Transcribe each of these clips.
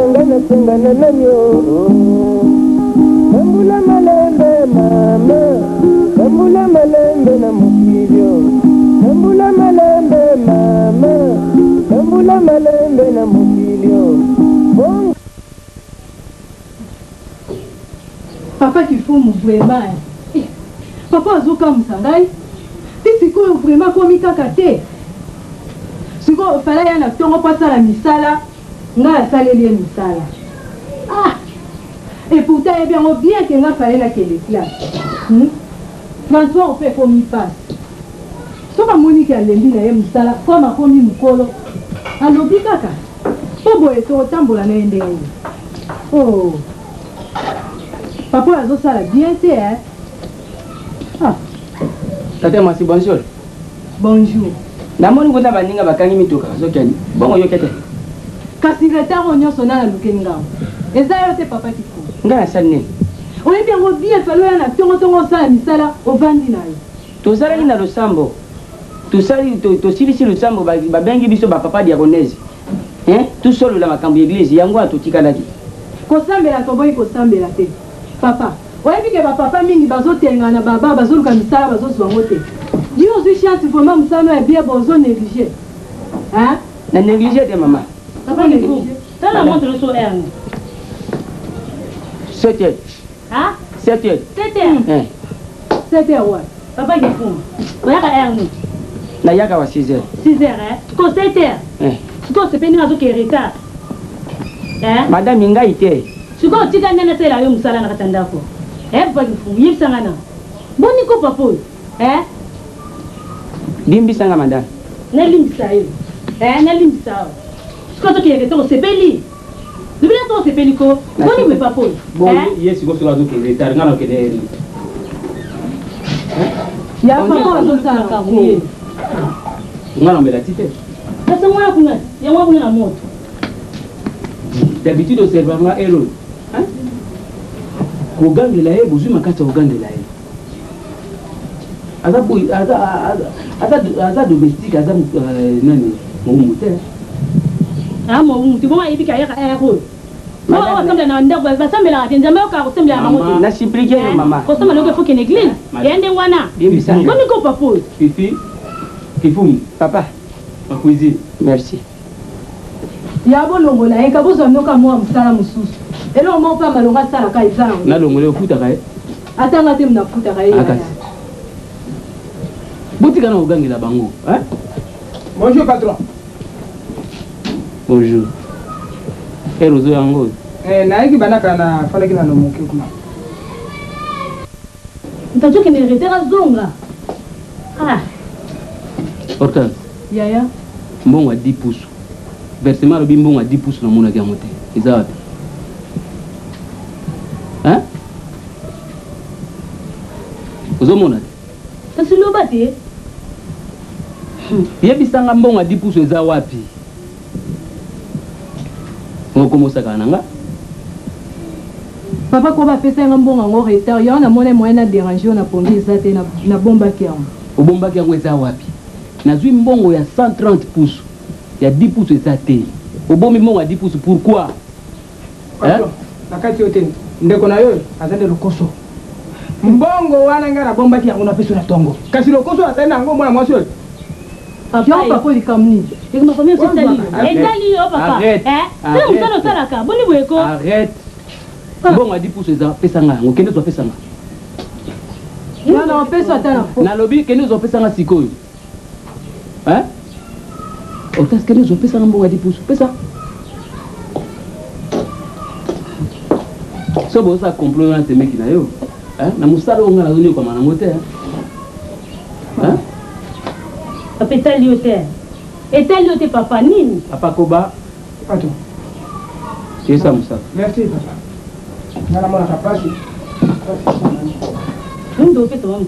na ngai nasenga na nani o Tambula malembe mama Tambula malembe na mokili o Tambula malembe mama Tambula malembe na mokili o Bongo Papa kifumu vraiment eh. Papa azokamwisa ngai ti sikoyo vraiment akomi kaka te sikoyo fala ya na ntongo mpo asala misala ngai asaleli ye misala ah et pourtant ayebi yango bien ke ngai fale nakende classe hmm? transport mpe ekomi mpasi soki amoni ke alembi na ye mosala comme akomi mokolo alobi kaka mpo boye tokotambola na ye ndenge nini oh papa oyo azosala bien te eh? ah. Tata mwasi bonjour. Bonjour. Namoni kuna baninga bakangi mituka bazokende bongo yoke te. Kasi retard oyo nyonso nani alukeli ngango? Eza yo te papa Kifo. Ngai nasali nini? Oyebi yango bien fallait oya na tongo tongo osala misala ovandi na yo. Tozalaki na losambo tosali tosilisi losambo babengi biso ba papa diakonese hein tosolola makambo ya eglise yango wana totikalaki. Kosambela toboyi kosambela te papa. Oyebi ke ba papa mingi bazo telengana na ba bar bazoluka misala bazozua ngo te. Yo ozui chance vraiment musala no ya bien bon ozo negliger hein? Na negliger te maman. Papa Nico, tala montre no so heure nini? 7 heures. Hein? 7 heures. 7 heures? Eh. 7 heures wapi? Papa Kifumu, oyaka heure nini? Nayaka wa 6 heures. 6 heures hein? Sikoyo 7 heures? Eh. Sikoyo osepeli ndenge azoke retard? Eh? Madame ngai te. Sikoyo tika nde nasalela yo musala na kati ya ndako eh papa kifumu yebisa nga nanu boni ko papa oyo eh. Limbisa nga madame. Nalimbisa yo eh nalimbisa yo sikoyo tokende retard osepeli lobela to osepeli ko boni boye papa oyo Bon eh? ye sikoyo soki azokende retard nga nakende heure nini? Ya papa azosala ko. Nga namela ti te. Kasi yango wana kuna yango wana kuna na moto. D'habitude oservaka nga heure oyo hein? Kogangela ye bozwi makasi ya kogangela ye aza boy aza aza aza domestique aza euh, nani mowumbu te ah mowumbu te bongo ayebi ke ayaka heure oyo oyo basambela na ndako basambelaka te nzambe ayokaka kosambela bango te na supplique yo mama kosambela yoka faut kende église ya ndenge wana boni ko papa oyo fifi kifumu papa ma cuisine merci Ya bolongola ye ka bozwa bino ka mua musala mususu eloko moko pe ya malonga asala ka eza yango. Nalongola ye ofutaka ye? Ata nga te nafutaka ye yaya. Botika na kogangela bango hein. Bonjour patron. Bonjour. Heure ozo yango oyo? Eh, nayaki banda kala na fandaki nano moke kuna. Moto azokende retard azonga. Ah. Hortense. Yaya. Mbongo ya 10 pusu. Versement alobi mbongo ya 10 pusu namonaki yango te. Eza wapi? Hein? Ozomona te? Kasi loba te. Yebisa nga mbongo ya 10 pusu eza wapi? Okoma osakana na nga? Papa koba apesaki nga mbongo yango retard yango namonaki moyen na deranger yo na pongi eza te nabombaki yango. Obombaki yango eza wapi? Nazui mbongo ya 130 pusu ya 10 pusu eza te. Obombi mbongo ya 10 pusu pourquoi? Hein? Na kati yo te ndeko na yo aza nde lokoso. Mbongo wana nga nabombaki yango napesi yo na tongo. Kasi lokoso azali na yango mwana mwasi oyo. Yo papa likambo nini? Likambo famille osi etali yo. Etali yo papa. Arrête. Eh? Sala mosala osalaka. Boni boye ko? Arrête. Mbongo ya 10 pusu eza pesa nga yango. Kende ozwa pesa nga. Non non pesa ata na fo. Nalobi kende ozwa pesa nga sikoyo. Hein? Hortense kende ozwa pesa nga mbongo ya 10 pusu. Pesa. So bozosala complot wana semeki na yo. Hein? Na mosala oyo nga nazonyokwama nango te. Hein? Papa etali yo te. Etali yo te papa nini? Papa koba. Pato. Yesa mosala. Merci papa. Nga namonaka pasi.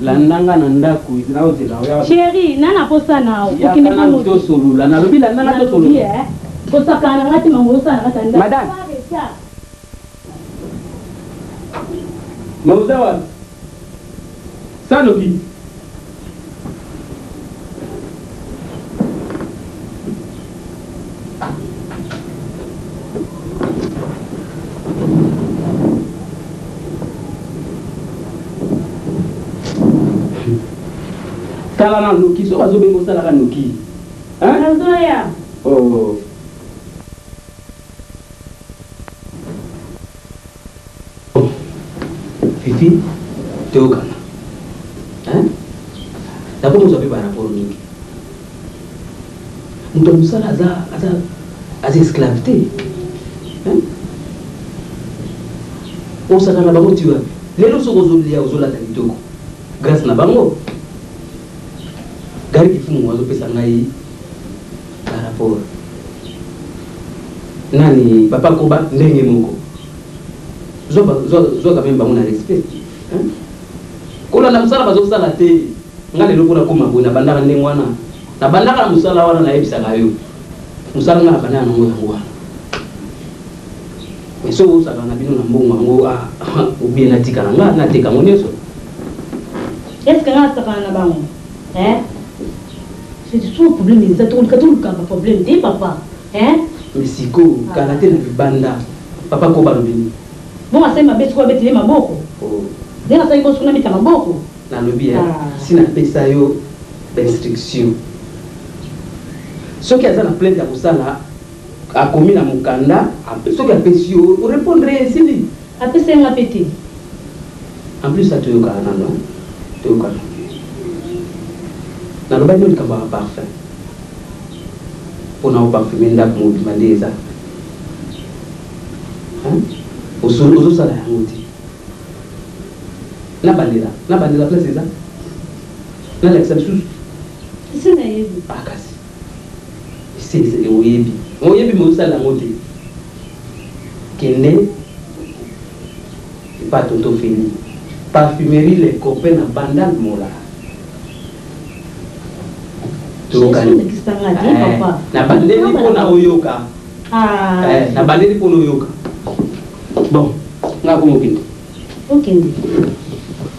Landa nga na ndako naozela oya. Chérie, na na posa na yo. Yaka nanu tosolola. Nalobi landa nga tosolola. Eh. Kosakana na nga te mango osala na kati ya ndako. Madame. Mais oza wapi? Sanoki. Tala na noki soki bazobenga osalaka noki. Hein? Nazoya. Oh. Fifi, toyokana. Hein? Nakomozwa mpe ba rapport mingi. Moto ya mosala aza aza aza esclave te. Hein? Osaka na bango ti wapi? Lelo soki ozolia ozolata kitoko grâce na bango. Gari Kifumu azopesa ngai ba rapport. Nani papa Koba ndenge moko. Zwa zwa zwa quand même bango na respect. Hein? Kolanda mosala bazosala te. Nga lelo mpona koma boye nabandaka ndenge wana. Nabandaka na mosala wana nayebisaka yo. Mosala nga nabandaka nango yango wana. Mais soki osaka na bino na mbongo yango ah, obie natika na nga nateka yango nyonso. Est-ce que nga nasakana na bango? Hein? C'est souvent problème eza toluka toluka ba problème te papa. Hein? Mais sikoyo kala te na libanda papa Koba alobi nini? Bongo asali mabe sikoyo abeteli ye maboko. Oh. Ndenge asali bongo sikoyo nabeta maboko. Nalobi eh, si napesa yo ba instruction. Soki aza na plainte ya kosala akomi na mokanda, soki apesi yo o repondre ye esili. Apesa ye nga pe te. En plus ça toyokana nano hein. Toyokana. Nalobaki no likambo ya parfum. Pona o parfumer ndako mobimba nde eza. Hein? Ozosala yango te. Nabandela, nabandela place eza. Nalakisa lisusu. Esi nayebi. Ah kasi. Esi oyebi. Oyebi mais osala yango te. Kende epa tonton Feli. Parfumerie les copains na Bandal Mola. Toyokani. Eh, nabandeli mpona oyoka. Eh, nabandeli mpona oyoka. Bon, nga komo okende. Okende.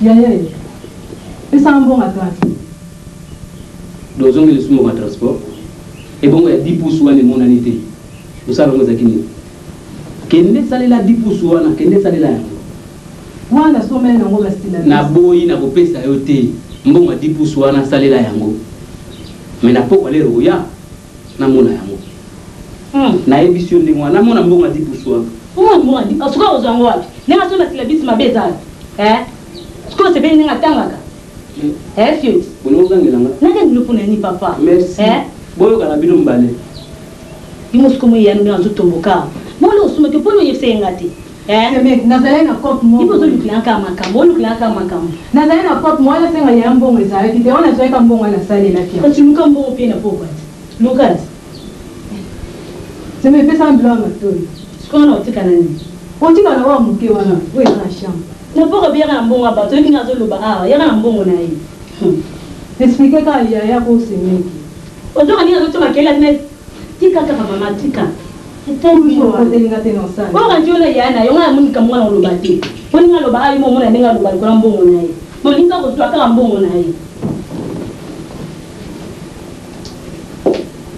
Yaya, pesanga mbongo ya transport. Dozongi lisusu mbongo ya transport. Ebongo ya 10 pouces wana emonani te. Mosala yango ezalaki nini? Kende salela 10 pouces wana, kende salela yango. Wana somela nango basila. Naboyi nakopesa yo te. Mbongo ya 10 pouces wana salela yango. Mais na pokwa lero oya namona yango. Nayebisi yo ndenge wana namona mbongo ya 10 pouces wana. Omona mbongo ya 10 pouces sikoyo ozwa yango wapi? Ndenge asomba syllabus mabe eza wapi? Eh? Sikoyo osepeli ndenge atangaka? Eh Fioti? Bolingo ozangela nga? Nakende mpo na nini papa? Merci. Eh? Boyokana bino mibale. Bino sikoyo moyano ndenge azotomboka. Mwana osomaki mpo oyebisa ye nga te. Eh? Nazali na cope moko. Ibo ozolukela kaka makambo, olukela kaka makambo. Nazali na cope moko, wana senga ya mbongo ezalaki te, wana nazwaki mbongo wana nasalelaki yango. Kasi luka mbongo mpe na pokwa te. Luka te. Seme epesaka biloko ya matoi. Sikoyo wana otika na nini? Otika na oyo moke wana, oyo eza na chambre. Na pokwa mpe yaka na mbongo ya bato, oyebi nga azoloba awa, yaka na mbongo na ye. Explique kaka yaya ko semeki. Ozoka ndenge azotia makelele mais tika kaka mama tika. Oyoka nti yo na yaya na yo ngai namoni likambo ngai nakoloba te. Po ndenge aloba ayo momona ndenge aloba likolo ya mbongo na ye. Bolingi kaka kozwa kaka mbongo na ye.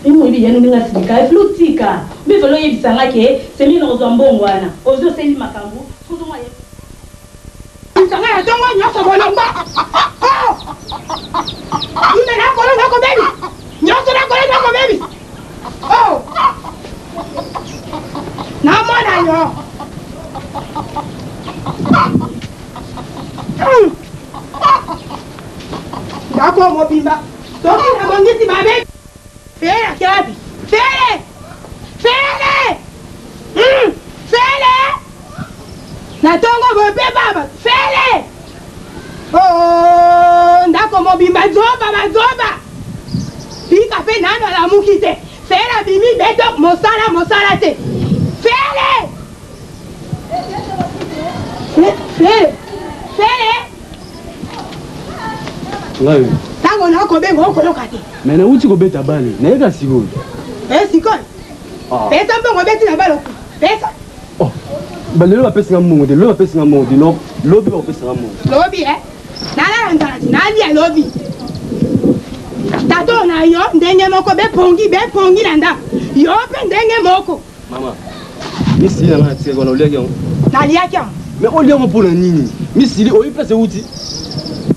Yo moyebi yano ndenge asilika eflu tika. Bifelo oyebisa nga ke semeki na kozwa mbongo wana. Ozwi oseli makambo. Soki Sanga ya tongo nyonso bolongo. Oh! Ina na kolo na kobebi. Nyonso na kolo na kobebi. Oh! Namona yo. Ndako mobimba. Soki nabongisi babebi. Fere ake wapi? Fere! Fere! Fere! Na tongo boye mpe baba. Fere! Oh, ndako mobimba zoba bazoba. Bika mpe nano alamuki te. Fere abimi beto mosala mosala te. Fere! Fere! Fere! Ngai. Tango nakobenga okoyoka te. Mais nauti kobeta bale, nayeka sikoyo. Eh sikoyo. Pesa mbongo obeti na bale pesa. Oh. Ba lelo bapesi nga mbongo te, lelo bapesi nga mbongo te, non, lobi bakopesa nga mbongo. Lobi eh. Nalala nzala ti nalia lobi. Tato na yo ndenge moko bepongi bepongi na ndako. Yo mpe ndenge moko. Mama, misili na nga natikaki wana oliaki yango? Naliaki yango. Mais olia yango mpo na nini? Misili oyebi place euti?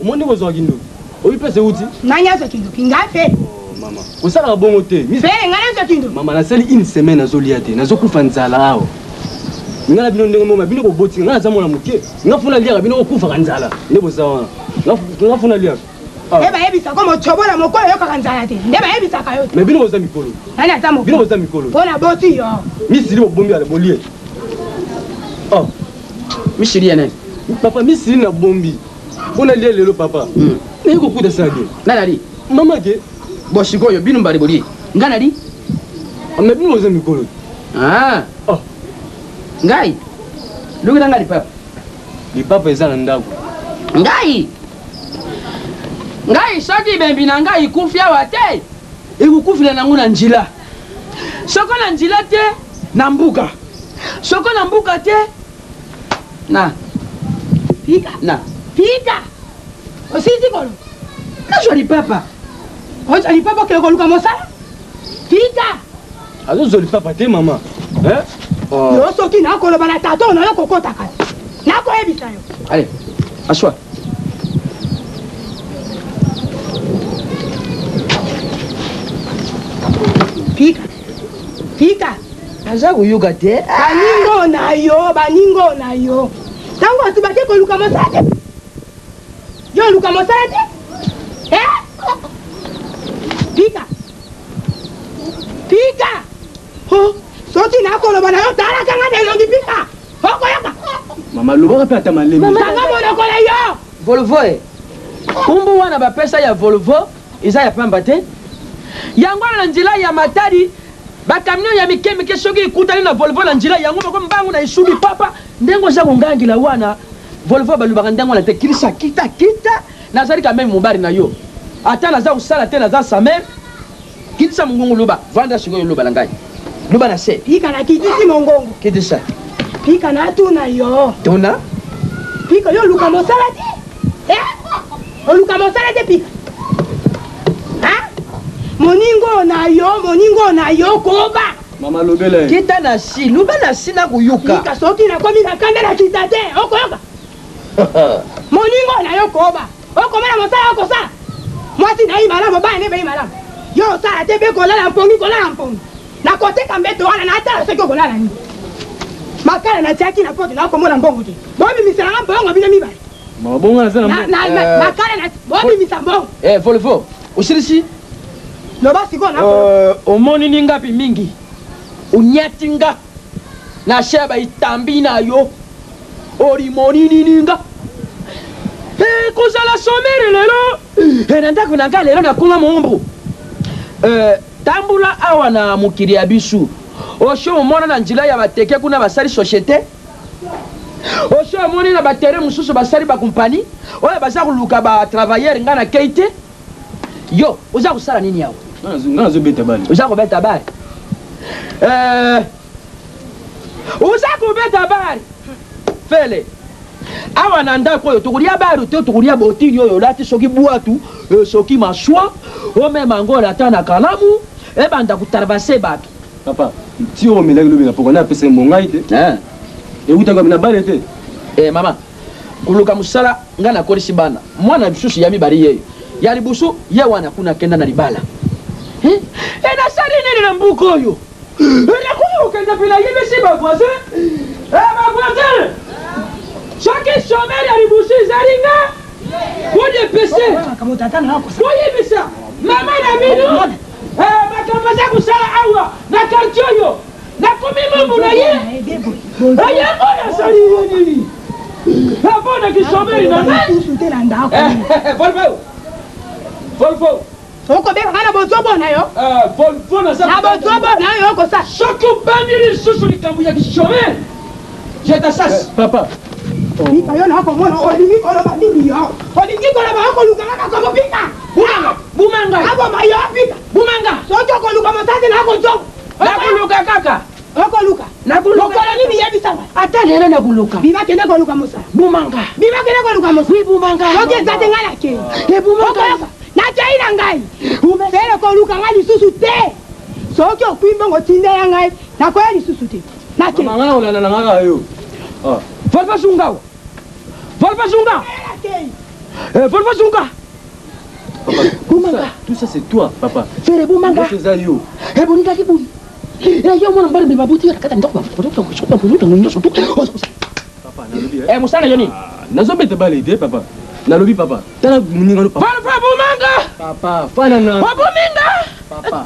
Omoni ndenge ozwaka kindoki? Oyi place euti? Nani azwa kindoki? Ngai Fere. Oh, mama. Osalaka bongo te. Fere, ngai nazwa kindoki. Mama, nasali une semaine nazolia te. Nazokufa nzala awa. Ngai na bino ndenge moko, bino boboti ngai naza mwana moke. Ngai funa liaka bino kokufaka nzala. Nde boza wana. Ngai funa liaka. Ah. Nde bayebisaka mocobola mokolo oyokaka nzala te. Nde bayebisaka yo te. Mais bino boza mikolo. Nani aza mokolo? Bino boza mikolo. Mpo na boti yo. Misili bobombi ala bolie. Oh. Misili ya nani? Papa misili na bombi. Mpo nalia lelo papa. Naye kokuta sala bien. Nani ali? Mama ke. Bon sikoyo bino mbali bolie. Nga nali? Mais bino boza mikolo. Ah. Oh. Ngai. Lukela ngai lipapa. Lipapa eza na ndako. Ngai. Ngai soki bembi na ngai ikufi awa te, ekokufela nango na njila. Soko na njila te, na mbuka. Soko na mbuka te, na. Pika. Na. Pika. Osilisi koloba. Nazwa lipapa. Ozwa lipapa okende koluka mosala. Pika. Azozwa lipapa te mama. Eh? Oh. Yo soki nakoloba na tata na yo kokotaka. Nakoyebisa yo. Allez, assois. Pika. Pika. Naza koyoka te. Baningo na yo, baningo na yo. Tango bato bake koluka mosala te. Yo oluka mosala te? Eh? Pika. Pika. Oh, soki nakoloba na yo talaka nga na elongi pika. Okoyoka. Mama lobaka pe ata malemi. Kanga monoko na yo. Volvo e. Kombo wana bapesa ya Volvo eza ya pamba te. Yango wana na nzela ya Matadi ba camion ya mike mike soki ekutani na Volvo na nzela yango moko mbangu na esubi papa ndenge oza kongangela wana Volvo balobaka ndenge wana te kilisa kita kita nazali quand meme mobali na yo ata naza kosala te naza samer kitisa mongongo loba vanda sikoyo loba na ngai loba na se Pika na kitisi mongongo. Kitisa. Pika na tuna yo. Tuna. Pika yo oluka mosala te. Eh? Oluka mosala te pika. Ha? Moningo na yo, moningo na yo koba. Mama lobela ye. Kita na si, loba na si na koyoka. Pika soki nakomi na kanda na kita te, okoyoka. Moningo na yo koba. Okomona mosala okosala. Mwasi na ye malamu, bana ne baye malamu. Yo osala te be kolala mpongi, kolala mpongi. Nakoteka mbeto wana natala soki okolala nini. Makala natiaki na poto nakomona mbongo te. Bobimisela nga mbongo bino mibale. Mama bongo naza na mbongo. Na, makala na bobimisa mbongo. Eh Volvo, osilisi? Loba sikoyo na. Omoni ni ngapi mingi? Onyati nga na sheba itambi na yo. Olimoni nini nga? Eh, kozala somere lelo. Eh, na ndako na nga lelo nakoma mombu. Eh, tambula awa na mokili ya bisu. Osho omona na nzela ya bateke kuna basali societe. Osho omoni na baterrain mosusu basali ba compagnie oyo baza koluka ba travailleur nga na kei te. Yo oza kosala nini awa? Nga nazobeta bale. Oza kobeta bale? Eh, oza kobeta bale fele awa na ndako oyo tokolia bale te, tokolia botini oyo olati soki bwatu soki maswa omema yango olata na kalamu ebanda kotarvase bato. Papa, ti oyo omelaki lobi na pokwa nde apesaki mbongo ngai te. Eh. Ewutaka na bale te. Eh, mama, koluka mosala ngai nakolisi bana. Mwana lisusu ya mibale yeyo. Ya liboso ye wana kuna akenda na libala. Eh, eh, nasali nini na mbuka oyo? Eh, nakoki kokenda mpe nayebisi ba voisin. Eh, ba voisin! Soki chômeur ya liboso ezali nga, bodepese. Boyebisa mama na bino. Eh, makambo aza kosala awa na quartier oyo, nakomi mambo na ye. Eh, yango nasali ye nini? Eh, mpo na kisomeli na ngai. Eh, Volvo. Volvo. Okobenga nga na bozobo na yo. Eh, Volvo naza Na bozobo na yo okosala. Soki obandi lisusu likambo ya kisomeli, je t'assasse. Eh, papa. Pika yo nakomona olingi koloba nini yo? Olingi koloba okoluka nga makambo pika. Bumanga, bumanga. Aboma yo pika. Bumanga. Soki okoluka mosasi nakozonga. Nakoluka kaka. Okoluka. Nakoluka. Mokolo nini yebisa nga? Ata lelo nakoluka. Bima kende koluka mosala. Bumanga. Bima kende koluka mosala. Oui, bumanga. Soki eza te nga nakei. E bumanga. Okoyoka. Nakei na ngai. Sele koluka nga lisusu te. Soki okwi mbongo tindela ngai, nakoya lisusu te. Nakei. Mama, nga nakolanda na nga kaka yo. Ah. Volvo zunga. Volvo zunga. Nakei. Eh, Volvo zunga. Papa, Bumanga. Tout ça c'est toi, papa. Fere bumanga. Nyonso eza yo. Eboningaki boni. Yo mwana mobali mbeba buti kata ndako nyonso tu. Papa, nalobi. Eh, mosala yo nini? Nazobeta bale te, papa. Nalobi papa. Tala moninga no papa. Papa bumanga. Papa, fana na. Wabuminga. Papa.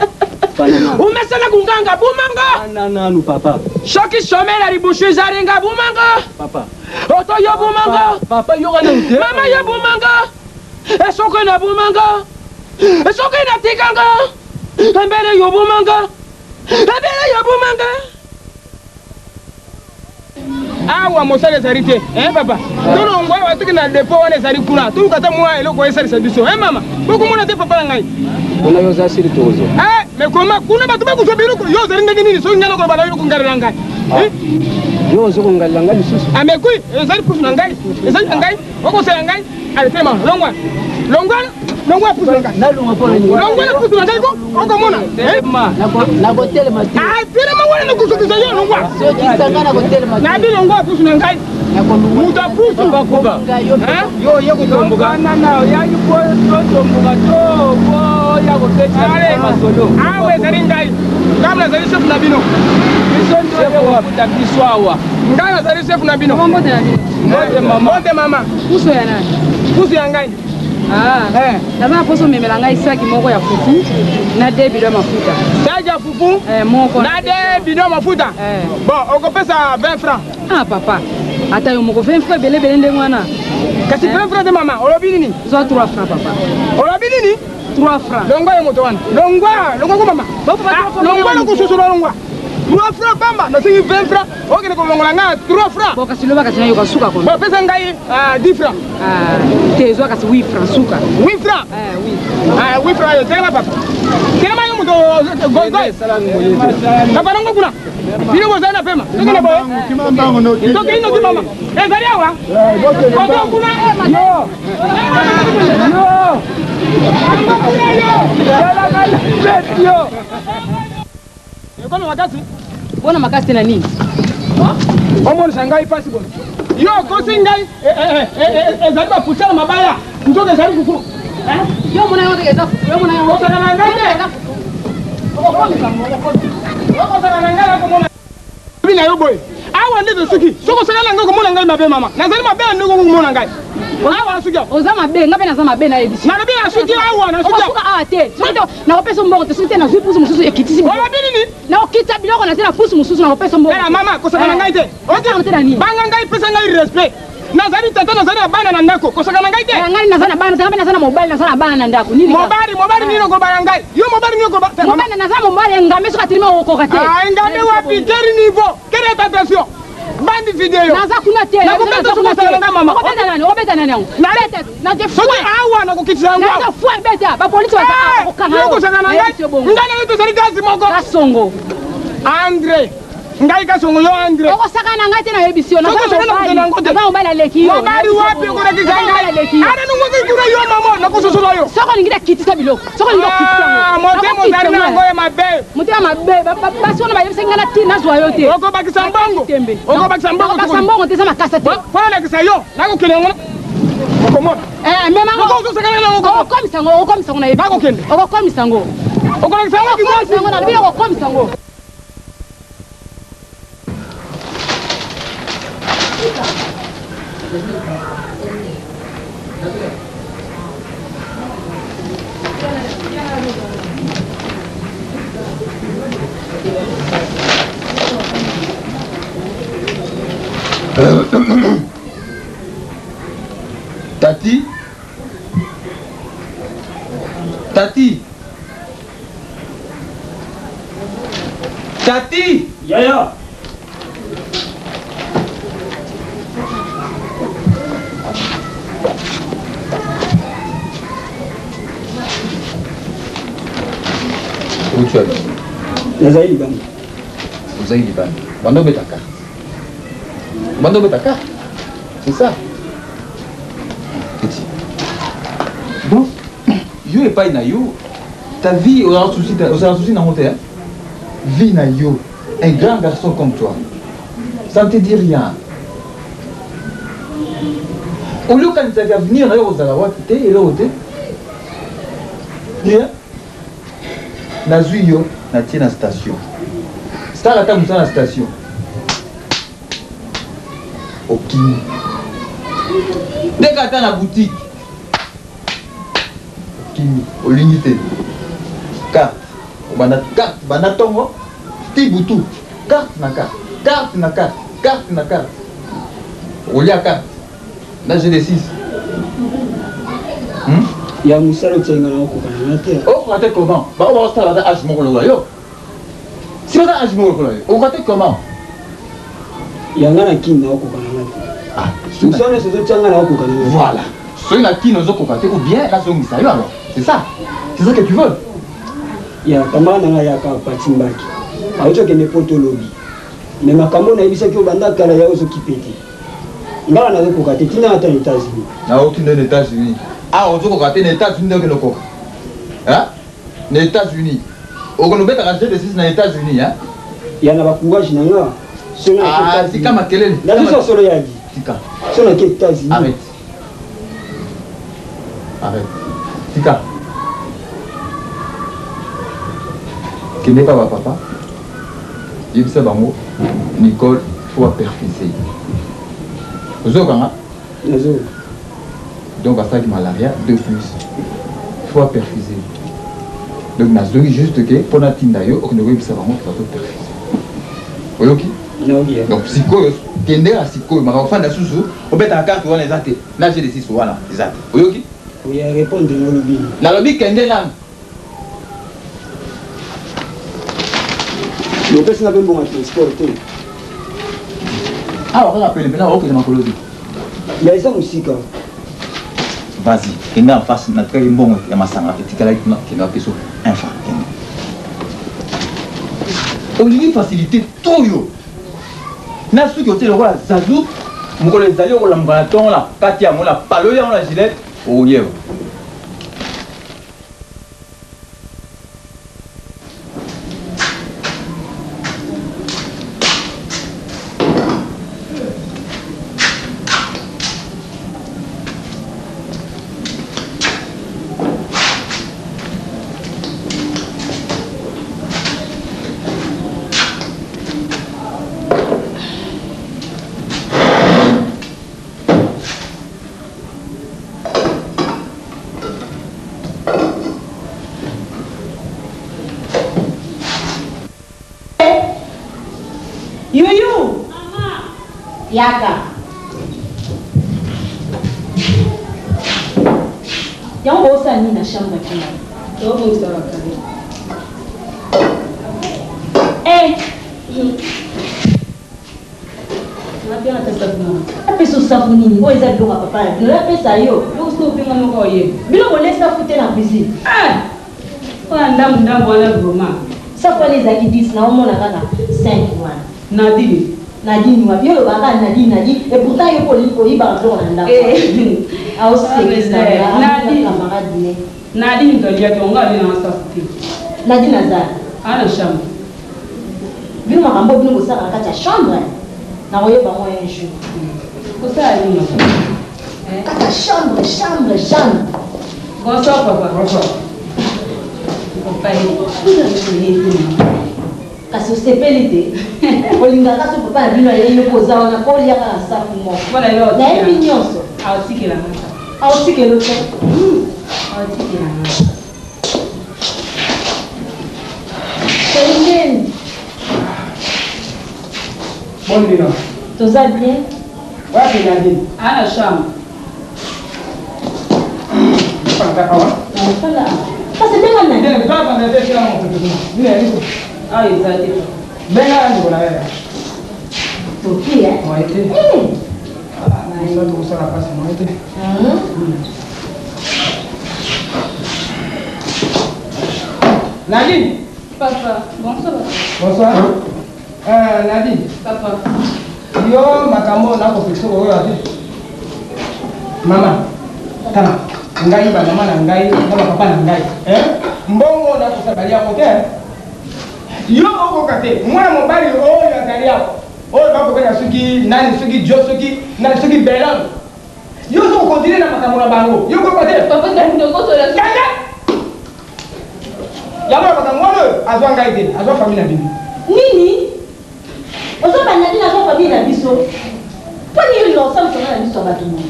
Fana na. Umesala kunganga bumanga. Fana nanu papa. Soki somela libusu ezalinga bumanga. Papa. Oto yo bumanga. Papa yoka nanu te. Mama yo bumanga. Esoko na bumanga. Esoko na tikanga. Embele yo bumanga. Embele yo bumanga. Awa mosala ezali te, eh papa. Tolongwa awa toki na depo wana ezali kuna. Toluka ata mwa eloko esalisa biso. Eh mama, bokomona te papa na ngai. Kuna yo oza sili tokozwa. Eh, mais koma kuna bato bakozwa biloko yo ozali ndenge nini soki ngai nakoloba na yo okongalela ngai. Eh? Yo ozo kongalela ngai lisusu. Ah mais kui, ezali pusu na ngai. Ezali na ngai. Okosela ngai. Allez, telema, longwa. Longwa, longwa pusu na ngai. Nalongwa mpo na nini? Longwa na pusu na ngai ko, okomona. Eh? Nakotelema te. Ah, telema wana nakosukisa yo, longwa. Sokisa ngai nakotelema te. Nabi longwa pusu na ngai. Moto apusu. Bakuba. Hein? Yo ye kotomboka. Oyaki po totomboka to po ya kobetisa masolo. Awa ezali ngai. Ngai nazali chef na bino. Biso nde kokuta biso awa. Ngai nazali chef na bino. Mbote na bino. Mbote mama. Mbote mama. Puso ya nani? Puso ya ngai. Ah. Eh. Naza na poso omemela ngai saki moko ya fufu na de bidon ya mafuta. Saki ya fufu? Eh, moko. Na de bidon ya mafuta? Eh. Bon, okopesa 20 francs. Ah papa. Ata yo moko 20 francs ebele ebele ndenge wana. Kasi 20 francs te mama, olobi nini? Zwa 3 francs papa. Olobi nini? 3 francs. Longwa yo moto wana. Longwa, longwa ko mama. Bon, papa, Ah, 3 francs. longwa na kosusu longwa. 3 francs pamba, nasengi 20 francs. Okende kolongola ngai 3 francs. Bon, kasi loba kasi nayoka suka kono. Bon, pesa ngai ah, 10 francs. Ah, te zwa kasi 8 francs suka. 8 francs. Eh, oui. Ah, 8 francs yo, telema papa. Telema yo moto goigoi. Papa nango kuna. Bino bozali na pema. Tokende boye. Tokei noki mama. Ezali awa. Koto kuna. Yo. Yo. Yalaka na beti yo. Ekomi makasi. Bona makasi te na nini? Omonisa ngai mpasi boye. Yo okosi ngai ezali bapusa na mabaya nzoka ezali fufu. Yo mona yango eza fufu. Yo mona yango. Okosaka na ngai te. Okokomisa ngo, okokomisa. Okosaka na ngai nakomona. Bi na yo boye. Awa nde tosuki. Soki osaka na ngai okomona ngai mabe mama. Nazali mabe na ndenge okomona ngai. Awa nasuki awa. Oza mabe, ngai mpe naza mabe nayebisi. Nalobi nasuki awa nasuki awa. Okosuka awa te. Soki te nakopesa mbongo te, soki te nazwi pusu mosusu ekitisi. Olobi nini? Nakokitisa biloko na se na pusu mosusu nakopesa mbongo. Tala mama, kosaka na ngai te. Osaka te na nini? Banga ngai, pesa ngai respect. Nazali tata, nazali na bana na ndako. Kosaka na ngai te. Eh, ngai naza na bana, ngai mpe naza na mobali, naza na bana na ndako. Nini? Mobali, mobali nini okobala ngai? Yo mobali nini okobala? Mobali naza mobali ngambe soki atelemi okokoka te. Ah, ngambe wapi? Quel niveau? Quelle est ta tension? Bandi video. Naza kuna te. Nakobeta soki osala na ngai mama. Okobeta nani? Okobeta nani yango? Beta, na te Soki awa nakokitisa yango awa. Na fouet beta, ba polisi baza Eh, kokanga yo kosaka na ngai. Ngai na yo tozali kasi moko. Kasongo. Andre. Ngai Kasongo yo Andre. Okosaka na ngai te nayebisi yo. Soki osaka na kokende yango te. Naza mobali aleki yo. Mobali wapi okolakisa Mobali ngai? aleki yo. Ana nunguki kuna yo mama nakososola yo. Soki olingi nakitisa biloko. Soki olingi okitisa yango. Ah, motema ozali na yango ya mabe. Motema mabe. Basi wana bayebisaki ngai na ti nazwa yo te. Okobakisa mbongo. Okobakisa mbongo. Okobakisa mbongo te eza makasa te. Mpo nalakisa yo nakokende yango. Okomona. Eh, mema ngo. Okososakana na yango. Okokomisa ngo, okokomisa ngo na yebi. Nakokende. Okokomisa ngo. Okolakisa yango kimwasi. Okokomisa ngo nalobi okokomisa ngo. Tati Tati Tati Yaya. Outi wapi? Nazali libanda. Ozali libanda. Banda obeta carte. Banda obeta carte. C'est ça. Petit. Donc, yo epai na yo, ta vie ozala souci ozala souci nango te hein? Vie na yo, un grand garçon comme toi, ça ne te dit rien. Au lieu okanisaka avenir na yo kozala wapi te eloko te. esprit hein? Nazwi yo natie na station. Sala ata mosala na station. Okimi. Teka ata na boutique. Okimi. Olingi te. Carte. Obanda carte banda tongo ti butu. Carte na carte. Carte na carte. Carte na carte. Okolia carte. Na jeu de 6. Hmm? Ya mosala otiaki nga nakokoka na nga te. Okoka te comment? Bango bakosala baza age moko lokola yo. Si baza age moko lokola yo, okoka te comment? Ya nga na kin nakokoka na nga te. Ah, mosala nyonso ozotia nga nakokoka na nga. Voilà. Soki na kin ozokoka te ou bien nazongisa yo alors. C'est ça. C'est ça que tu veux. Ya camarade na nga yaka Pati Mbaki. Auti okende poto lobi. Mais makambo nayebisaki yo banda kala ya ozokipe te. Nga nazo koka te tina ata na Etats-Unis. Naoki nde na Etats-Unis. Awa ozo koka te na Etats-Unis nde okende koka. Hein? Na Etats-Unis. Okende obetaka jeu de 6 na Etats-Unis, hein? Ya na ba courage na nga. Soki na Ah, tika makelele. Nazo so solo ya di. Tika. Soki na ke Etats-Unis. Arrête. Arrête. Tika. Kende pa ba papa. Yebisa bango Nicole faut ba perfuse ye. Ozoyoka nga? Nazoyoka. Donc asalaki malaria deux plus. Faut ba perfuse ye. Donc nazongi juste ke mpo natinda yo okende koyebisa bango ke bazo perfuse. Oyoki? Nayoki. Donc sikoyo kende na sikoyo makambo fanda susu obetaka carte wana eza te na jeu de 6 wana eza te. Oyoki? Oya répondre olobi. Nalobi kende nanu. Opesi nga mpe mbongo ya transport te. Awa kaka pene pene awa okende makolo te. Ya eza mosika. Vas-y, kende en face natikaki mbongo ya masanga etikalaki kuna kende bapesa un franc kende. Olingi facilité to yo na suki otie lokola zazu mokolo ezali okolamuka na ntongo na kati yango na paloli yango na gilet okoyeba. Yuyu! Yaka. Yango bosala nini na chambre kuna? Tobongisa bakali. Eh! Apesa safu nini? Oyo eza biloko ya papa na bino. Napesa yo. Openga moko oye. Bino bolie safu te na cuisine. Eh! Oyo ndambu ndambu wana vraiment. Safu wana ezalaki 10 na omona kaka 5 wana. Nadine. Nadine wapi? Yo olobaka kaka Nadine Nadine et pourtant yo mpe oyibaka biloko na ndako. Aosekisa nga camarade ne. Nadine toliaki onga ali na safu te. Nadine aza. Ana chambre. Bino makambo bino bosalaka na kati ya chambre nakoyeba ngo un jour. Kosala nini mama? Kaka chambre chambre chambre. Bonsoir papa. Bonsoir. Papa kasi osepeli te olingaka so papa na bino ayebi yo koza wana kolia kaka safu moko nayebi nyonso aotikela nga aotikela te aotikela nga Pembeni. Bonne bino. Toza bien. Wapi Nadine? Ana chambre. Fanda awa. Fanda. Kasi benga nani? Nene pa fanda te kila moto te. Nene aliko. Ah eza te. Benga ndeko na ye. Toki eh. Moye te. Eh. Ah, tokosala pasi moye te. Nadine. Papa, bonsoir. Bonsoir. Euh, Nadine. Papa. Yo makambo nakopekisa oyo te. Mama, tala ngai ba mama na ngai na ba papa na ngai. Hein? Mbongo nakosala balia yango te. Yo okoka te. Mwana mobali oyo azali awa. Oyo bakobenga soki nani soki jo soki nani soki belhomme. Yo ozo ko continuer na makambo na bango. Yo okoka te. Papa, ndokosola. Kaka! Yango nalobaka mwana oyo azwa ngai te, azwa famille na bino. Nini? Ozobanda nde nazwa famille na biso? Mpo nini yo olingaka kosambwisa ngai na miso ya bato boye?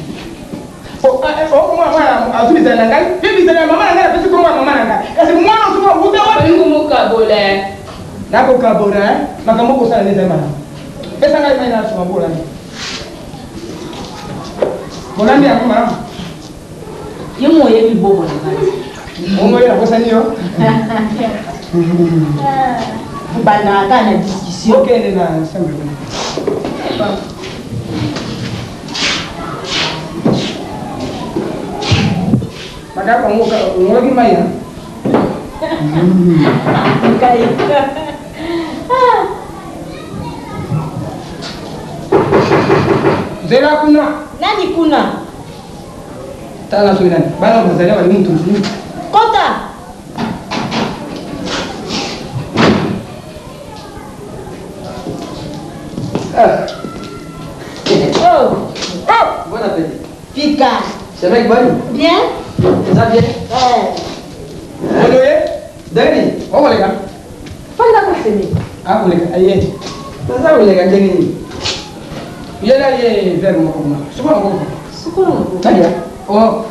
Okomona mwana azwi bizaleli na ngai mpe bizaleli ya mama na ngai, napesi kombo ya mama na ngai, kasi mwana oyo soki awuta wapi? Olingi mokabola eh? Nakokabola eh? Makambo okosala nde ezali malamu. Pesa ngai mai nasoba mpo olandi. Olandi yango malamu. Yo moko oyebi bobo na ngai. Bongo ye abosani yo. Obandaka kaka na discussion. Okende na chambre kuna. Makaka yango olongolaki mai ya. Ngai. Zela kuna. Nani kuna? Tala soki nani. Bana bazali awa balingi moto mosusu. Kota! Ah. Oh. Oh! Bon appétit. Pika. C'est mec bon? Bien? Eza bien? Eh. Onoye? Dani, okoleka. Fanda kosemi. Akoleka aye. Naza koleka ndenge nini? Yela ye verre moko kuna. Sukola maboko. Sukola maboko. Nalia. Oh.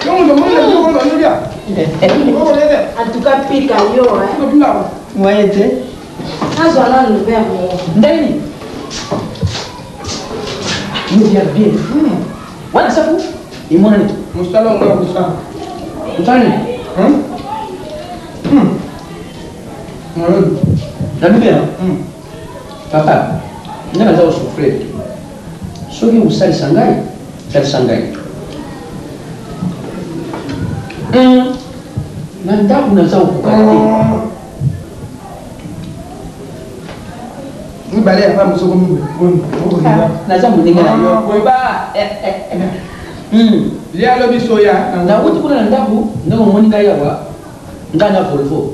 Yo moto omoni na biloko oyo olia. Okolia te. En tout cas pika yo hein. Tokila. Moyen te. Nazwa nanu verre moko. Ndenge nini? Yo bien bien. Wana safu emonani te. Mosala ongo ya kosala. Mosala nini? Hmm? Hmm. Nabi bien. Papa, nga naza ko souffrir. Soki osalisa ngai, salisa ngai. Na ndako naza kokoka te. Mibale ya femme soko mibale. Naza moninga na yo. Koyeba. Lia lobi soya. Nauti kuna na ndako, ndenge omoni ngai awa, ngai na Volvo.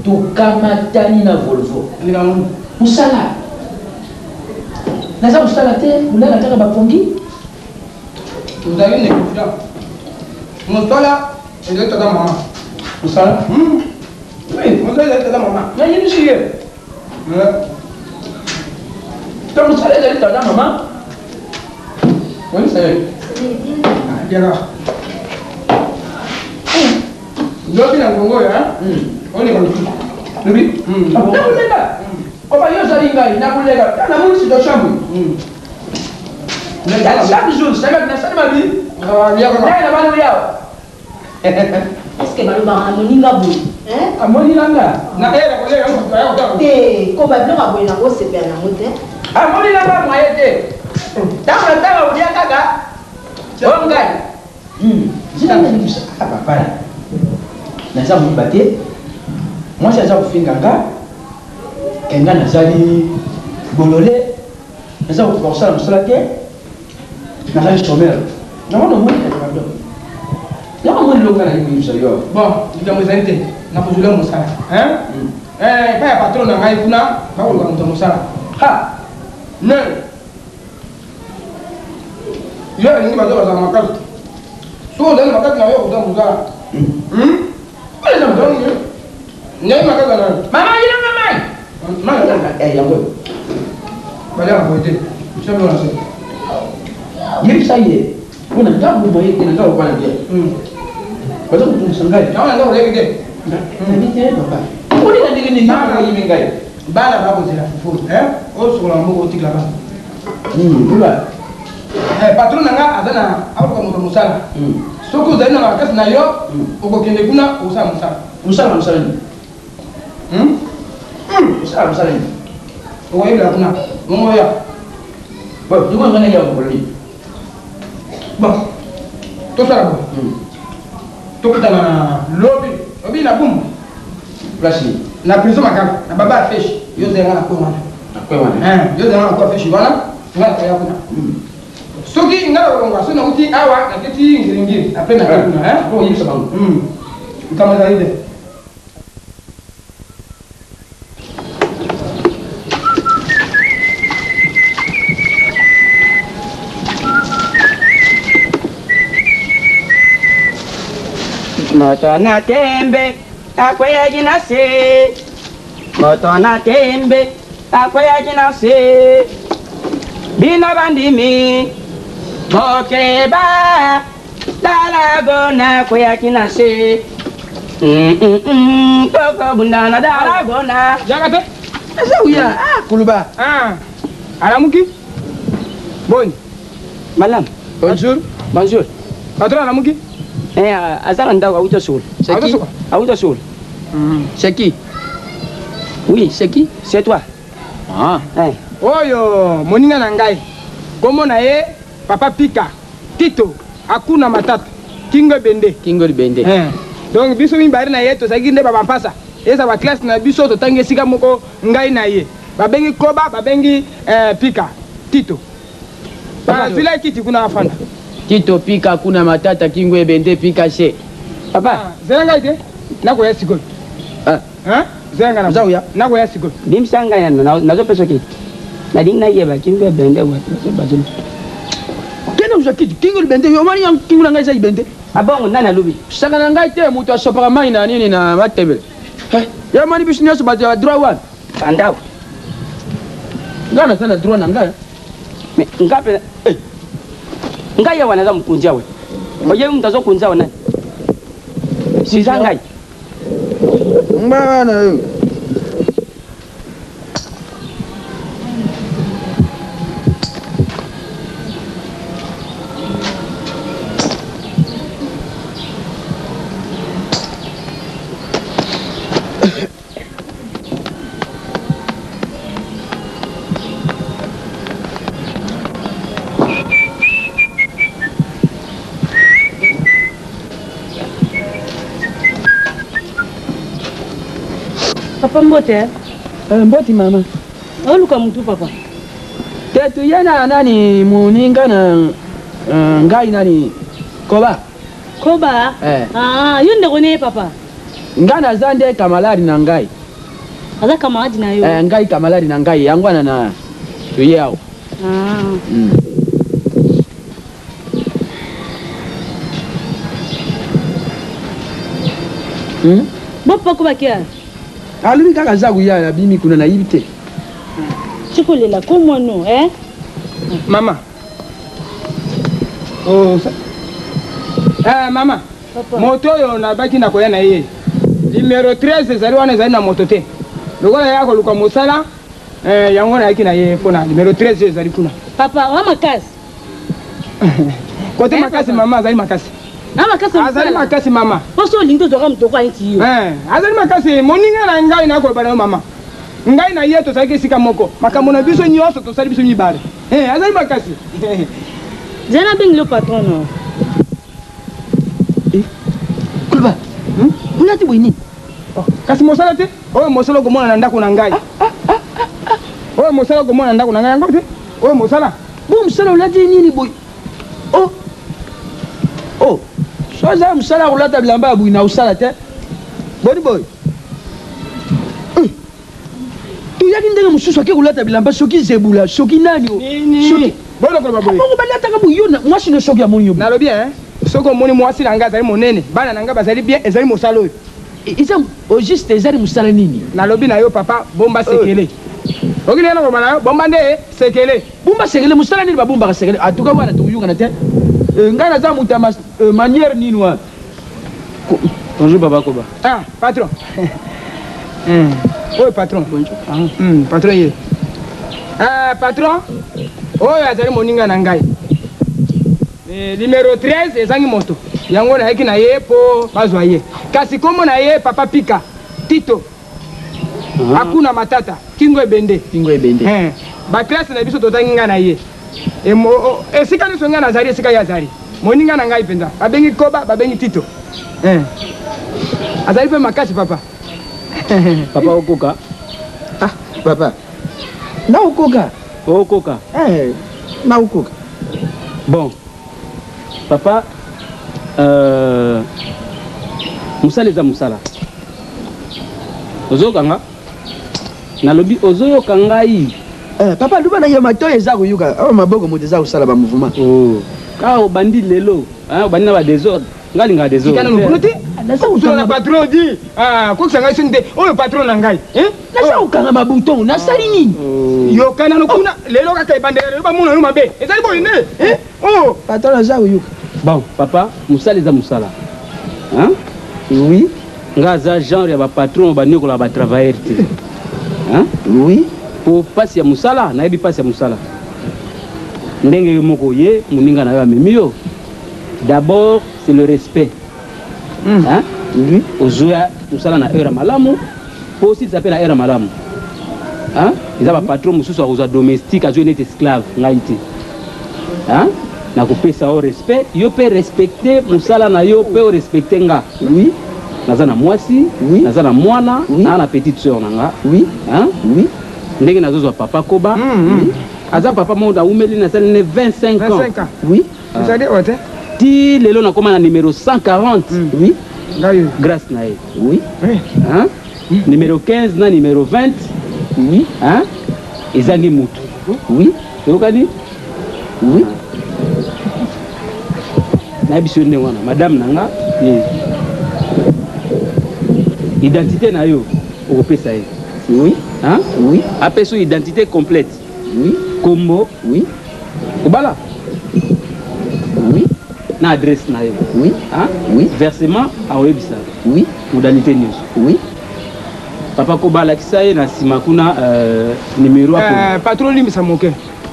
Tokamatani na Volvo. Mosala. Naza kosala te, kolala kaka bapongi. Ozali négligent. Mosala ezali tata mama. Mosala? Oui, mosala ezali tata mama. Nayebisi ye. To mosala ezali tata mama. Oyebisa ye. Diaka. Lobi na ngongo oyo, oleka lisusu. Lobi? Nakoleka. Oba yo ozali ngai, nakoleka. Tala namoni situation boye. Chaque jour, semaine, nasali mabi. Naye na bana oya. Est-ce que balobaka na moninga boye? Amoni nanga. Na ela koleka moto aya kotala. Te, koba biloko ya boye nakosepela nango te. Amoni nanga moyen te. Ntango na ntango akolia kaka. Oyo ngai. Zina papa. Naza moyiba te. Mwasi aza kofinga nga. Ke nga nazali bolole. Naza kokoka kosala mosala te. Nazali chômeur. Yango namoni pardon. Yango namoni eloko nga nalingi koyebisa yo. Bon, likambo ezali te. Nakozwela mosala. Hein? Eh, epai ya patron na ngai kuna bakoluka moto ya mosala. Ha! Mais yo alingi bato bazala makasi. Soki ozali makasi na yo okozwa mosala. Donc, ndenge makasi na yo. Mama yinanga mai. Mai Eh, yango. Baliaka boye te. Tia biloko na se. Yebisa ye mpo na ndako boye te na ndako wana te. Baza kotungisa ngai. Yango na ndako oyebi te. Nayebi te papa. Olinga ndenge nini? Bana oyibi ngai. Bana bakozela fufu. Osokola maboko otikela bana. Oula. Patron na nga aza na akoluka moto ya mosala. Soki ozali na makasi na yo, okokende kuna okosala mosala. Mosala mosala nini? Mosala mosala nini? Okoyebela kuna. Bongo ya. Bon, ndeko ngai naya mokolo nini? Bon, tosala boye. Tokutana na lobi. Lobi na Bumbu. Place nini? Na prison Makala, na baba ya feshi. Yo ozali nga na coin wana. Na coin wana. Yo ozali nga na coin ya feshi wana. Nga nakoya kuna. Soki nga nakolongwa, soki nauti awa naketi Ngiringiri, après nake kuna. Hein? Bongo oyebisa bango. Likambo ezali te. Moto na tembe. Akweyaki na se. Moto na tembe akweyaki na se. Bino bandimi bokeba dalagona akweyaki na se. Tokobunda na dalagona. Yaka te. Eza uya. Ah, kuluba. Ah. Alamuki? Boni. Malamu. Bonjour. Bonjour. Patron alamuki? Eh, aza na ndako auta sola. C'est qui? Auta sola. C'est qui? Oui, c'est qui? C'est toi. Ah. Eh. Oyo moninga na ngai. Kombo na ye Papa Pika, Tito, Akuna Matata, Kingo Ebende. Kingo Ebende. Eh. Donc biso mibale na ye tozalaki nde ba bampasa. Eza ba classe na biso totangi esika moko ngai na ye. Babengi Koba, babengi eh, Pika, Tito. Bazwila kiti kuna afanda. Tito Pika kuna Matata Kingo Ebende Pika she. Papa, ah, zela ngai te. Nakoya sikoyo. Ah. Hein? Zela ngai na. Nakoya sikoyo. Bimisa ngai nano nazopesa kiti. Nalingi nayeba Kingo Ebende wapi bazolo. Kende kozwa kiti Kingo Ebende yo omoni yango Kingo na ngai eza Ebende. Abongo nani alobi? Saka na ngai te moto asopaka mai na nini na matebele. Eh, yo omoni biso nyonso bato ya droit wana. Bandao. Ngai naza na droit na ngai. Mais nga pe eh. Ngai awa naza mokonzi awa. Oyebi moto azokonzi awa nani? Siza ngai. Ngbana yo. Papa mbote. Eh, mbote mama. Oluka mutu papa. Te tuye na nani muninga na ngai nani koba. Koba? Eh. Ah, yo ndeko ne papa. Nga naza nde kamaladi na ngai. Aza kamaladi na yo? Eh, ngai kamaladi na ngai yango wana na toye awa. Ah. Bo papa kia. Alobi kaka aza koya nabimi kuna nayibi te. Tikolela komono eh? Mama. Oh, eh, mama. Moto oyo nabaki na koya na ye numero 13 ezali wana ezali na moto te lokola ya koluka mosala eh, yango nayaki na ye mpona numero 13 ezali kuna. Papa wa makasi kote makasi mama azali makasi. Azali makasi mama. Poso olingi tozwaka moto oyo nti yo. Eh, azali makasi moninga na ngai nakoloba na yo mama. Ngai na ye tozalaki esika moko makambo na biso nyonso tosali biso mibale. Eh, azali makasi. Zela nabengi lo patron no. Kuluba, olati boye nini? Kasi mosala te oyo mosala okomona na ndako na ngai. Oyo mosala okomona na ndako na ngai yango te oyo mosala. Bo mosala olati nini boye? Oh. Oh. So eza mosala ya kolata bilamba ya boye na osala te. Boni boye. Toyaki ndenge mosusu ake kolata bilamba soki zebula soki nani soki bongo balataka boye yo mwasi no soki amoni yo. Nalobi hein soki omoni mwasi na ngai azali monene bana na ngai bazali bien ezali mosala oyo. Eza au juste ezali mosala nini? Nalobi na yo papa bomba sekele. Oki ndenge nakoloba na yo bomba nde sekele. Bomba sekele mosala nini babombaka sekele? En tout cas wana tokoyokana te. Ngai naza moto ya manière nini wana? Bonjour papa Koba. Ah patron. Oyo patron. Bonjour. Patron ye. Ah patron. Oyo azali moninga na ngai. Numero 13 ezangi moto. Yango nayaki na ye po bazwa ye. Kasi kombo na ye Papa Pika, Tito. Akuna Matata, Kingo Ebende. Kingo Ebende. Eh, ba classe na biso totangi ngai na ye. Esika nyonso ngai nazali esika ye azali. Moninga na ngai mpenza. Babengi Koba, babengi Tito. Eh. Azali mpe makasi papa. Papa okoka? Ah, papa. Na okoka. Okoka. Eh, na okoka. Bon. Papa, mosala eza mosala. Ozoyoka nga? Nalobi ozoyoka ngai. Eh, papa luba na yo matoyi eza koyoka. Oh, maboko moto eza kosala ba mouvement. Oh. Kaka obandi lelo, hein, obandi na ba désordre. Nga lingaka Tika desordre. nanu kuna te. Ozala na patron di. Ah, kokisa ngai soni te. Oyo patron na ngai. Hein? Naza kokanga mabuton, nasali nini? Yoka nanu kuna. Lelo kaka ebandela lelo bamona yo mabe. Ezali boye nde. Hein? Oh. Patron aza koyoka. Bon, papa, mosala eza mosala. Hein? Oui. Nga aza genre ya ba patron banyokolaka ba travailleur te. Hein? Oui. Po pasi ya mosala, nayebi pasi ya mosala. Ndenge yo moko ye, moninga na yo amemi yo. D'abord, c'est le respect. Hein? Oui. Ozoya mosala na heure ya malamu, po osilisa mpe na heure ya malamu. Hein? Eza ba patron mosusu akozwa domestique azwi neti esclave, ngai te. Hein? Nakopesa yo respect, yo mpe respecte mosala na yo mpe orespecte nga. Oui. Naza na mwasi, Oui. naza na mwana, Oui. naza na petite sœur na nga. Oui. Hein? Oui. Ndenge nazozwa papa Koba, aza papa moko naumeli nasali ne 25 ans. 25 ans. Oui. Ezali oyo te. Ti lelo nakóma na numéro 140. Oui. Ngai oyo. Grâce na ye. Oui. Hein? Numéro 15 na numéro 20. Oui. Hein? Ezangi mutu. Oui. Oyokani? Oui. Nayebi biso ndenge wana madame na nga ye. Identité na yo okopesa ye. Oui. Hein? Oui. Apesa yo identité complète. Oui. Kombo, Oui. obala Oui. na adresse na yo. Oui. Hein? Oui. Versement akoyebisa Oui. modalité nyonso. Oui. Papa Koba alakisa ye na nsima kuna numéro apo. Patron limbisa moke.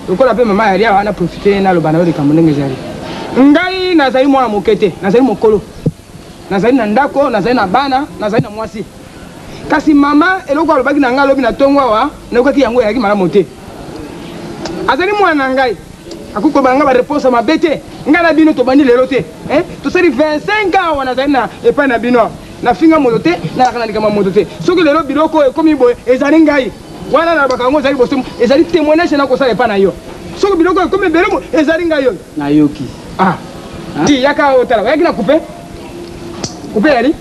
Lokola mpe mama yali awa na profite naloba na yo likambo ndenge ezali. Ngai nazali mwana moke te, nazali mokolo. Nazali na ndako, nazali na bana, nazali na mwasi. Kasi mama eloko alobaki na ngai alobi na ntongo awa, nayokaki yango eyaki malamu te. Azali mwana na ngai. Akoki koloba na ngai ba réponse ya mabe te. Ngai na bino tobandi lelo te. Hein? Tosali 25 ans awa nazali na epai na bino awa. Nafinga moto te, nalaka na likambo ya moto te. Soki lelo biloko oyo ekomi boye, ezali ngai. Wana nalobaka yango ezali bosembo, ezali témoignage nakosala epai na yo. Soki biloko oyo ekomi ebele boye, ezali ngai oyo. Nayoki. Ah. Ti yaka otala, oyaki na coupe? Coupe yali?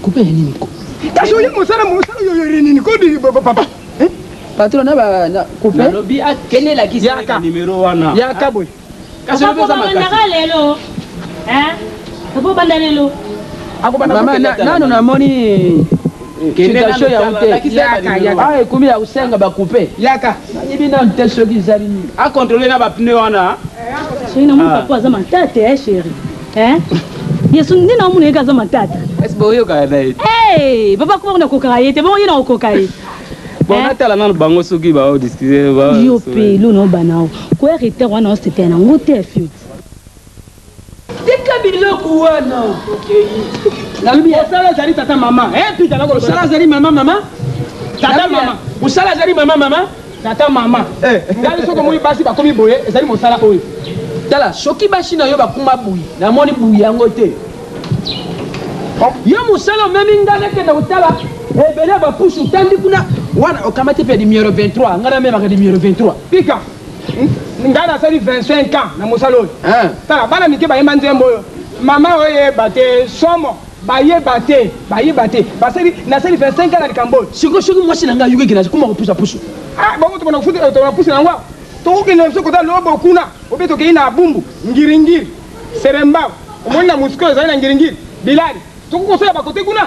Coupe ya nini? Kasi oye mosala mosala oyo oyo nini? Kodi papa. Hein? Patron na ba na coupe? Nalobi akende lakisa ye Yaka. numero wana. Yaka boye. Kasi olobi eza makasi. Papa lelo. Hein? Papa banda lelo. Akobanda Mama kokende na, tala nano nano. namoni Kende situation nano ya tala, te. lakisa ye ba Yaka, numéro yaka. wana. Ah ekomi ya kosenga ba coupe. Yaka. Nayebi nanu te soki ezali nini. Akontrole na ba pneu wana. Soki namoni papa aza matata eh chéri. Hein? Yesu nde naomona ye aza matata. Est-ce boyokaka na ye? Hey, papa kuma kuna kokaka ye te, bongo ye na kokoka ye. Bon, Hein? natala nano bango soki baodiscute. Yo pe lo na obana o. Koya retard wana osepela nango te fioti. Tika biloko wana. Nalobi Mosala ezali tata mama. Eh pita nakoloba. mosala azali mama mama. Tata Nalobi, mama. Mosala azali mama mama. Tata mama. Ngai soki omoni basi bakomi boye ezali mosala oyo. Tala soki basi na yo bakuma buyi, namoni buyi yango te. Yo mosala omemi ngai nakenda kotala ebele ya bapusu otandi kuna wana okamati mpe numéro 23 ngai namemaka numéro 23. Pika. Ngai nasali 25 ans na mosala oyo. Hein? Tala bana mike bayemba nzembo oyo. Mama oyeba te somo bayeba te bayeba te basali nasali 25 ans na likambo oyo. Sikoyo soki mwasi na ngai ayokaki na kuma kopusa pusu. Ah bongo tokona kofuta tokona pusu na yango awa. Tokokende biso kota lobo kuna obe tokei na bumbu ngiringiri seremba omoni na mosiko ezali na ngiringiri bilali tokoki kosala bakote kuna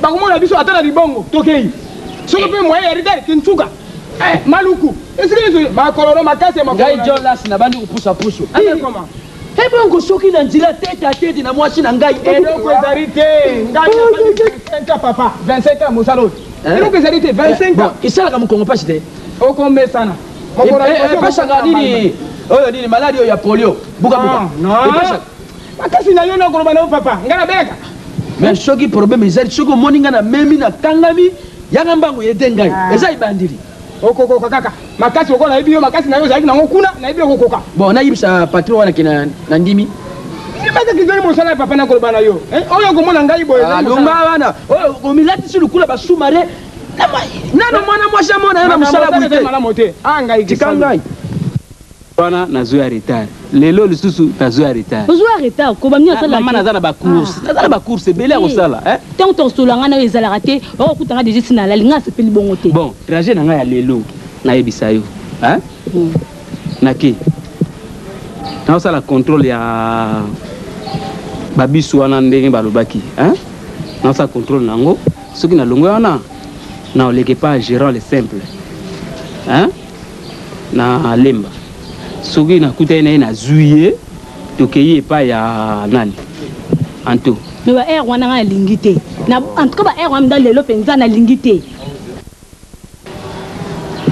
bakomona biso ata na libongo tokei soki mpe moye ya ritari kinsuka eh, maluku esika nyonso makololo makasi ya makolo Ngai John Las nabandi kopusa pusu. Koma. Ebongo soki na nzela tete a tete na mwasi na ngai. Eloko ezali te ngai nasali 25 ans papa 25 ans mosala oyo eloko ezali te 25 Bon, ans esalaka mokongo mpasi te. okomesana Mokolo ya liboso Epesaka okomesana. nini oyo nini maladi oyo ya polio bukabuka. Non, non. Epesaka. Makasi na yo nakoloba na yo papa ngai nabelaka Mais soki problème ezali soki omoni ngai namemi nakangami yanga mbangu ede ngai eza ebandeli. Okokoka kaka makasi lokola nayebi yo makasi na yo ozalaki nango kuna nayebi okokoka. Bon nayebisa patron wana ke na na ndimi. Ndimaka ezali mosala ya papa nakoloba na yo. Eh, oyo okomona ngai boye ezali mosala. Longa wana oyo omilatisi lukula basumare nano mwana mwasi amona yo na mosala Makambo boye ezali te. malamu te. Ah ngai Tika kisalo. ngai. Wana nazwi ya retard. Lelo lisusu nazwi ya retard. Ozwa retard koba mini osala. Mama naza na ba course. Naza na ba course ebele ya kosala, hein? Ntango tokosola ngai na yo ezalaka te, okokuta ngai deja esi nalali, ngai nasepeli bongo te. Bon, trajet na ngai ya lelo nayebisa yo, hein? Nake. Naosala contrôle ya Babisu wana ndenge balobaki hein? Nasala contrôle na yango soki nalongwe wana na oleke pa gérant le simple hein? Na lemba soki nakutani na ye nazwi ye tokei epai ya nani anto. Mais ba heure wana nga nalingi te. Na en tout cas ba heure wana nda lelo penza nalingi te.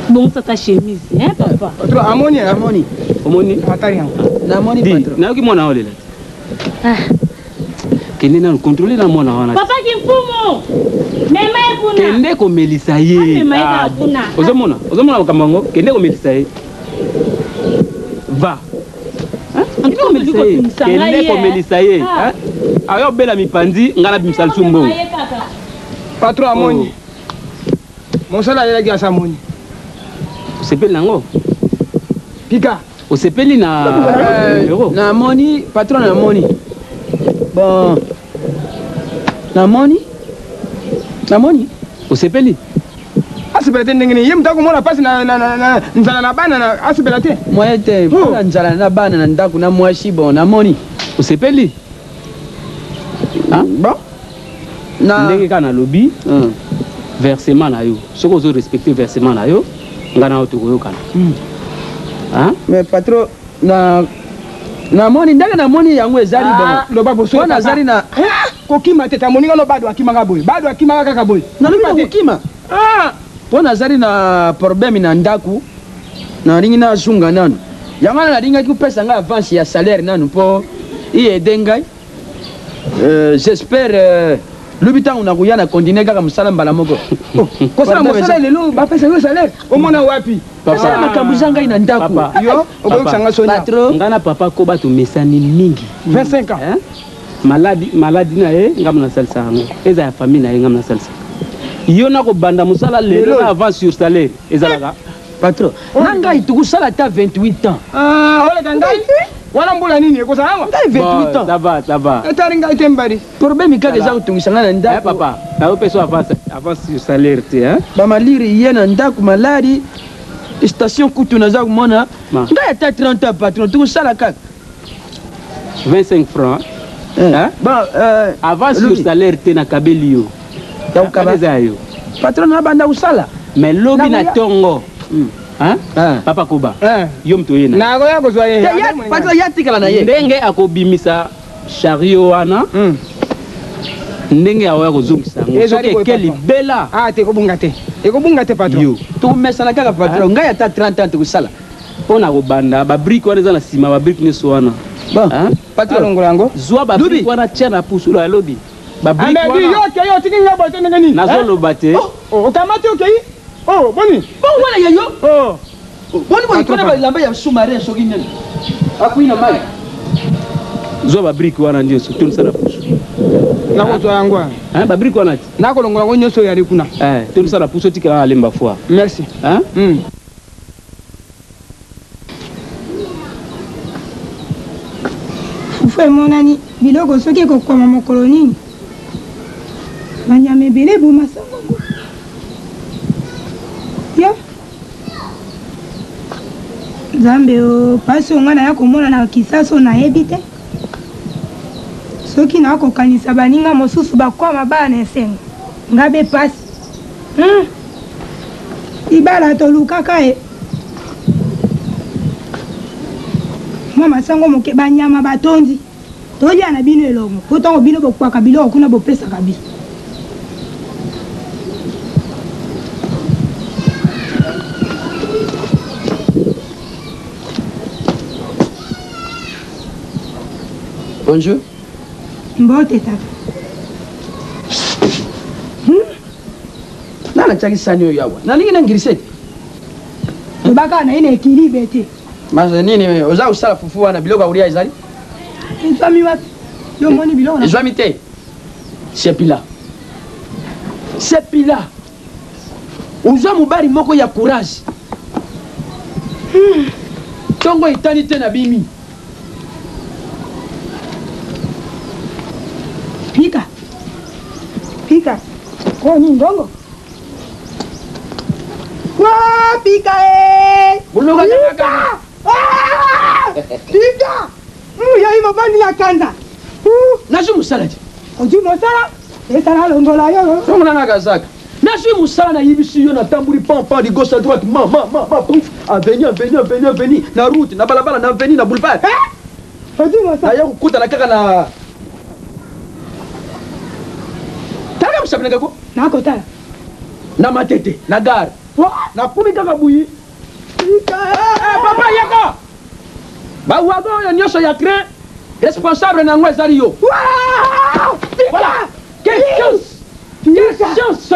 Bongisa ta chemise hein papa. Patron amoni amoni. Omoni? Atali yango. Namoni patron. Nayoki mwana olela. Ah. Kende nanu contrôler na mwana wana. Papa Kimfumu. Mema ye kuna. Kende komelisa ye. Amema ye kaka kuna. Ozomona? Ozomona makambo yango? Kende komelisa ye. Va. Kende komelisa ye. Ayo obela mipanzi nga nabimisa lisusu mbongo. Patron amoni. Mosala ayelaki asa amoni. Osepeli nango? Pika. Osepeli na numero? Namoni patron namoni. Bon. Namoni. Namoni. Osepeli? Asepela te ndenge nini? Ye moto akomona mpasi na, na, na, na nzala na bana na asepela te. Moyen te. Mpona nzala na bana na ndako na mwasi bon namoni. Osepeli? Bon. Na ndenge kaka nalobi versement na yo soki ozo respecter versement na yo nga na yo tokoyokana. Hein? Mais patron na namoni ndenge namoni yango ezali bon. Loba bosolo. Mpo nazali na kokima te ta moninga no bado akimaka boye. Bado akimaka kaka boye. Nalobi na kokima. Mpo nazali na problème na ndako nalingi nazunga nanu. Yango wana nalingaki kopesa ngai avance ya salaire nanu mpo i aider ngai. J'espère lobi ntango nakoya na continuer kaka mosala mbala moko. Kosala mosala lelo bapesa yo salaire omona wapi? Papa makambo eza ngai na ndako. Yo okoyokisa nga soni. Patron nga na papa koba tomesani mingi. 25 ans. Maladi maladi na ye nga nasalisa yango eza ya famille na ye nga nasalisa. Yo nakobanda mosala lelo na avance sur salaire ezalaka. Patron na ngai tokosala ata 28 ans. Oleka ngai wana mbula nini ekozala awa? Ngai 28 ans. Ça va, ça va. Etali ngai te mbali. Problème kaka eza kotungisa ngai na ndako. Papa, nazopesa avance avance sur salaire te hein. Bamaliri ye na ndako maladi station kutu naza komona ngai ata 30 ans patron tokosala kaka 25 francs. Hein? Bon, avance sur salaire te nakabeli yo. Ya kokaba. Eza ya yo. Patron nabanda kosala. Mais lobi na tongo. Hein? Papa Koba. Yo moto ye na. Nakoya kozwa ye. Patron ya tikala na ye. Ndenge akobimisa chariot wana. Ndenge akoya kozongisa yango. Soki eke libela. Ah te ekobunga te. Ekobunga te patron. Yo. Tokomesana kaka patron. Ngai ata 30 ans tokosala. Mpo na kobanda ba brique wana eza na sima ba brique nyonso wana. Bon. Patron. Alongola yango. Zwa ba brique wana tia na pusu lo alobi. Ba brique wana. Amedi yo okei otiki ngai boye te ndenge nini? Nazoloba te. Okamati okei? Oh boni. Bon wana ya yo. Oh. Boni boye kona ba elamba ya sous-marin soki nini. Akui na mai. Zwa ba brique wana nyonso tondisa na pusu. Nakozwa yango wana. Hein, ba brique wana ti. Nakolongola yango nyonso oyo yali kuna. Eh, tondisa na pusu otikela na lemba foire. Merci. Hein? Fufu emonani biloko soki ekokwama mokolo nini? Banyama ebele eboma sango yango. Yo Nzambe o pasi oyo ngai naya komona na Kisasa oyo nayebi te. Soki nakokanisa baninga mosusu bakwama bana na esengo, ngai be pasi. Hum! Libala tolukaka e. Mwa masango moke, banyama batondi. Tolia na bino elongo, po tango bino bokwaka biloko kuna bopesaka biso. Bonjour. Mbote tata. Nani atiaki sani oyo awa? Nalingi na ngirisa te. Loba kaka na ye na equilibre te. Mas nini oza kosala fufu wana biloko ya kolia ezali? Ezwami wapi? Yo omoni biloko na Ezwami te. Sepila. Sepila. Oza mobali moko ya courage. Tongo etani te na bimi. Pika. Pika. Oyo nini ngongo? Wa pika e! Buluka Pika! Ah! Pika! Yayi mobandi na kanza. Nazwi mosala te. Ozwi mosala? Esala longola yo. Longola nga kazaka. Nazwi mosala nayebisi yo natamboli pan pan de gauche à droite ma ma ma ma pouf avenue avenue avenue avenue na route na balabala na avenue na boulevard. Ozwi mosala. Naye kokutana kaka na Tala mosapi na kako. Nakotala. Na matete na gare. Nakomi kaka buyi. Papa yaka. Ba wagon oyo nionso ya train responsable na yango ezali yo. Voilà. Quelle chance! Quelle chance!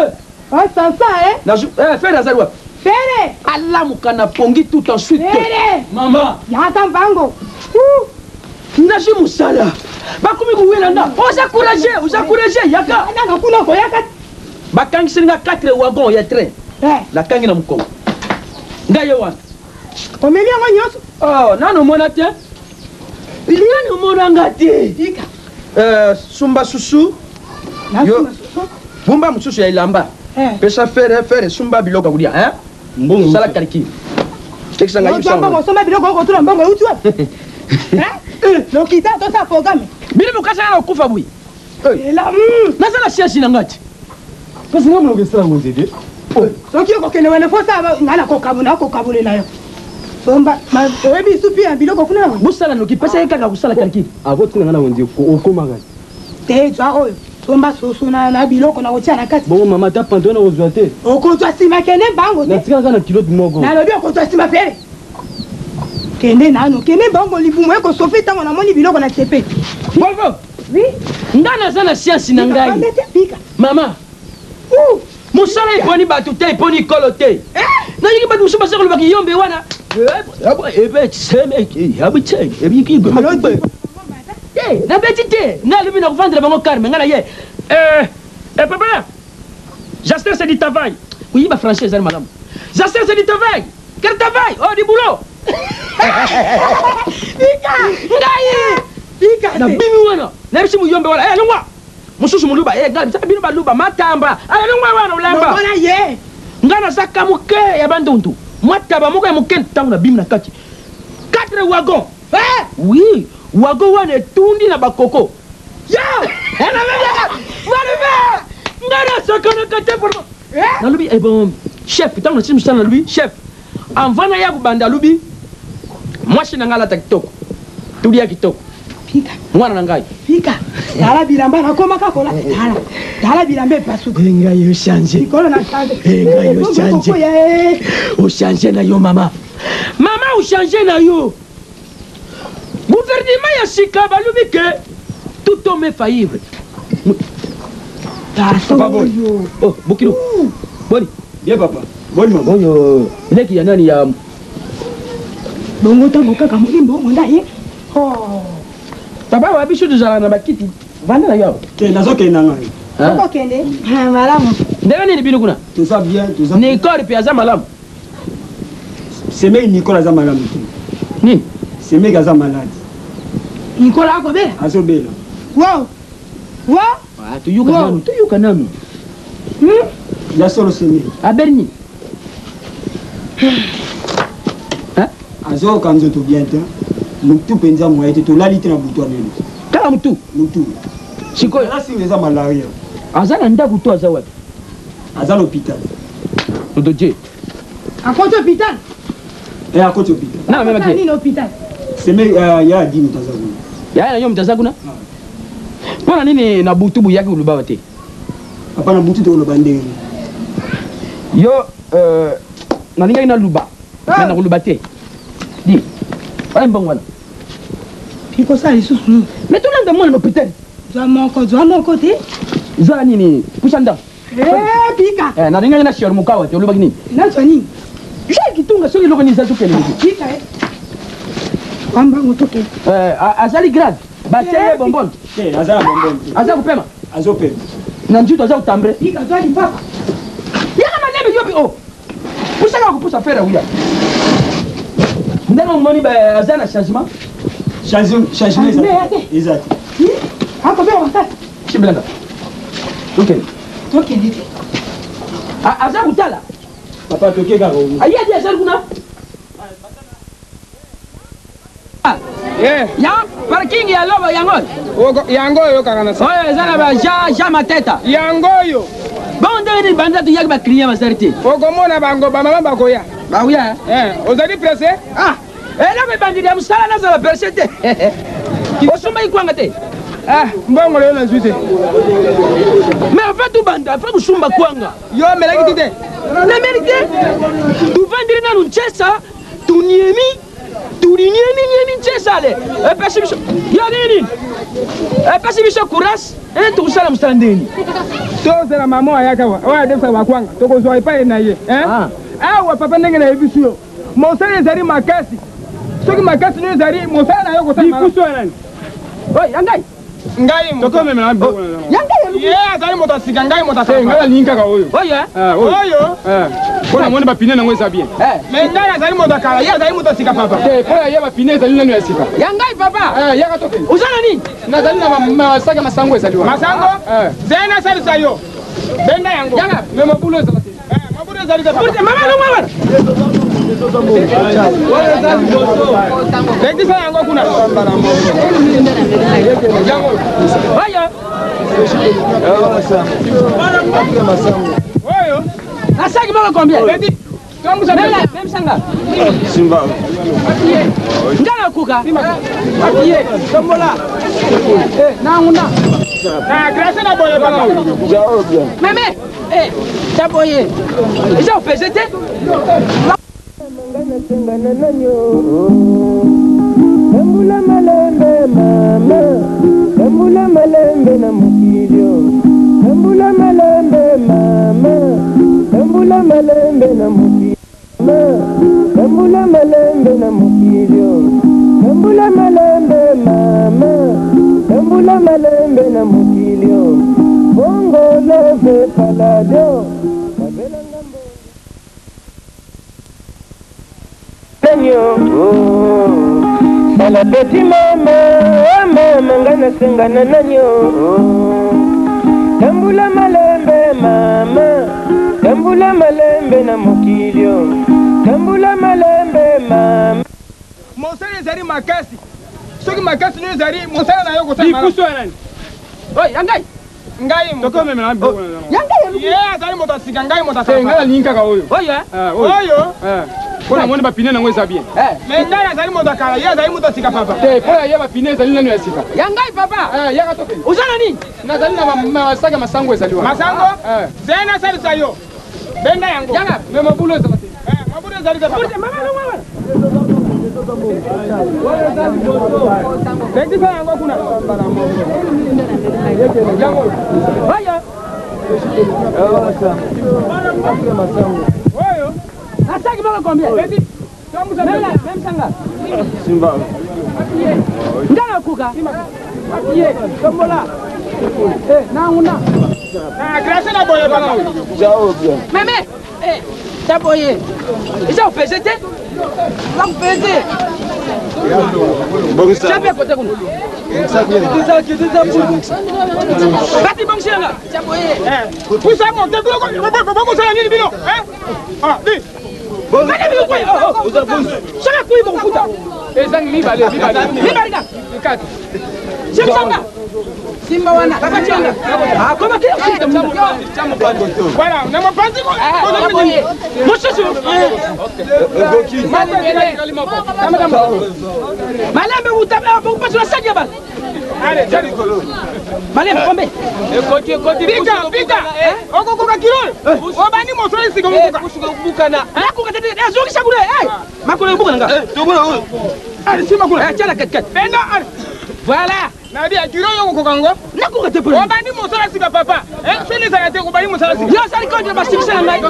Osasa eh? Na eh, Ferre azali wapi? Ferre! Alamuka na pongi tout en suite. Ferre! Mama! Yaka mbango. Nazwi mosala. Bakomi kowela nga. Oza courageux, oza courageux, yaka. Nanga kuna koyaka. Bakangiseli nga 4 wagon ya train. Eh. Nakangi na mokongo. Ngai ye wana. Omemi yango nyonso? Oh, nanu omona te. Nanu omona nga te. Tika. Euh, sumba susu. Yo. Bumba mosusu ya elamba. Eh. Pesa fere, fere sumba biloko ya kolia, hein? Mbongo. Sala calcul. Tekisa ngai Ozwa mbongo, osomba biloko okotuna mbongo euti wapi? Hein? Lokita tosala programme. Bino bokasaka na kokufa boye. Ela, Naza na siasi na ngai te. Kasi nga monoko esala yango nzete. Soki okokende wana fo osala ngai nakokabolela yo. Somba, oyebi supi ya biloko kuna na Bosala noki, pesa ye kaka kosala calcul. Akotinda nga na wenze okomaka. Te, zwa oyo. Somba soso na biloko na kotia na kati. Bongo mama ata pantalon nakozwa te. Okozwa nsima, kende mbango te. Natikaka kaka na culotte moko. Nalobi okozwa nsima pele. Kende nanu, kende mbango libumu ekosofi ntango namoni biloko na sepe. Bravo. Oui. Nga naza na science na ngai. Mama. Mosala eponi bato te, eponi ekolo te. Nayoki bato mosusu baza koloba kiyombe wana. Te, nabeti te. Nga alobi na kovandela bango calme, nga na ye. Eh, eh papa. Justin c'est du travail. Koyiba français ezali malamu. Justin c'est du travail. Quel travail? Oh, du boulot. Bika! Ngai! Bika! Nabimi wana. Nayebisi muyombe wana. Eh, longwa. Mosusu moluba. Eh, ngai bisa bino baluba matamba. Ala longwa wana olamba. Longola ye. Ngai nazaka moke ya bandundu. Mwa taba moko ya moke ntango nabimi na kati. 4 wagons. Eh! Oui, wagon wana etundi na bakoko. Yo! Nalobi, ngai nasakanaka te vraiment. Nalobi, eh bon, chef, ntango nasili mosala nalobi, chef, avant naya kobanda alobi, mwasi na ngai alata kitoko, tolia kitoko. Pika. Mwana na ngai. Pika. Tala bilamba nakomaka kolata. Tala. Tala bilamba epasuka. Eh, ngai ochange. Likolo na change. Eh, ngai ochange. Okoya, eh. Ochange na yo mama. Mama ochange na yo. Gouvernement ya sika balobi ke tout homme est faillible. Papa Boni. Oh, Bokilo. Boni. Bien papa. Boni mama. Oyo leki ya nani ya Bongo ntango kaka moni mbongo nda ye. Oh. Papa wa biso tozalaka na bakiti. Vanda na yo awa. Te nazokende na ngai. Hein? Okokende? Ah, malamu. Ndenge nini bino kuna? Toza bien, toza. Nicole pe aza malamu. Semeki Nicole aza malamu te. Nini? Semeki aza malade. Nicole akobela? Azobela. Wow. Wow. Ah, toyoka nanu, toyoka nanu. Ya solo semeki. Abeli nini? Hein? Azoyoka nzoto bien te. Mutu mpenza moye te, tolali te na butu ya lelo. Kaka mutu? Mutu. Sikoyo Asinga eza malaria. Aza na ndako to aza wapi? Aza na hôpital. Toto Dieu. Akoti hôpital? Eh, akoti hôpital. Na mema Nini hôpital? Semeki ya adi moto aza kuna. Yaya na yo moto aza kuna? Mpo na nini na butu buyaki koloba te? Papa na butu tokoloba ndenge. Yo nalingaki naluba. Mais nakoloba te. Di. Oya mbongo wana. Ekosala lisusu nini? Mais tolanda mwana na hôpital. Zwa moko, zwa moko te. Zwa nini? Pusa ndako. Eh, pika. Eh, nalingaki na shior mukawa te, olobaki nini? Nazwa nini? Jean Kitunga soki eloko nini eza tokende moki. Pika eh. Wambango tokende. Eh, azali grave. Batie ye bonbon. Te, aza na bonbon te. Aza kopema. Azopema. Na nzuto aza kotambre. Pika, zwa lipapa. Yaka malembe yo bi oh. Pusa kaka kopusa fere uya. Ndenge omoni ba aza na changement. Changement eza te. Eza te. Akobela makasi. Simbelanga. Tokende. Tokende te. Aza kotala. Papa toke kaka. Aye adi azali kuna. Ya parking ya lobo yango. Yango oyo kaka na Oyo eza na ba Jean Jean Mateta. Yango oyo. Bon ndenge nini banda toyaki ba client bazali te. Okomona bango ba mama bakoya. Bakoya. Eh, ozali pressé? Ah, eloko ebandeli ya mosala nazala pressé te. Osombaki kwanga te. Ah, mbongo lelo nazwi te. Mais avant tobanda, faut kosomba kwanga. Yo omelaki ti te? Nameli te. Tovandeli nanu nchesa, toniemi, toliniemi niemi nchesa ale. Epesi biso yo nini? Epesi biso courage, eh tokosala mosala ndeni. Tozela mama ayaka awa, oyo adefisaka bakwanga, tokozwa epai na ye. Eh? Awa papa ndenge nayebisi yo, mosala ezali makasi. Soki makasi nio ezali, mosala na yo kosala. Likusu ya nani? Oi, ya ngai. Ngai moto. Tokomemela biloko na Ya ngai. Ye azali moto ya sika, ngai moto ya Te, ngai nalingi kaka oyo. Oyo, eh? Oyo. Mpo namoni bapine nango eza bien. Mais ngai azali moto ya kala, ye azali moto ya sika papa. Te, mpo ya ye bapine ezali nanu ya sika. Ya ngai papa. Yaka tokende. Oza na nini? Nazali na masaka ya masango ezali wana. Masango? Zela nasalisa yo. Benga yango. Yanga. Mais mobulu ezala te. Mobulu ezali te papa. Mama longwa wana. Lekisa yango kuna. Yango. Oyo. Oyo. Nasaki moko combien? Même sanga. Simba. Nga nakoka. Papier, tombola. Eh, nanguna. Ah, grâce na boye papa. Meme, eh, taboye. Eza opese te? Nasengana nanyo Tambula malembe mama Tambula malembe na mokili Tambula malembe mama Tambula malembe na mokili Tambula malembe na mokili Tambula malembe mama Tambula malembe na mokili Bongo love palado Nanyo Sala peti mama mama nga nasengana nanyo Tambula malembe mama Tambula malembe na mokili Tambula malembe mama Mosala ezali makasi. Soki makasi nio ezali, mosala na yo kosala. Likusu ya nani? Oi, ya ngai. Ngai moto. Tokomemela biloko na Ya ngai. Ye azali moto ya sika, ngai moto ya Te, kala. ngai nalingi kaka oyo. Oyo, eh? Oyo. Mpo namoni bapine nango eza bien. Mais ngai azali moto ya kala, ye azali moto ya sika papa. Te, mpo ya ye bapine ezali nanu ya sika. Ya ngai papa. Yaka tokende. Oza na nini? Nazali na masaka ya masango ezali wana. Masango? Zela nasalisa yo. Benga yango. Yanga. Mais mobulu ezala te. Mobulu ezali te papa. Mama longwa wana. Lekisa yango kuna. Yango. Oyo. Oyo. Nasaki moko combien? Même sanga. Simba. Nga nakoka. Papier, tombola. Eh, nanguna. Ah, grâce na boye papa. Meme, eh, taboye. Eza opese te? Bakupese. Chape kote kuna. Bati bongisi yanga. Pusa monte bokosala nini bino? Ah, di. Bana bino kwa. Saka kuyi bokufuta. Ezangi mibale, mibale. Mibale ka. Mikate. Simsanga. Simba wana. Papa changa. Ah, koma kile kufuta. Voilà, na mopanzi ko. Mosusu. Malembe utaba bokupasula saki ya bana. Allez, jali kolo. Malembe kombe. Ekoti ekoti Pita, pita. Okokoka kilo. Obani mosala sika mokoka. Kusuka kubukana. Nakoka te azongisa kuna. Eh, makolo ebukana nga. Tobona oyo. Allez, sima kuna. Eh, tiala kat kat. Benda, allez. Voilà. Nabi kilo yo okokoka ngo. Nakoka te pona. Obani mosala sika papa. Eh, soni ezala te obani mosala sika. Yo osali contre basimisa na ngai.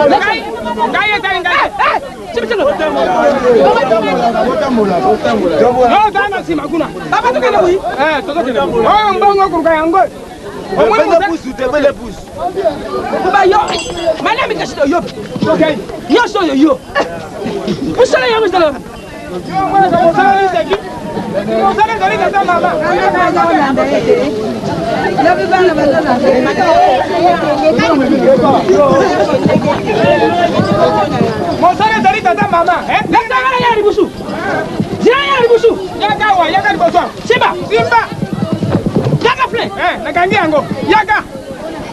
Ngai, ngai ezali ngai. Eh, simisa na. Yo ozala na nsima kuna. Papa tokende kuyi. Eh, tozokende. Oyo mbongo okoluka yango. Kuba yo. Malami kasi yo. Nyonso oyo yo. Mosala yango ezala. Mosala ezali Mosala ezali tata mama. Mosala ezali tata mama. Lesangana ya libusu. Zila ya libusu. Yaka liboso. Simba, simba. Kaka fle. Eh, nakangi yango. Yaka.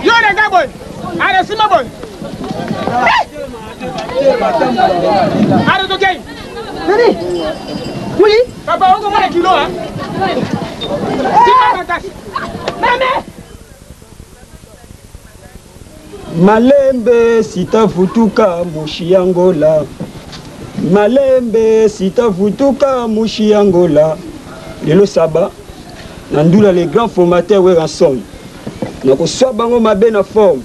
Yo leka boye. Ale simba boye. Ale tokei. Nani? Oui. Papa, okomona kilo, hein? Simba makasi. Mame. Malembe sitavutuka mushi ya Angola. Malembe sitavutuka mushi ya Angola. Lelo saba na ndula le grand formateur Werrason. Nakoswa bango mabe na forme.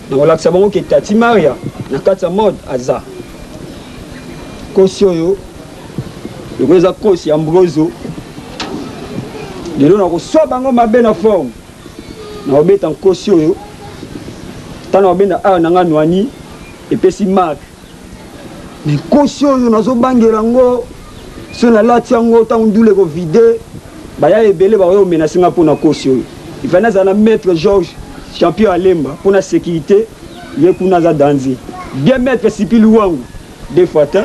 Nakolakisa bango ke Tati Maria na kati ya mode aza. Kosi oyo lokola eza kosi ya Ambroso. Lelo nakoswa bango mabe na forme. Nakobeta nkosi oyo ntango nakobenda awa na nga nwani epesi marke me nkosi oyo nazobangela yango so nalati yango ntango ndula ekovide baya ebele bakoya komenase nga mpo na nkosi oyo ifai nazala na maître georges champion alemba mpo na sécurité ye kuna aza danze bien maître sipi luwangu deux fois te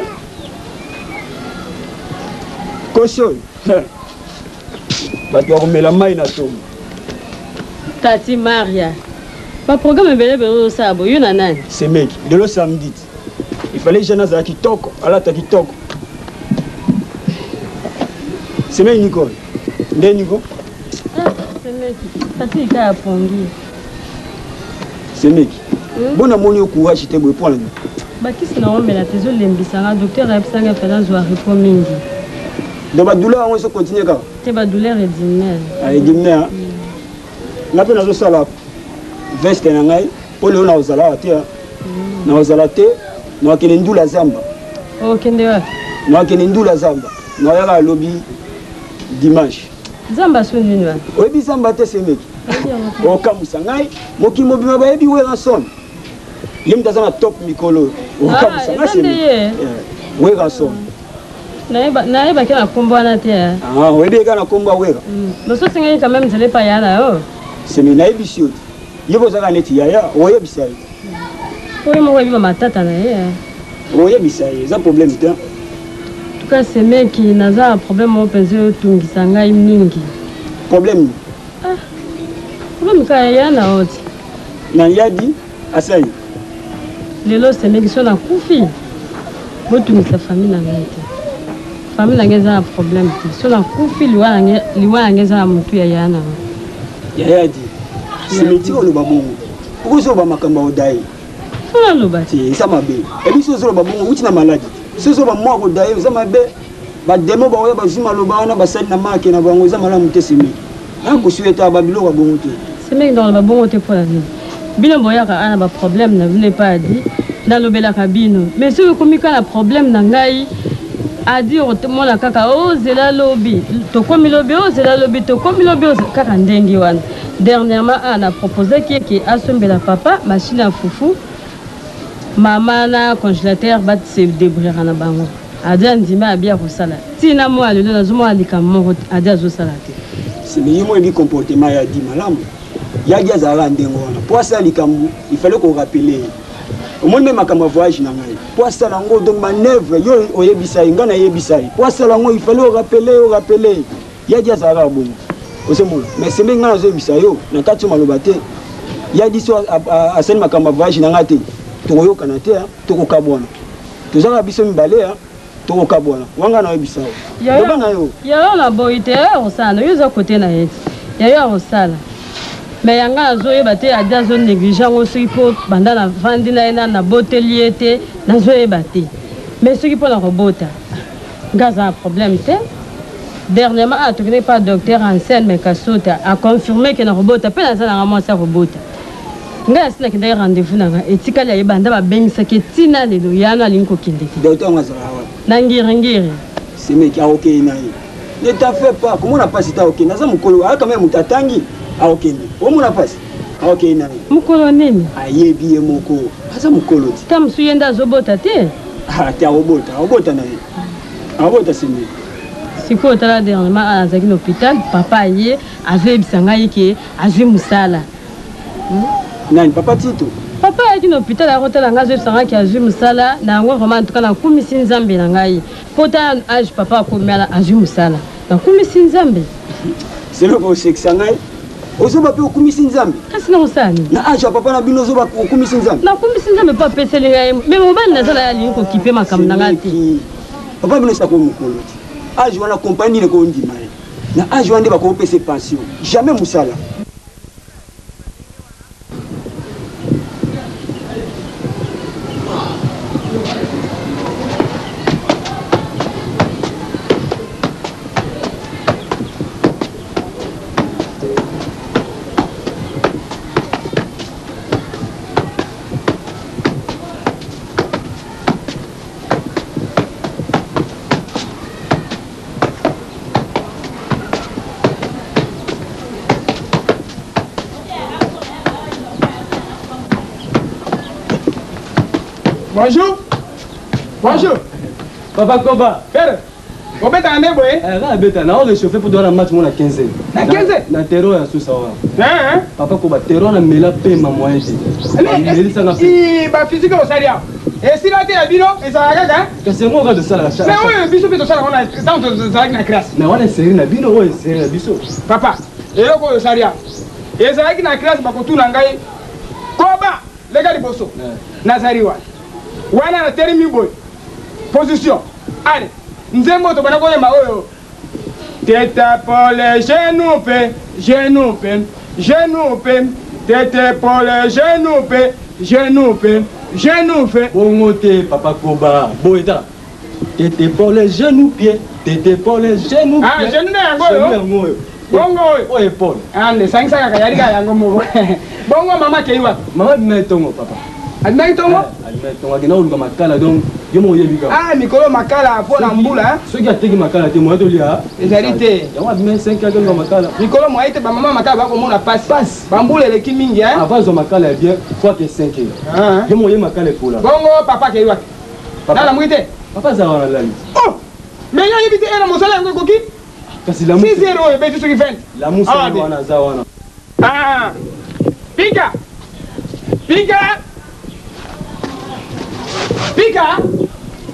nkosi oyo bato bakomela mai na tongo. Tati Maria, ba programme ebele ebele ozosala boye, yo na nani? Semeki, lelo samedi ti. Il fallait jeune azala kitoko, alata kitoko. Semeki Nicole, nde Nico? Ah, semeki, tati lika ya pongi. Semeki, bona moni yo courage te boye mpo na nini? Bakisi na omela te ezolembisa nga, docteur ayebisa nga efale azwa repos mingi. Donc ba douleur yango ezo continuer kaka? Te ba douleur ediminuer. Ah ediminuer hein? Nga mpe nazosala veste na ngai mpo lelo nakozala awa te nakozala te nakokende ndula zamba. Okende wapi? Nakokende ndula zamba nakoyaka alobi dimanche. Zamba so nini wana? Oyebi zamba te semeki? Okamwisa ngai mokili mobima bayebi Werrason ye moto aza na top mikolo oyo. Okamwisa ngai semeki Werrason. Nayebaki na nkombo wana te. Ah, oyebi ye kaka na nkombo ya Wera? Mosusu esengeli quand même nzela epai ya na yo. Semi nayebisi yo te. Yo mpe ozalaka neti yaya, oyebisa ye. Po ye moko ayebi ba matata na ye. Oyebisa ye, eza problème te. En tout cas semeki naza na problème moko mpenza otungisa ngai mingi. Problème nini? Ah, problème kaka ya na yo te. Na yadi asali. Lelo semeki so nakufi botungisa famille na ngai te. Famille na ngai eza na problème te. So nakufi liwa na ngai liwa na ngai eza na mutu ya yaya na ngai. Yaya di semeki oloba bongo. Okozoloba makambo ya odaye. Fo naloba te. Eza mabe. Ebi so ozoloba bongo wuti na maladi. So ozoloba mwa kodaye eza mabe. Ba demo baoya bazwi maloba wana basali na make na bango eza malamu te semeki. Nakosueta ba biloko ya bongo te. Semeki nakoloba bongo te mpo na nini? Bino boyaka awa na ba problème na bino epai Adi, nalobelaka bino mais soki ekomi kaka na problème na ngai Adi okomona kaka oh zela lobi, tokomi lobi, oh zela lobi, tokomi lobi, oh kaka ndenge wana. Dernièrement awa na proposaki ye ke asombela papa machine ya fufu, mama na congélateur ba se débrouillera na bango. Adi andimi abi akosala. Ti na moya lelo nazomona likambo moko Adi azosala te. Simi ye moko yebi comportement ya Adi malamu. Ya Adi azalaka ndenge wana. Po asala likambo, il fallait ko rappeler ye. Omoni meme makambo ya voyage na ngai. Po asala yango donc manœuvre yo oyebisa ye, ngai nayebisa ye. Po asala yango il fallait o rappeler, o rappeler ye. Ya Adi azalaka bongo. Ozomona? Mais sembe ngai nazoyebisa yo na kati yo maloba te. Ya Adi so asali makambo ya voyage na ngai te. Tokoyokana te, tokokabwana. Toza kaka biso mibale hein, tokokabwana. Wanga nayebisa yo. Loba na yo. Yayo na boyi te, yayo akosala na yo oza kote na ye te. Yayo akosala. Mais ya nga nazoyeba te Adi azo neglige yango soki po banda na vandi na ye na naboteli ye te nazoyeba te. Mais soki po na kobota nga aza na problème te. Dernièrement ah tokendaki pa docteur Anselme Kasota a confirmer que nakobota pe naza nanga mwasi ya kobota. Ngai asi nakendaki rendez-vous na ngai etikali aye banda babengisaki ye ti na lelo ye wana alingi kokende te. Docteur yango azalaka wapi? Na Ngiri-ngiri. Semeki akokende na ye. Ne t'en fais pas, komona pasi te akokende. Aza mokolo, aza quand même moto atangi, akokende. Omona pasi? Akokende na ye. Mokolo nini? Ayebi ye moko. Aza mokolo te. Ta mosusu ye nde azobota te. Ah, te akobota, akobota na ye. Akobota semeki. Sikoyo tala dernièrement azalaki na hôpital, papa aye azoyebisa ngai ke azwi mosala. Nani papa Tito? Papa ayaki na hôpital ayaki kotala ngai azoyebisa ngai ke azwi mosala na yango vraiment en tout cas nakumisi Nzambe na ngai po tala age papa akomi wana azwi mosala. Nakumisi Nzambe. Seloko osekisa ngai. Ozoba mpe okumisi Nzambe. Kasi nakosala nini? Na age ya papa na bino ozoba okumisi Nzambe. Nakumisi Nzambe mpo apeseli ngai me mobali naza na ye alingi kokipe makambo na ngai te. Papa bino esako mokolo te. Age wana compagnie nini ekondima ye? Na age wana nde bakopesa pension. Jamais mosala. Bonjour. Bonjour. Papa Koba. Père. Obetaka nde boye? Eh, nga abeta na réchauffer pour dola match mona 15. Na 15? Na terreau ya susa wana. Hein? Papa Koba terreau na mela pema moyen te. Melisa nga pe. Ba physique osali awa. Esila te ya bino ezalaka kaka. Kasi yango kaka tosalaka chaque. Mais oyo biso mpe tosalaka wana ntango tozalaki na classe. Mais wana eseri na bino oyo eseri na biso. Papa, eloko oyo osali awa ezalaki na classe bakotuna ngai koba leka liboso. Nazali wana. Wana natelemi boye. Position. Allez. Nzembo tobanda koyemba oyo. Tete pole genou pe genou pe genou pe tete pole genou pe genou pe genou fe. Bongo te papa koba boye tala. Tete pole genou pied tete pole genou Ah pied. genou nde yango oyo. Yango oyo. Bongo oyo. Oyo épaule. Ah nde sangisa kaka yali kaka yango moko. Bongo mama akei wapi? Mama abima etongo papa. Abimaki tongo? Abimaki tongo akenda koluka makala donc yo moko oyebi kaka. Ah mikolo makala mpo na mbula. Soki ateki makala te moyen tolia. Ezali te. Yango abimaki 5 heures akoluka makala. Mikolo moyen te bamama makala bakomona pasi. Pasi. Bambula eleki mingi hein. Avant azwa makala ya bien faut ake 5 heures. Yo moko oyebi makala epola. Bongo papa akei wapi? Nalamuki te? Papa aza wana alali. Oh! Mais yo oyebi te ena mosala yango ekoki? Kasi lamusa. 6 heures oyo ebeti soki 20. Lamusa ye wana aza wana. Ah! Pika! Pika! Pika!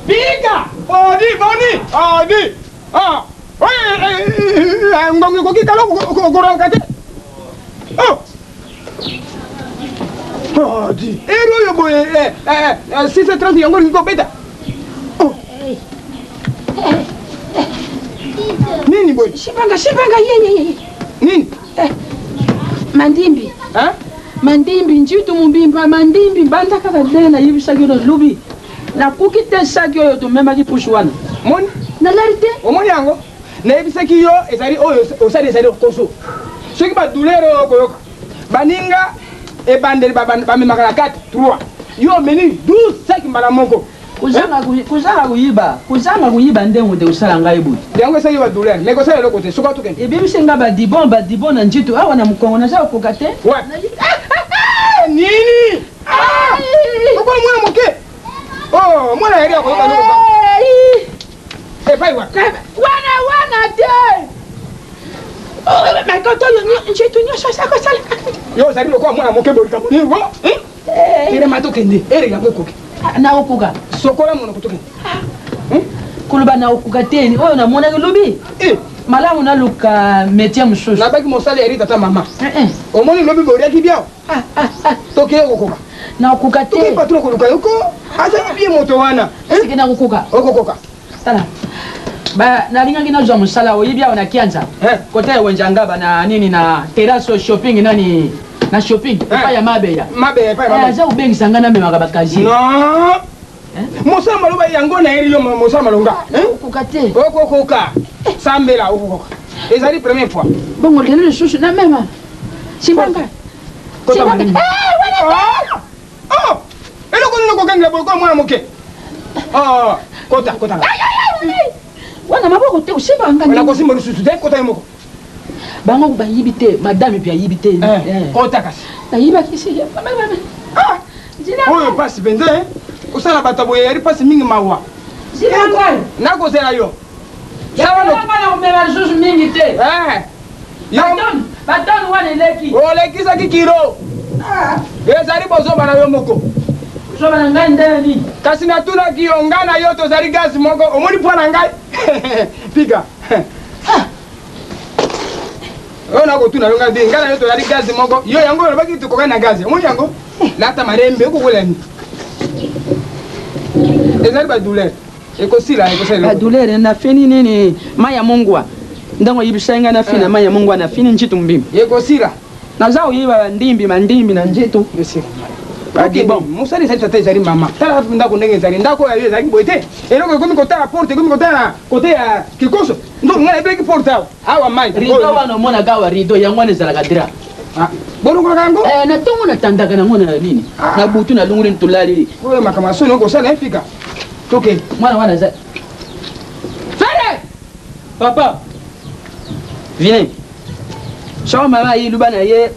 Pika! Odi, boni! Odi! Ah! Oyo ngonga ekoki kala okoroka te. Oh! Odi! Eri oyo boye 6h30 yango olingi kobeta. Oh! Nini boye? Shibanga, shibanga, ye ye ye. Nini? Eh, mandimbi. Hein? Mandimbi njitu mobimba mandimbi banda kaka ndenge nayebisaki yo lobi nakoki te saki oyo tomemaki pusu wana moni nalali te omoni yango nayebisaki yo ezali oyo osali ezali okoso soki badouleur oyo okoyoka baninga ebandeli bamemaka na 4 3 yo omemi 12 saki mbala moko Kozanga koyiba, kozanga koyiba nde moto ekosala ngai boye. Yango esali ba douleur, mais ekosala eloko te, soka tokende. Ebebisi nga ba dibon, ba dibon na njitu awa na mokongo naza kokoka te. Wapi? Ah, nini? Ah! Lokola mwana moke. Oh, mwana yari akoyoka noko. Epai wapi? Wana wana te. Makoto yo njitu nyonso akosala. Yo ozali lokola mwana moke boye likambo nini? Telema tokende, ere yango ekoki. Nakokoka. Sokola monoko tokende. Koloba nakokoka te, oyo namonaki lobi. Malamu naluka métier mosusu. Nabaki mosali ya tata mama. Omoni lobi boliaki bien. Tokeye kokoka. Nakokoka te. Toke patron koluka yo ko. Azali bien moto wana. Sike nakokoka. Okokoka. Tala. Ba nalingaki nazwa mosala oyebi awa na Kianza. Kota ya wenze ya Ngaba na nini na terrasse shopping nani na shopping epai ya Mabeya. Mabeya epai ya Mabeya. Aza kobengisa ngai namemaka ba casier. Non. Mosala maloba yango nayeli yo mosala malonga. Okokoka te. Okokoka. Sambela okokoka. Ezali première fois. Bongo lelo lisusu namema. Simba ngai. Simba ngai. Oh! Eloko nini okokangela boye kwa mwana moke? Oh, kota, kota. Wana maboko te osimba nga nini? Nakosimba lisusu te, kota yo moko. Bango bayibi te, madame mpe ayibi te. Eh, kota kasi. Nayibaki si. Ah! Oyo pasi mpenza, eh? Kosala bato boye yali pasi mingi mawa. Nakozela yo. Nakomema lisusu mingi te. Eh. Batone wana eleki. Olekisaki kilo. Ezali bozoba na yo moko. Bozoba na ngai ndenge nini? Kasi natunaki yo, ngai na yo tozali gaz moko, omoni poids na ngai? Pika. Oyo nakotuna yo ngai be ngai na yo tozali gaze moko. Yo yango olobaki tokokani na gaze. Omoni yango? Lata malembe okokola nini? Ezali ba douleur. Ekosila ekosala. Ba douleur na fini nini? Mai ya mongwa. Ndango oyebisaki ngai na fina mai ya mongwa na fini njitu mbimbi. Ekosila. Naza koyeba bandimbi mandimbi na njitu. Ok, bon, mosala ezali tata ezali mama. Tala ndako ndenge ezali. Ndako oyo ya yo ezalaki boye te. Eloko ekomi kotala porte ekomi kotala kote ya kikoso. Nzoka ngai nayebelaki porte awa. Awa mai. Rideau wana omonaka awa rideau yango wana ezalaka drap. Bolongolaka yango? Eh, na ntongo natandaka nango na nini? Na butu nalongoli tolali. Oyo makambo ya soni okosala efika. Toke. Mwana wana aza. Fere! Papa! Viens. Soko mama ayi luba na ye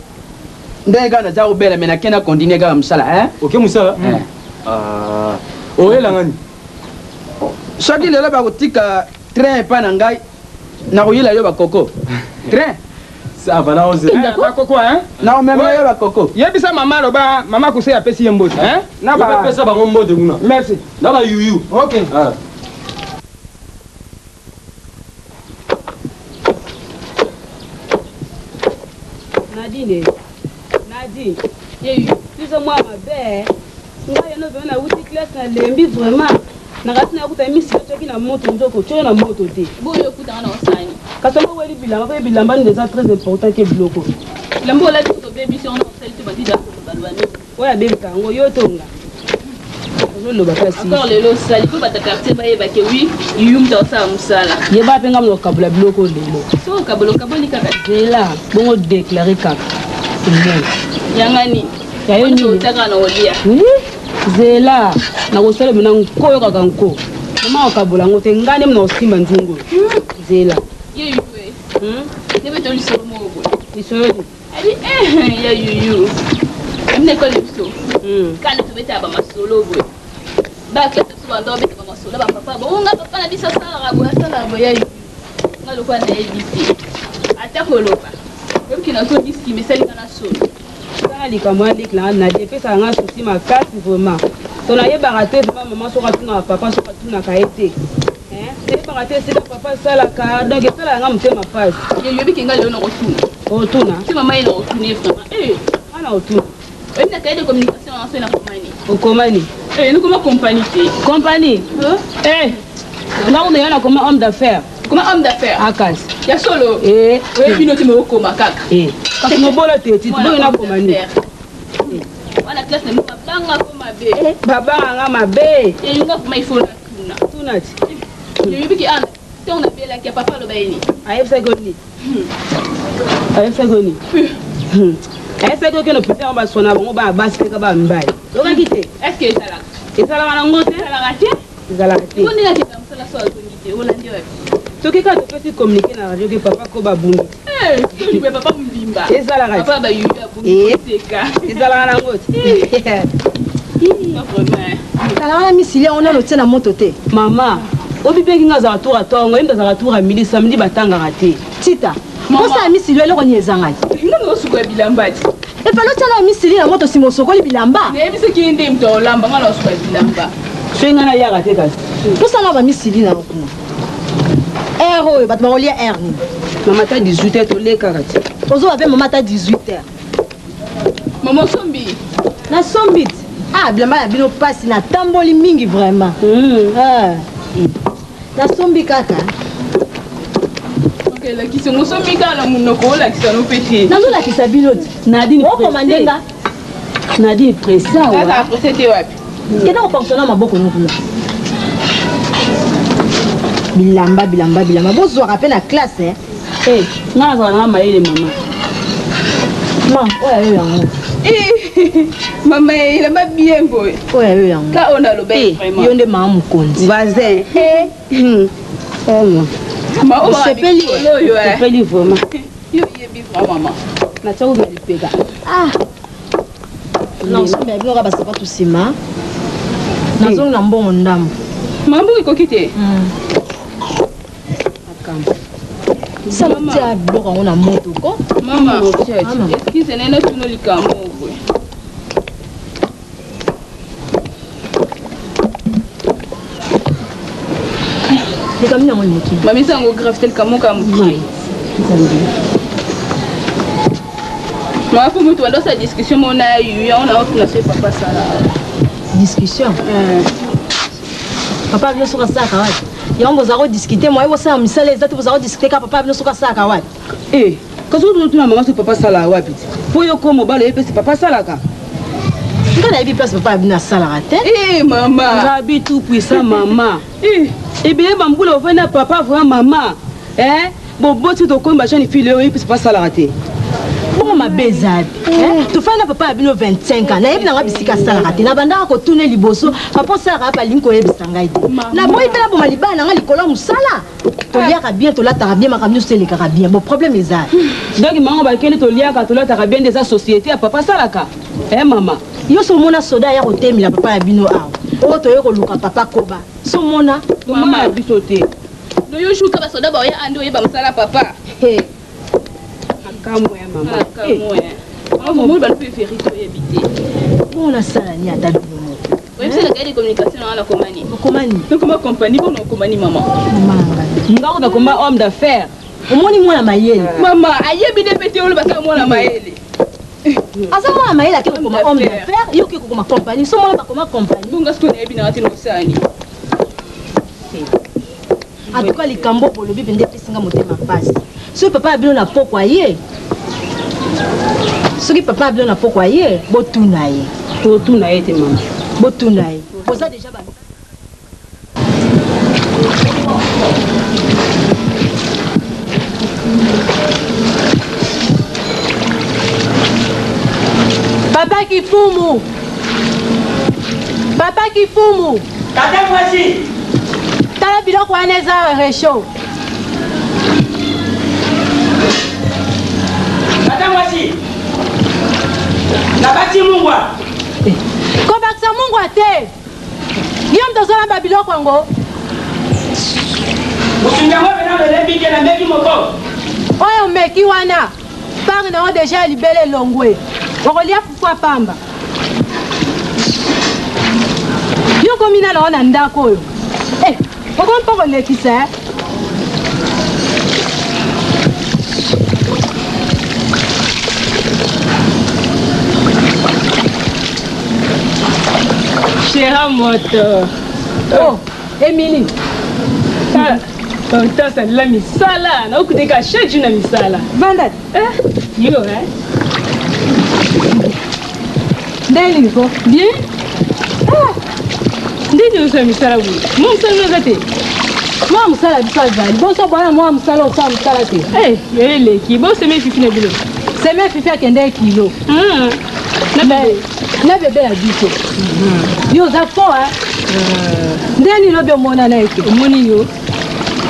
ndenge kaka naza kobela me nake na continue kaka mosala hein? Oke mosala? Eh. Ah, oyela ngani? Soki lelo bakotika train epai na ngai nakoyela yo bakoko. Train? Ça va na oze. Bakoko hein? Nakomema yo bakoko. Yebisa mama aloba mama Kusey apesi ye mbote hein? Na ba pesa bango mbote kuna. Merci. Na ba yuyu. Ok. Ah. Nadine, Nadine, biso mwa mabe ngai yano vraiment nauti classe nalembi vraiment nakati nakuta misi otyaki na moto nzoko otyoyo na moto te boyo okutanga na osani kasi yango oweli bilamba mpe bilamba nde eza très important ke biloko bilamba olati tobebisi yango na osali te batida koloba nini oyo abebisa yango yo tonga ozoloba kasi encore lelo osali mpo bato ya quartier bayeba ke wi yu moto akosala mosala yeba mpe ngai mokabola biloko lelo so okabola okaboli kaka zela bongo deklare kaka yangani ya yo nini otaka na olia zela nakosala mena nko oyokaka nko mama okabola yango te ngai nde mona kosimba nzungu zela ye yu nde beto lisolo moko boye lisolo nini Ali eh ya yuyu. Amina école biso. Kana tobeta ba masolo boye. Ba classe biso bando beta ba masolo ba papa. Bon nga papa na biso asalaka boye asalaka boye ya yuyu. Nga lokola nayebi te. Ata koloba. Oyebi nazongi nsima esali nga na solo. Tala likambo ya leki na nga Nadia epesaka nga souci makasi vraiment. To nayebaka te vraiment maman soki atunaka papa soki atunaka ye te. Hein? Nayebaka te esika papa asalaka donc esalaka nga motema pasi. Yo yobi ke nga lelo nakotuna. Otuna? Si mama ye nakotuna ye vraiment. Eh, nga nakotuna. Oyebi na cahier de communication na so nakomani. Okomani? Eh, nakoma compagnie te. Compagnie? Eh, nga kuna ya nakoma homme d'affaires. Koma homme d'affaires? Akasi. Ya solo? Eh. Oyebi no te me okoma kaka. Eh. Kasi mobola te titi boyo nakoma nini? Wana classe na babanga ko mabe. Babanga nga mabe. Eh, nga vraiment il faut natuna. Tuna ti. Yoyebi ke ana ntango nabelaki ya papa aloba ye nini? Ayebisaki yo nini? Ayebisaki yo nini? Ayebisaki yo kende hôpital baswana bango bana basi mpe ka bana mibali. Oyokaki te? Est-ce que ezalaka? Ezalaka nango te? Ezalaka te? Ezalaka te. Mpo ndenge akenda mosala so azongi te, olandi wapi? Soki kaka topesi communiqué na radio ke papa ko babungi. Eh, tolibe papa mbimba. Ezalaka te. Papa bayuyu abungi Eh. koseka. Ezalaka nango te. Tala wana misili yango nano otie na moto te. Mama, obibengi nga azalaka tour ya tongo, ye moto azalaka tour ya midi, samedi batangaka te. Tita, mposa ya misili eloko nini ezangaki? Nga naosukola bilamba ti. Efale otia na misili na moto nsima osokoli bilamba. Nayebisaki ye nde moto aolamba, nga naosukola bilamba. Soki nga nayaka te kasi. Mposa na bamisili na yo kuna. Heure oyo bato bakolia heure nini? Mama ata 18 heures tolekaka ti. Ozoba mpe mama ata 18 heures. Mama osombi? Nasombi ti. Ah, bilamba na bino pasi natamboli mingi vraiment. Ah. Nasombi kaka. Ok, lakisa ngo osombi kaka na monoko olakisa no mpe te. Nazolakisa bino ti. Nadine Okoma nde nga. Nadine presse awa. Nazala presse te wapi? Kenda kopansona maboko no kuna. Bilamba bilamba bilamba bozwaka mpe na classe eh. Eh, nga nazala nanga mayele mama. Ma, oyo ayo yango. Eh, mama elamba bien boye. Oyo ayo yango. Ka oyo naloba ye vraiment. Yo nde mama mokonzi. Voisin. Eh. Oh, Ma oyo Osepeli? oyo eh. Osepeli vraiment. Yo yebi vraiment mama. Natia kutu na lipeka. Ah. Na osombi ya bino kaka basapatu nsima. Nazongi na mbongo ndambo. Mama mbongo ekoki te. Makambo. Sala tia biloko yango na moto ko. Mama, excuse nene tuna likambo boye. Likambo yango moki. Mama eza yango grave te likambo kaka moke. Mama mpo moto banda osala discussion moko na yuyu yango na otuna soki papa asala. Discussion? Papa bino soki asalaka wapi? Yango boza kodiscute moye bosala misala eza te boza kodiscute kaka papa bino soki asalaka wapi? Eh, kasi otuna mama soki papa asalaka wapi ti mpo yo ko mobali oye pesi papa asalaka. Nga nayebi place papa bino asalaka te. Eh mama. Rabi tout puissant mama. Eh, ebele bambula ofandi na papa vraiment mama. Eh, boboti tokomi ba jeune fille oyo pesi papa asalaka te. Bongo mabe eza wapi? Tofandi na papa ya bino 25 ans, nayebi nanga bisika asalaka te. Nabandaka kotuna liboso, papa osalaka wapi alingi koyebisa ngai te. Naboyi mpe naboma libala na ngai likolo ya mosala. Toliaka bien, tolataka bien, makambo nyonso elekaka bien. Bon problème eza. Donc mango bakende toliaka tolataka bien nde eza société ya papa asalaka. Eh mama. Yo so omona soda aya kotemela papa ya bino awa. Oyo toye koluka papa koba. So mona. Mama ya biso te. No yo jour ka basoda baoya ande oyeba mosala papa. Akamwe ya mama. Akamwe. Omoni balobi verite oyebi te. Bon nasala ni ata bino moko. Oyebisa na cahier de communication na nga nakoma nini? Okoma nini? Nakoma compagnie bona okoma nini mama? Nga ko nakoma homme d'affaires. Omoni mwana mayele. Mama ayebi nde pe te oloba kaka mwana mayele. Aza mwana mayele ake kokoma homme d'affaires, yo oke kokoma compagnie. So mona bakoma compagnie. Bonga sikoyo nayebi na nga te nakosala nini? En tout cas likambo bolobi mpenza epesi nga motema mpasi. Soki papa ya bino na pokwa ye, soki papa ya bino na pokwa ye, botuna ye. Totuna ye te mama. Botuna ye. Boza deja ba Papa Kifumu! Papa Kifumu! Tata mwasi! Tala biloko wana eza rechaud. Tata mwasi! Nabakisi mungwa! Kobakisa mungwa te! Yo moto ozolamba biloko yango? Mosungi yango pena lolembi te, nameki moko. Oyo omeki wana, part na yo deja ya libele elongwe. Okolia fufu ya pamba. Yo okomi nano na ndako oyo. Eh, okomi mpo kolekisa eh? Chera moto. Oh, Emily. Tonton salela misala, nakuteka chaque jour na misala. Vanda. Eh, yo eh. Ndenge nini ko? Bien. Ah. Ndenge osala misala boye. Mwa mosala oza te. Mwa mosala biso azali. Boso bwana mwa mosala osala mosala te. Eh, yo eleki. Boseme fifi na bino. Seme fifi akende kilo. Ah. Na bebe. Na bebe ya biso. Yo oza fort hein. Ndenge nini lobi omonana ete? Omoni yo.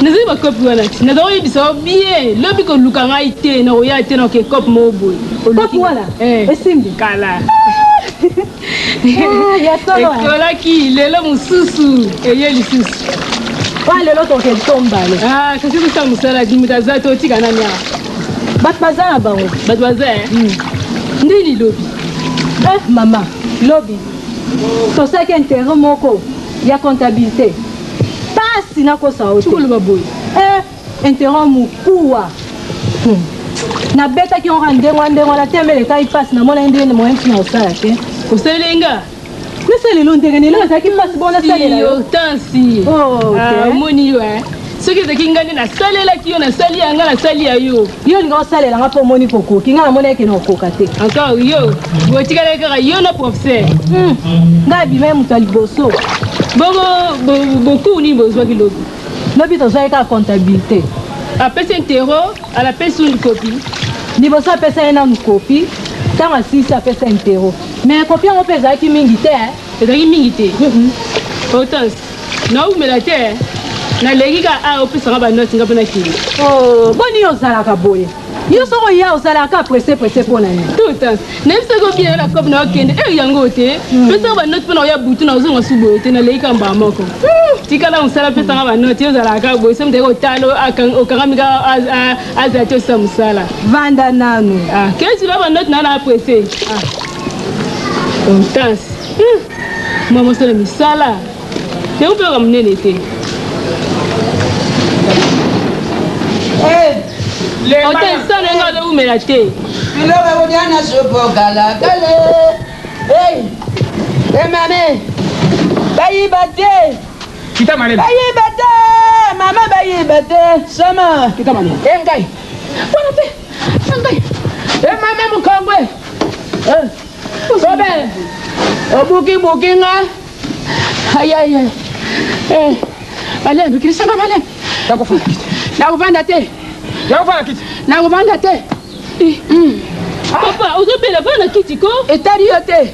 Nazali bakopi wana ti naza koyebisa yo bien lobi koluka ngai te nakoya te nakoke cope moko boye. Kopi wana esimbi? Kala. Ya solo. Ekolaki lelo mosusu eye lisusu. Wana lelo toke tombale. Ah, kasi kosala mosala moto aza te otika nani awa? Bato baza na bango. Bato baza eh? Ndeni lobi? Eh, mama, lobi tosalaki intérêt moko ya comptabilité. Pasi nakosa yo te. Koloba boye. Eh, intérêt mokuwa. Nabetaki yango kaka ndenge wana ndenge wana te mbele ekai pasi namonaki ndenge moyen ntina kosala te. Osaleli nga? Nasaleli yo ndenge nini? Ezalaki pasi bongo nasalela yo. Hortense. Oh, ok. Ah, omoni yo eh. Soki ezalaki nga nde nasalelaki yo nasali ya nga nasali ya yo. Yo olinga osalela nga mpo omoni kokoki nga namoni eke na okoka te. Encore yo botikalaki kaka yo na professeur. Nga abima ye moto ya liboso. Bongo bocours nini bozwaki lobi? Lobi tozwaki kaka comptabilité. Apesi interro, alapesi une copie. Liboso apesa ye nanu copie, ntango asilisi apesa interro. Mais copie yango mpe ezalaki mingi te. Ezalaki mingi te. Hortense, naumela te. Naleki kaka awa opesanga ba note nga mpe nakende. Oh, boni yo ozalaka boye? Yo soki oya ozalaka presse presse mpo na nini? Hortense, nayebisaki yo bien na cope na okende eh yango te. Pesaka ba note mpo na oya butu na ozonga su boye te naleki kaka mbala moko. Tikala mosala pesanga ba note yo ozalaka kaka boye soki moto ayeki kotala okangami kaka azala te osala mosala. Vanda nanu. Ah, kezi ba note na na presse. Ah. Hortense. Mwa mosala misala. Yango mpe oyoka monene te. Hortense, sala nga azowumela te. Biloko ekolia na supu kalakale. Hey, hey mame, bayiba te. Kita malebe. Bayiba te, mama bayiba te. Soma. Kita malebe. Eh ngai. Wana te. Ngai. Eh mama mukongwe. Eh. Kobe. Obuki buki nga. Aïe aïe aïe. Eh. Malembe, kilisanga malembe. Nakofanda kiti. Nakofanda te. Nakofanda kiti. Nakofanda te. Papa, ozobela vanda na kiti ko? Etali yo te.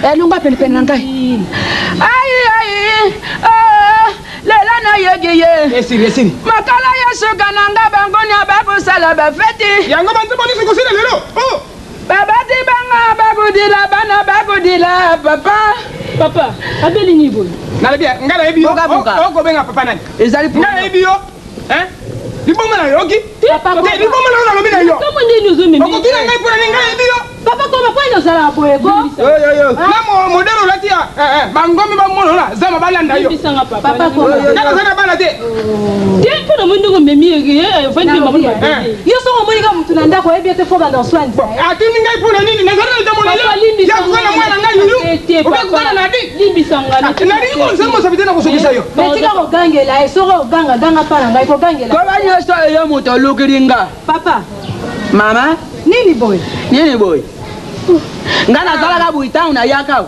Elonga penepene na ngai. Ai ai. Oh, lela nayoki ye. Esili esili. Makala ya suka na nga bangonya bakosala bafeti. Yango banzembo nyonso ekosila lelo. Oh! Babati banga bakudila bana bakudila papa. Papa, abeli nini boye? Nalobi ngai nayebi yo. Buka, buka. Okobenga papa nani? Ezali Ngai nayebi yo. Hein? Liboma na yoki? Te, liboma na yo nalobi na yo. Kama ndeni ozomemi. Okotuna ngai mpona nini ngai nayebi yo. Papa koma mpo ene ozalaka boye ko? Na modele olati ya bangombe bamona ola zamba balanda yo. Limbisanga papa. Papa koma. Ngai naza na bana te. Te mpo na moi ndenge omemi ye ofandi mpe mama mabe. Yo soki omoni ka motu na ndako oyebi ete fo banda oswanisa. Bon, atuni ngai mpona nini nazali na likambo na Papa yo. limbisa Ya kokana mwana ngai yuyu. Te Okoki papa. kokana na di. Limbisanga. Nalingi konzembo mosapi te na kosokisa yo. Me tika kogangela ye soki oganga ganga mpa na ngai kogangela. Koba nyonso oyo moto olukili nga. Papa. Mama. Nini boye? Nini boye? Nga nazalaka boye ntango nayaka.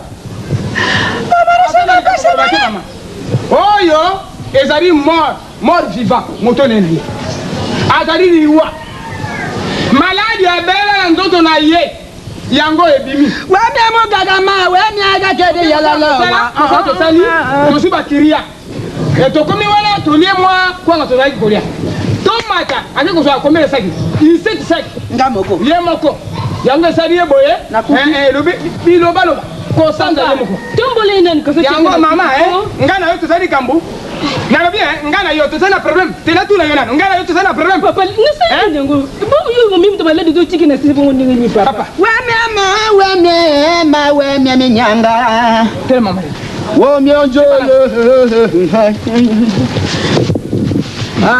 Oyo ezali mort, mort vivant, moto nene ye. Azali liwa. Maladi abela na nzoto na ye. Yango ebimi. Wemia mokaka ma, wemia kakede yalala. Tosala, tosali, tozwi bakiria. Tokomi wana tolie mwa kwanga tozalaki kolia. Tomata, ake kozwa komela saki. Insecte saki. Nga moko. Ye moko. Yango esali ye boye. Elobi bilobaloba. Kosanza ye moko. Tombola ye nani kafe. Yango mama, nga na yo tozali likambo. Nalobi, nga na yo tozali na problème. Te natuna yo nano. Nga na yo tozali na problème. Papa, nasali nini yango? Bongo yo omemi moto maladi ozotiki na sisi bongo ndenge nini papa? Wemia ma, wemia ma, wemia minyanga. Telema mama. Womionjolo.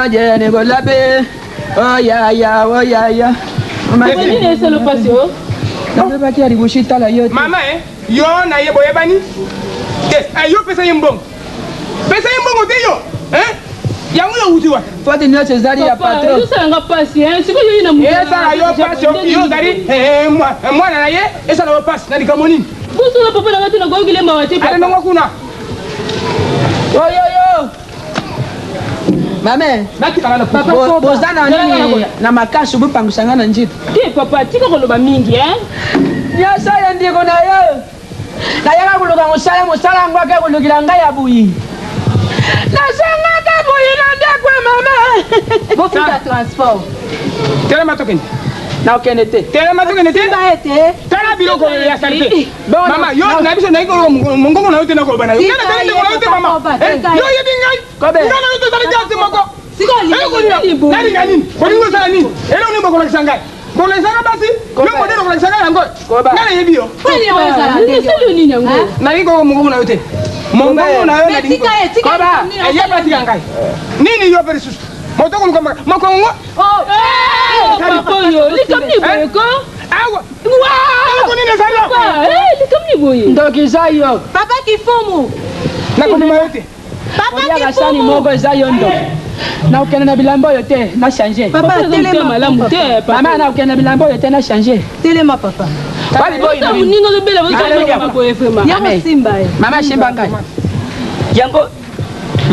Ajene kolabe. Oh ya ya, oh ya ya. Papa nini esala pasi o? Nalobaki ya liboso etala yo te. Mama, yo na ye boyebani? Te, yo pesa ye mbongo. Pesa ye mbongo te yo. Yango yo wuti wapi? Faute nyonso ezali ya Papa, patron. ezosalanga pasi hein. Sikoyo yo ye na moto. Esala yo pasi, yo ozali mwana na ye, esala yo pasi na likambo nini? Bosolo papa na ngai te nakoyokile mawa te Ale papa. nongo kuna. Oyoyo. Mame, Natikala na Papa bo- Koba. boza na nini na makasi bopangusa nga na nzito. Te papa, tika koloba mingi hein. Nyonso oyo ndeko na yo. Nayaka koluka mosala, mosala yango ake kolukila ngai ya buyi. Nazongaka buyi na ndako ya mama. Bofuta transport. Telema tokende. Nakokende te. Telema tokende te. Simba ete. Tala biloko ya salite. Bon, Mama, yo na biso nayi koloba mongongo na yo te na koloba na yo. Tika Ngai nazali ye, ndeko na yo te papa mama. Koba, tika ye. Yo oyebi ngai. Kobe. Ngai na yo tozali kati moko. Sikoyo olingi Eloko nini? Nalinga nini? Olingi osala nini? Eloko nini bokolakisa ngai? Kolakisaka basi? Yo modele okolakisa ngai yango. Koba. Ngai nayebi yo. Nini oyo ezala ndenge Esali yo nini yango? Nalingi koloba mongongo na yo te. Mongongo na yo Mais nalingi tika ye, tika ye, Koba, nini ye osala batika ngai. Nini yo mpe lisusu? Moto koluka mokongo. Eh, papa oyo, likambo nini boye ko? Awa. Eloko nini ezali awa? Papa, eh, likambo nini boye? Ndoki eza yo. Papa Kifumu. Nakondima yo te. Papa Oliaka sani Kifumu. moko eza yo ndoki. Nakokende na bilamba oyo te, na change. Papa Papa, aza motema telema. malamu te papa. Mama nakokende na bilamba oyo te, na change. Telema papa. Wapi boyi na Oza bino? moninga ozobela Alléluia. ozobela boye vraiment. Yango Amen. simba ye. Mama simba ngai. Yango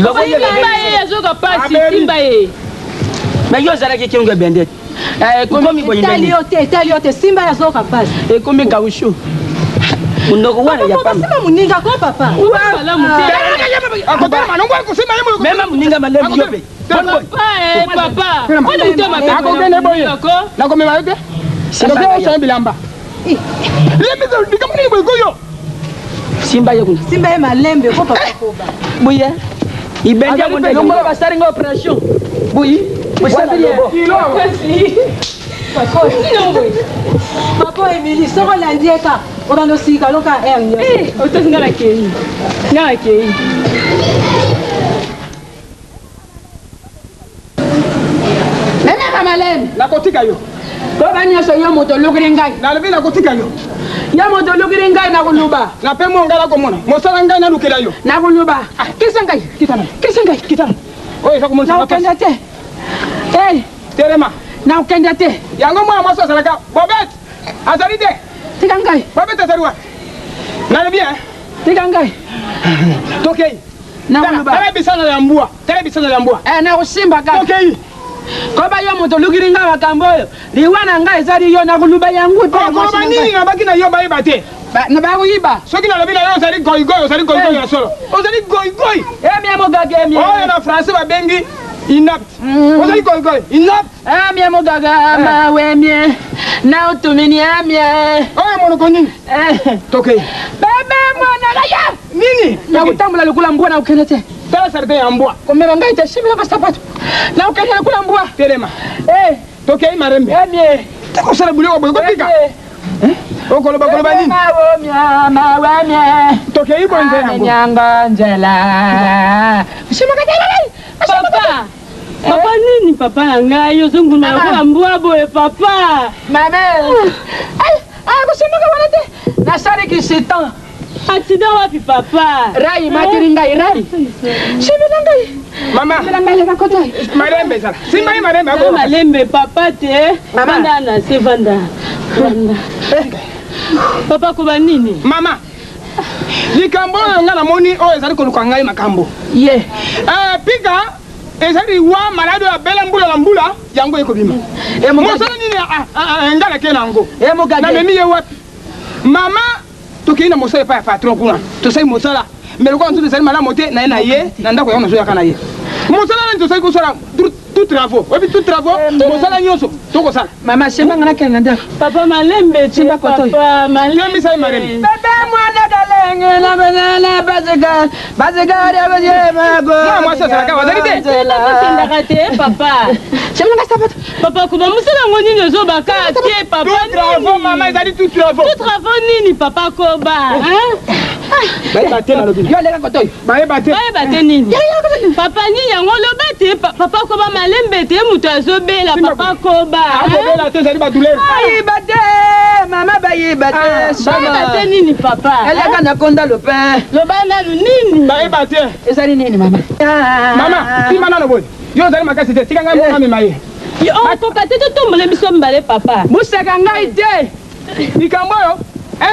lobo yo Simba ye azoka pasi, Abeli. simba ye. Mais yo ozalaki kingo ebende. Ekomi boye Etali ndenge. yo te, etali yo te. Simba ye azoka pasi. Ekomi caoutchouc. Monoko wana ya Papa pamba. simba moninga ko papa. Malamu te. Akotala manongo akosimba ye moyo. Mema moninga malembe yo mpe. Papa, eh, papa. Wana motema mabe. Akokende boye. Ko? Nakomema yo te. Simba Nakoki ngai. kosala bilamba. Lembisa likambo nini boye koyo? Simba ye kuna. Simba ye malembe ko papa koba. Buye. Ibendi yango nde. Longola basali nga opération. Buyi. Bosambeli ye. Kilo awa. Nini yango boye? Papa Emily soki olandi ye ka obanda osika loka air nyonso. Eh, otosi nga nakei. Nga nakei. Memaka malembe. Nakotika yo. Koba nyonso yo moto olukili ngai. Nalobi nakotika yo. Yo moto olukili ngai nakoluba. Na pe mo ngai nakomona. Mosala ngai nalukela yo. Nakoluba. Ah. Kisa ngai. Kitana. Kisa ngai. Kitana. Oyo eza komonisa nga pasi. Nakokenda te. Hey. Telema. Nakokenda te. Yango mwana mwasi azalaka Bobette. Azali te. Tika ngai. Bobette azali wapi? Nalobi hein. Tika ngai. Tokei. Nakoluba. Tala bisana ya mbwa. Tala bisana ya mbwa. Eh, nakosimba kaka. Tokei. Koba yo moto olukili ngai makambo oyo. Liwa na ngai ezali yo nakoluba yango epai ya mwasi Okoloba na ngai. nini nabaki na yo bayeba te. Na bakoyiba. Soki nalobi na yo ozali goigoi, ozali goigoi ya solo. Ozali goigoi. Emie mogaga emie. Oyo na français babengi inapte. Ozali goigoi, inapte. Emie mogaga mawemie. Na otumini emie. Oyo monoko nini? Tokei. Bebe mwana na ya. Nini? Nakotambola lokola mbwa na kokende te. Tala sardin ya mbwa. Komema ngai te, simela basapato. Nakokende lokola mbwa. Telema. Eh. Tokei marembe. Emie. Tekosala biloko boye kopika. Okoloba koloba nini? Tokei boye nzela yango. Nyanga nzela. Papa. Papa nini papa na ngai ozonguna lokola mbwa boye papa. Mama. Ai, ai kosimaka wana te. Nasaliki sitan. Accident wapi papa? Rai matiri ngai rai. Simela ngai. Mama. Simela ngai leka kota. Malembe zala. Simba ye malembe Eza malembe papa te. Vanda na se vanda. Vanda. Papa koba nini? Mama. Likambo oyo ngai namoni oyo ezali koluka ngai makambo. Ye. Eh, pika ezali liwa maladi oyo abela mbula na mbula yango ekobima. Mosala nini ngai nake na yango? Namemi ye wapi? Mama tokei na mosala epai ya patron kuna tosali mosala me lokola nzoto ezali malamu te naye na ye na ndako yango nazoyaka na ye mosala nani tosali kosala tout travaux oyebi tout travaux mosala nyonso tokosala Mama simba nga nakende na ndako. Papa malembe te Simba kotoyo. papa malembe. Yembisa ye malembe. Bebe mwana kalenge na banana baseka baseka ya basema go. Mwana mwasi azalaka azali te. Tokendaka te papa. Simba nga sapato. Papa koba mosala yango nini ozobaka te papa Tout travaux mama ezali tout travaux. Tout travaux nini papa koba hein? Bayeba te nalobi. Yo leka kotoyo. Bayeba te. Bayeba te nini? Papa nini yango oloba te papa koba malembe te moto azobela papa koba. Azobela te ezali badouleur. Bayiba te mama bayiba te. Bayeba te nini papa? Eleka na konda lopin. Loba nanu nini? Bayeba te. Ezali nini mama? Mama simba nano boye. Yo ozali makasi te tika ngai mona mema ye. Okoka te totombola biso mibale papa. Moseka ngai te. Likambo oyo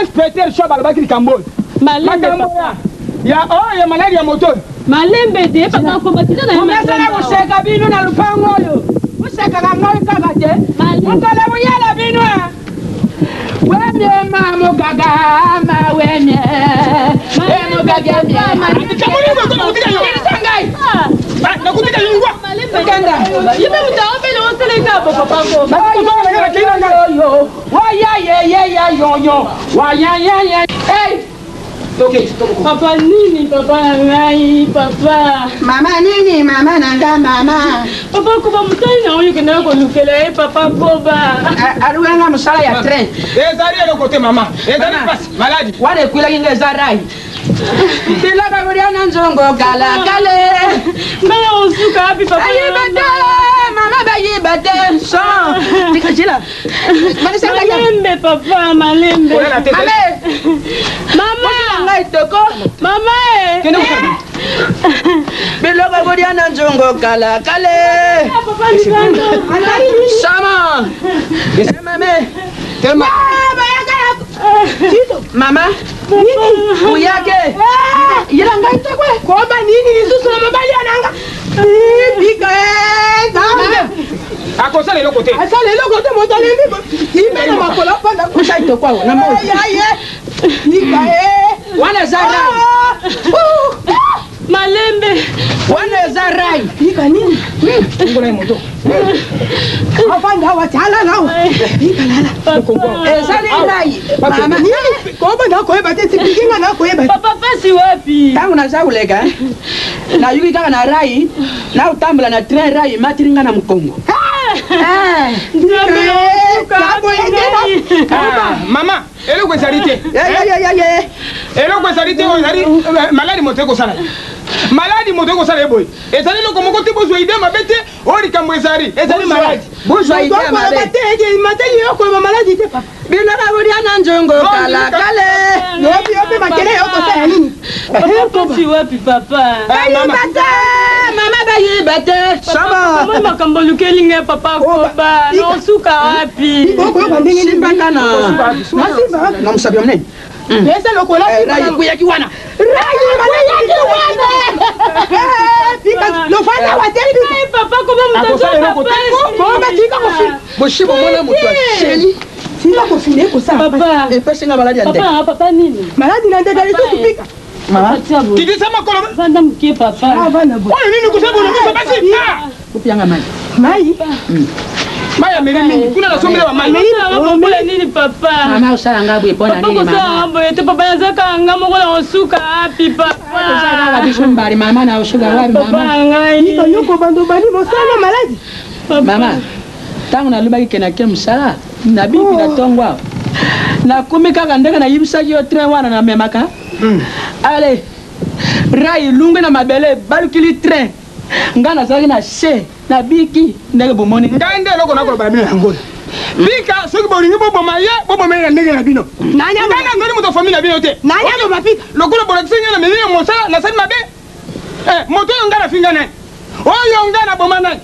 inspecteur Shob alobaki likambo oyo. Malembe Makambo ya ya oyo ya maladi ya moto oyo. Malembe te papa koba tika na ye Omesana koseka bino na lupango oyo. Bosekaka ngai kaka te. Mokolo boyela bino. Wemie mamogaga ma wemie. Emogaga mie. Kilisa ngai. Nakutika yo ngwa. Okenda. Ye mpe moto aobela oseleka bo papa koba. Yo. Waya ye ye ya yo yo. Waya ye ye. Hey. Papa nini papa na ngai papa. Mama nini mama na nga mama. Papa koba mosali na oyo okendaka kolukela ye papa koba. Alukanga mosala ya train. Ezali eloko te mama. Ezali pasi maladi. Wana ekwelaki nga eza rai. Biloko kolia na nzongo kala kale. Ngai osuka wapi papa? Bayiba te mama bayiba te son. Tika jila. Malembe papa malembe. Mame. Mama. Ngai toko. Mama eh. Biloko kolia na nzongo kala kale. Papa libanda. Sama. Mame. Telema. Mama. Uyake. Yela ngai tokwe. Koba nini lisusu na mobali ya nanga? Bika nzambe. Akosala eloko te. Asala eloko te moto alembi. Imbe na makolo panda. Kusa itoko awa na moi. Yaye. Bika eh. Wana eza rai. Malembe. Wana eza rai. Bika nini? Ngola ye moto. Afanda awa ti alala awa. Bika lala. Ezali rai. Mama. Nini? Koba nakoyeba te tipiki nga nakoyeba te. Papa pasi wapi? Ntango naza koleka nayuki kaka na rai nakotambola na train rai ematili nga na mokongo. Mama eloko ezali te. Eloko ezali te oyo ezali maladi moto ekosala. Maladi moto ekosala ye boye. Ezali eloko moko te bozwa idee mabe te oyo likambo ezali. Ezali maladi. Bozwa idee ya mabe. te eke mateli yo koloba maladi te papa. Bino bakolia na nzongo kala kale. Yopi yopi makele yo kosala nini? Papa pasi wapi papa? Bayiba te, mama bayiba te. Sama. Makambo olukeli ngai papa koba. Nosuka wapi? Simbaka na. Na mosapi ya monene. Eza lokola Rai ekweyaki wana. Rai ekweyaki wana. Lofanda wateli papa koba moto azoka pasi. Koba tika kofina. Boshi bomona moto aseli. Tika kofina ekosala. Papa. Epesi nga maladi ya ndeke. Papa papa nini? Maladi na ndeke lisusu pika. Mama. Kitisa makolo. Vanda moke papa. Vanda boye. Oyo nini kosala bolongisa basi? Ah! Opianga mai. Mai? Mai ameli mingi. Kuna nasombela ba mai. Mama nini papa? Mama osala nga boye mpo na Papa nini kosala mama? nga boye te papa nazaka nga moko na kosuka wapi papa? Tozalaka biso mbali mama na osuka wapi Papa mama? na ngai. Yo kobanda obandi mosala maladi. Mama, ntango nalobaki ke nake mosala nabiki na ntongo awa nakomi kaka ndenge nayibisaki yo train wana namemaka ale rai elungwi na mabele ebalukili train ngai nazalaki na se nabiki ndenge bomoni Ngai nde eloko nakoloba na bino yango. Pika soki bolingi boboma ye boboma ye na ndenge na bino. Nani Ngai nazali moto ya famille na bino te. Nani aboma pika? Lokola bolakisi ngai na memi ya mosala nasali mabe. Eh, moto oyo ngai nafinga nani? Oyo ngai naboma nani?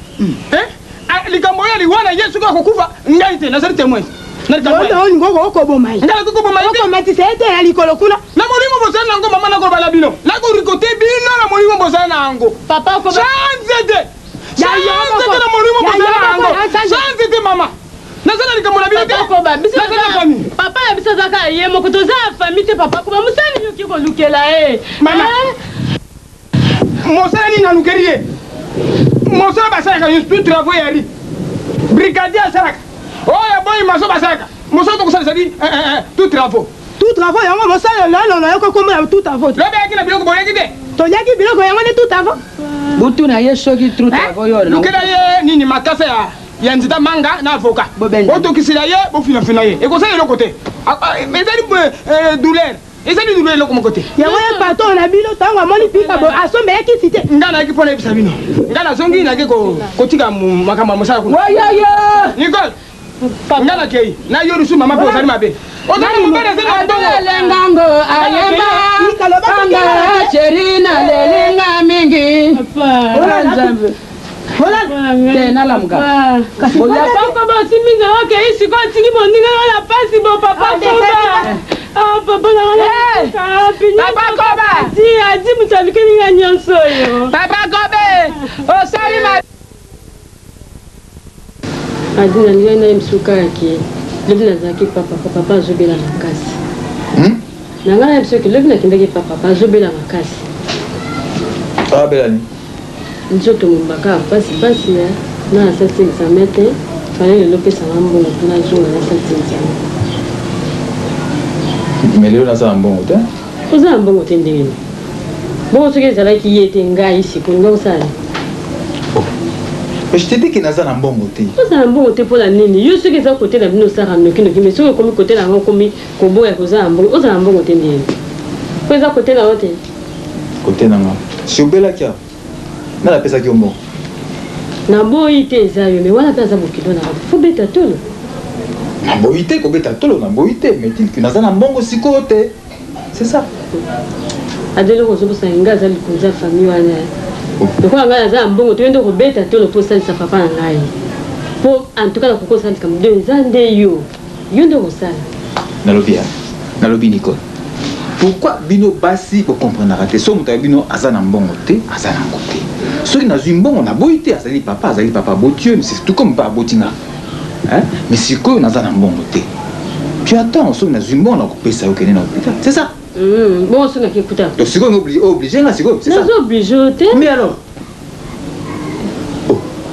Eh? Ah, likambo oyo liwa na ye soki akokufa ngai te nazali témoin. Na likambo Oyo oyo. olingi okoboma ye. Ngai nakoki koboma ye te. Okomatisa ye te na likolo kuna. Na molimo bozali na yango mama nakoloba na bino. Nakorikote bino na molimo bozali na yango. Papa koba. Sans te. Ya yo Sans moko. te na molimo Ya bozali yo na moko, yango. ya sans Sans te mama. Naza na likambo na bino te. Papa koba biso Naza na famille. Papa na biso azaka ye moko toza ya famille te papa koba mosala nini oki kolukela ye? Mama. Eh? Mosala nini nalukeli ye? Mosala basalaka nyonso tout travaux ya ri. Brigadier asalaka. Oyo aboyi maso basalaka. Mosala tokosala ezali tout travaux. Tout travaux yango mosala lelo na yo kokoma ya tout travaux. Lobi ayaki na biloko boyaki te. Toliaki biloko yango nde tout travaux. Butu na ye soki tru travaux yo Lukela ye nini makasa ya ya nzita manga na avocat. Bobenda. Botokisela ye bofinafina ye. Ekosala eloko te. Ah, ah, Ezali douleur. Ezali douleur eloko moko te. Yango ye patron na bino ntango amoni pika boye asombela kisi te. Ngai nayaki mpo nayebisa bino. Ngai nazongi nayaki kotika makambo ya mosala kuna. Oyoyo! Nicole, ngai nakei. Na yo lisusu mama mpe ozali mabe. Ozali mobali azali na mbongo. Alengango ayemba anga cheri na lelinga mingi. Papa. Nzambe. Te nalamuka. Papa koba osimbi nzela okei sikoyo otiki moninga na na pasi bo papa koba. Ah papa na wana wapi? Papa Koba. Adi adi moto alukeli nga nyonso oyo. Papa Kobe, osali mabe. Adi na ngai na ye mosusu kaka ke lobi nazalaki pa papa papa azobela makasi. Na ngai na ye mosusu ke lobi nakendaki pa papa azobela makasi. Abela nini? Nzoto mobimba kaka pasi pasi ya na nasalisi examen te fallait lelo opesanga mbongo mpo nazonga nasalisa examen. Mais lelo naza na mbongo te. Oza na mbongo te ndenge nini? Bongo soki ezalaki ye te ngai sikoyo ngai osala nini? Mais je te dis que naza na mbongo te. Oza na mbongo te mpo na nini? Yo soki eza kote na bino osalaka noki noki mais soki okomi kote na yango okomi koboya koza na mbongo oza na mbongo te ndenge nini? Mpo eza kote na yo te. Kote na nga. Si obelaki awa, nani apesaki yo mbongo? Naboyi te eza yo mais wana mpe aza bokilo na yo te faut beta tolo. Naboyi te kobeta tolo, naboyi te mais til que naza na mbongo sikoyo te. C'est ça. Ado eloko ozobosana ngai aza likonzi ya famille wana lokola ngai naza na mbongo te yo nde okobeta tolo mpo osalisa papa na ngai mpo en tout cas nakoki kosala likambo donc eza nde yo yo nde okosala. Nalobi ya nalobi Nicole. Pourquoi bino basi bo comprenaka te soki moto ya bino aza na mbongo te aza na yango te soki nazwi mbongo naboyi te azali papa azali papa aboti yo mais c'est tout comme papa aboti nga hein mais sikoyo naza na mbongo te tu attends soki nazwi mbongo nakopesa yo kende na hôpital c'est ça. Bongo soki nake kuta. Donc sikoyo obligé obligé nga sikoyo c'est ça. Nazo obligé yo te. Mais alors.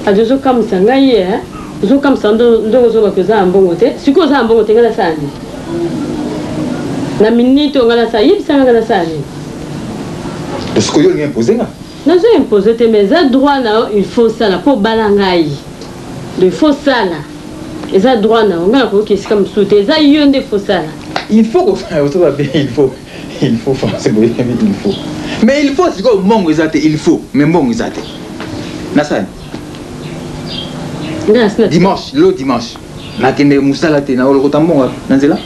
Adi ozokamwisa ngai ye hein? Ozokamwisa ndenge ozoloba ke oza na mbongo te sikoyo oza na mbongo te ngai nasala nini na minute oyo ngai nasala yebisa ngai ngai nasala nini. Sikoyo olingi impose nga? Nazo impose te mais eza droit na yo il faut osala po obala ngai donc il faut osala eza droit na yo ngai nakoki esika mosusu te eza yo nde faut osala. Il faut kosala ozoba bien il faut il faut français boyebi il faut. Mais il faut sikoyo mbongo eza te, il faut, mais mbongo eza te. Nasala dimanche, lelo dimanche nakende mosala te, nakolokota mbongo na nzela.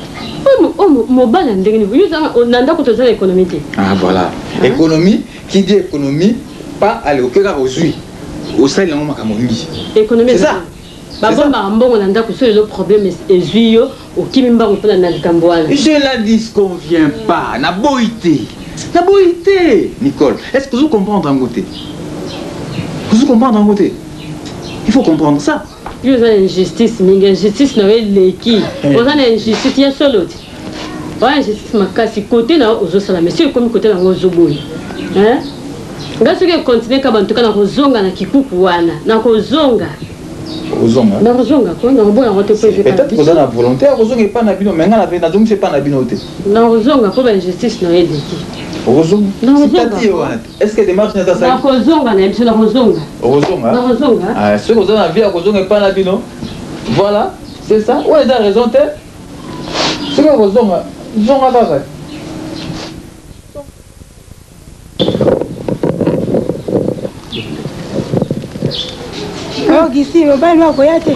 Oyo mobali ya ndenge nini? Yo na ndako toza na économie te. Ah voilà, économie, qui dit économie, pas aller oke kaka ozwi osali yango makambo mingi. Économie eza babombaka mbongo na ndako, so lelo problème ezwi yo, okimi mbango mpona na likambo wana. Je la disconviens pas, naboyi te, naboyi te. Nicole, est ce que ozo comprendre yango te? Ozo comprendre yango te? Il faut comprendre ça. Yo oza na injustice mingi, injustice na yo eleki. Oza na injustice ya solo te, oza na injustice makasi. Kote na yo ozosala, mais soki ekomi kote nango ozoboya. Ngai soki ekontinue ka bantuka, nakozonga na kikuku wana, nakozonga. Ozonga? Nakozonga ko, nakoboya yango te po peut-être oza na volonté ya kozonga epai na bino, mais ngai nazongisi epai na bino te. Nakozonga mpo bainjustice na yo eleki. Okozonga sitati ye wana te. Est ce que démarche naza sali? Nakozonga na ye biso, nakozonga. Okozonga? Nakozonga. Ah, soki oza na vie ya kozonga epai na bino, voilà, c'est ça. Oyo eza raison te. Soki okozonga, zonga kaka. Ogisi mobali akoya te.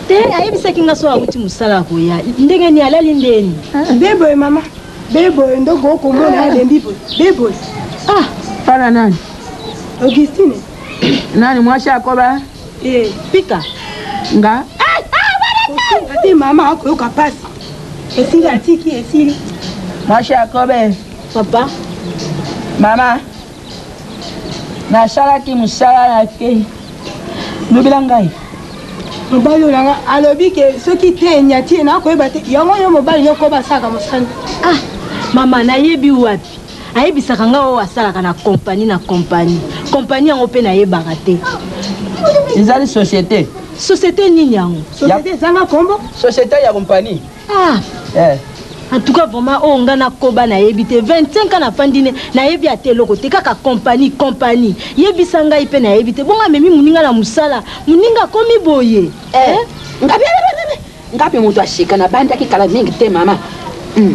Te, ayebisaki nga so awuti mosala akoya. Ndenge nini alali ndeni? Beboye mama, beboye ndoko okomona alembi boye. Beboye. Ah, Fana nani? Augustine. Nani mwasi akoba? Eh, pika. Nga? Kosunga te mama, akoyoka pasi. Esili atiki esili. Mwasi akobe. Papa. Mama, nasalaki mosala na te. Lobela ngai. Mobali oyo nanga alobi ke soki te enyati ye nakoyeba te yango yo mobali nyoko basalaka mosala. Ah, mama nayebi wapi ayebisaka nga oyo asalaka na kompani na kompani kompani yango mpe nayebaka te. Ezali société. Société nini yango? Société ezanga kombo. Société ya kompani. Ah. Eh. En tout cas vraiment oyo nga nakoba nayebi te. 25 ans nafandi ne nayebi ata eloko te, kaka kompani kompani. Yebisa ngai mpe nayebi te. Bongo amemi moninga na mosala, moninga akomi boye. Eh. Ngapi ngapi moto asika nabandaki kala mingi te mama.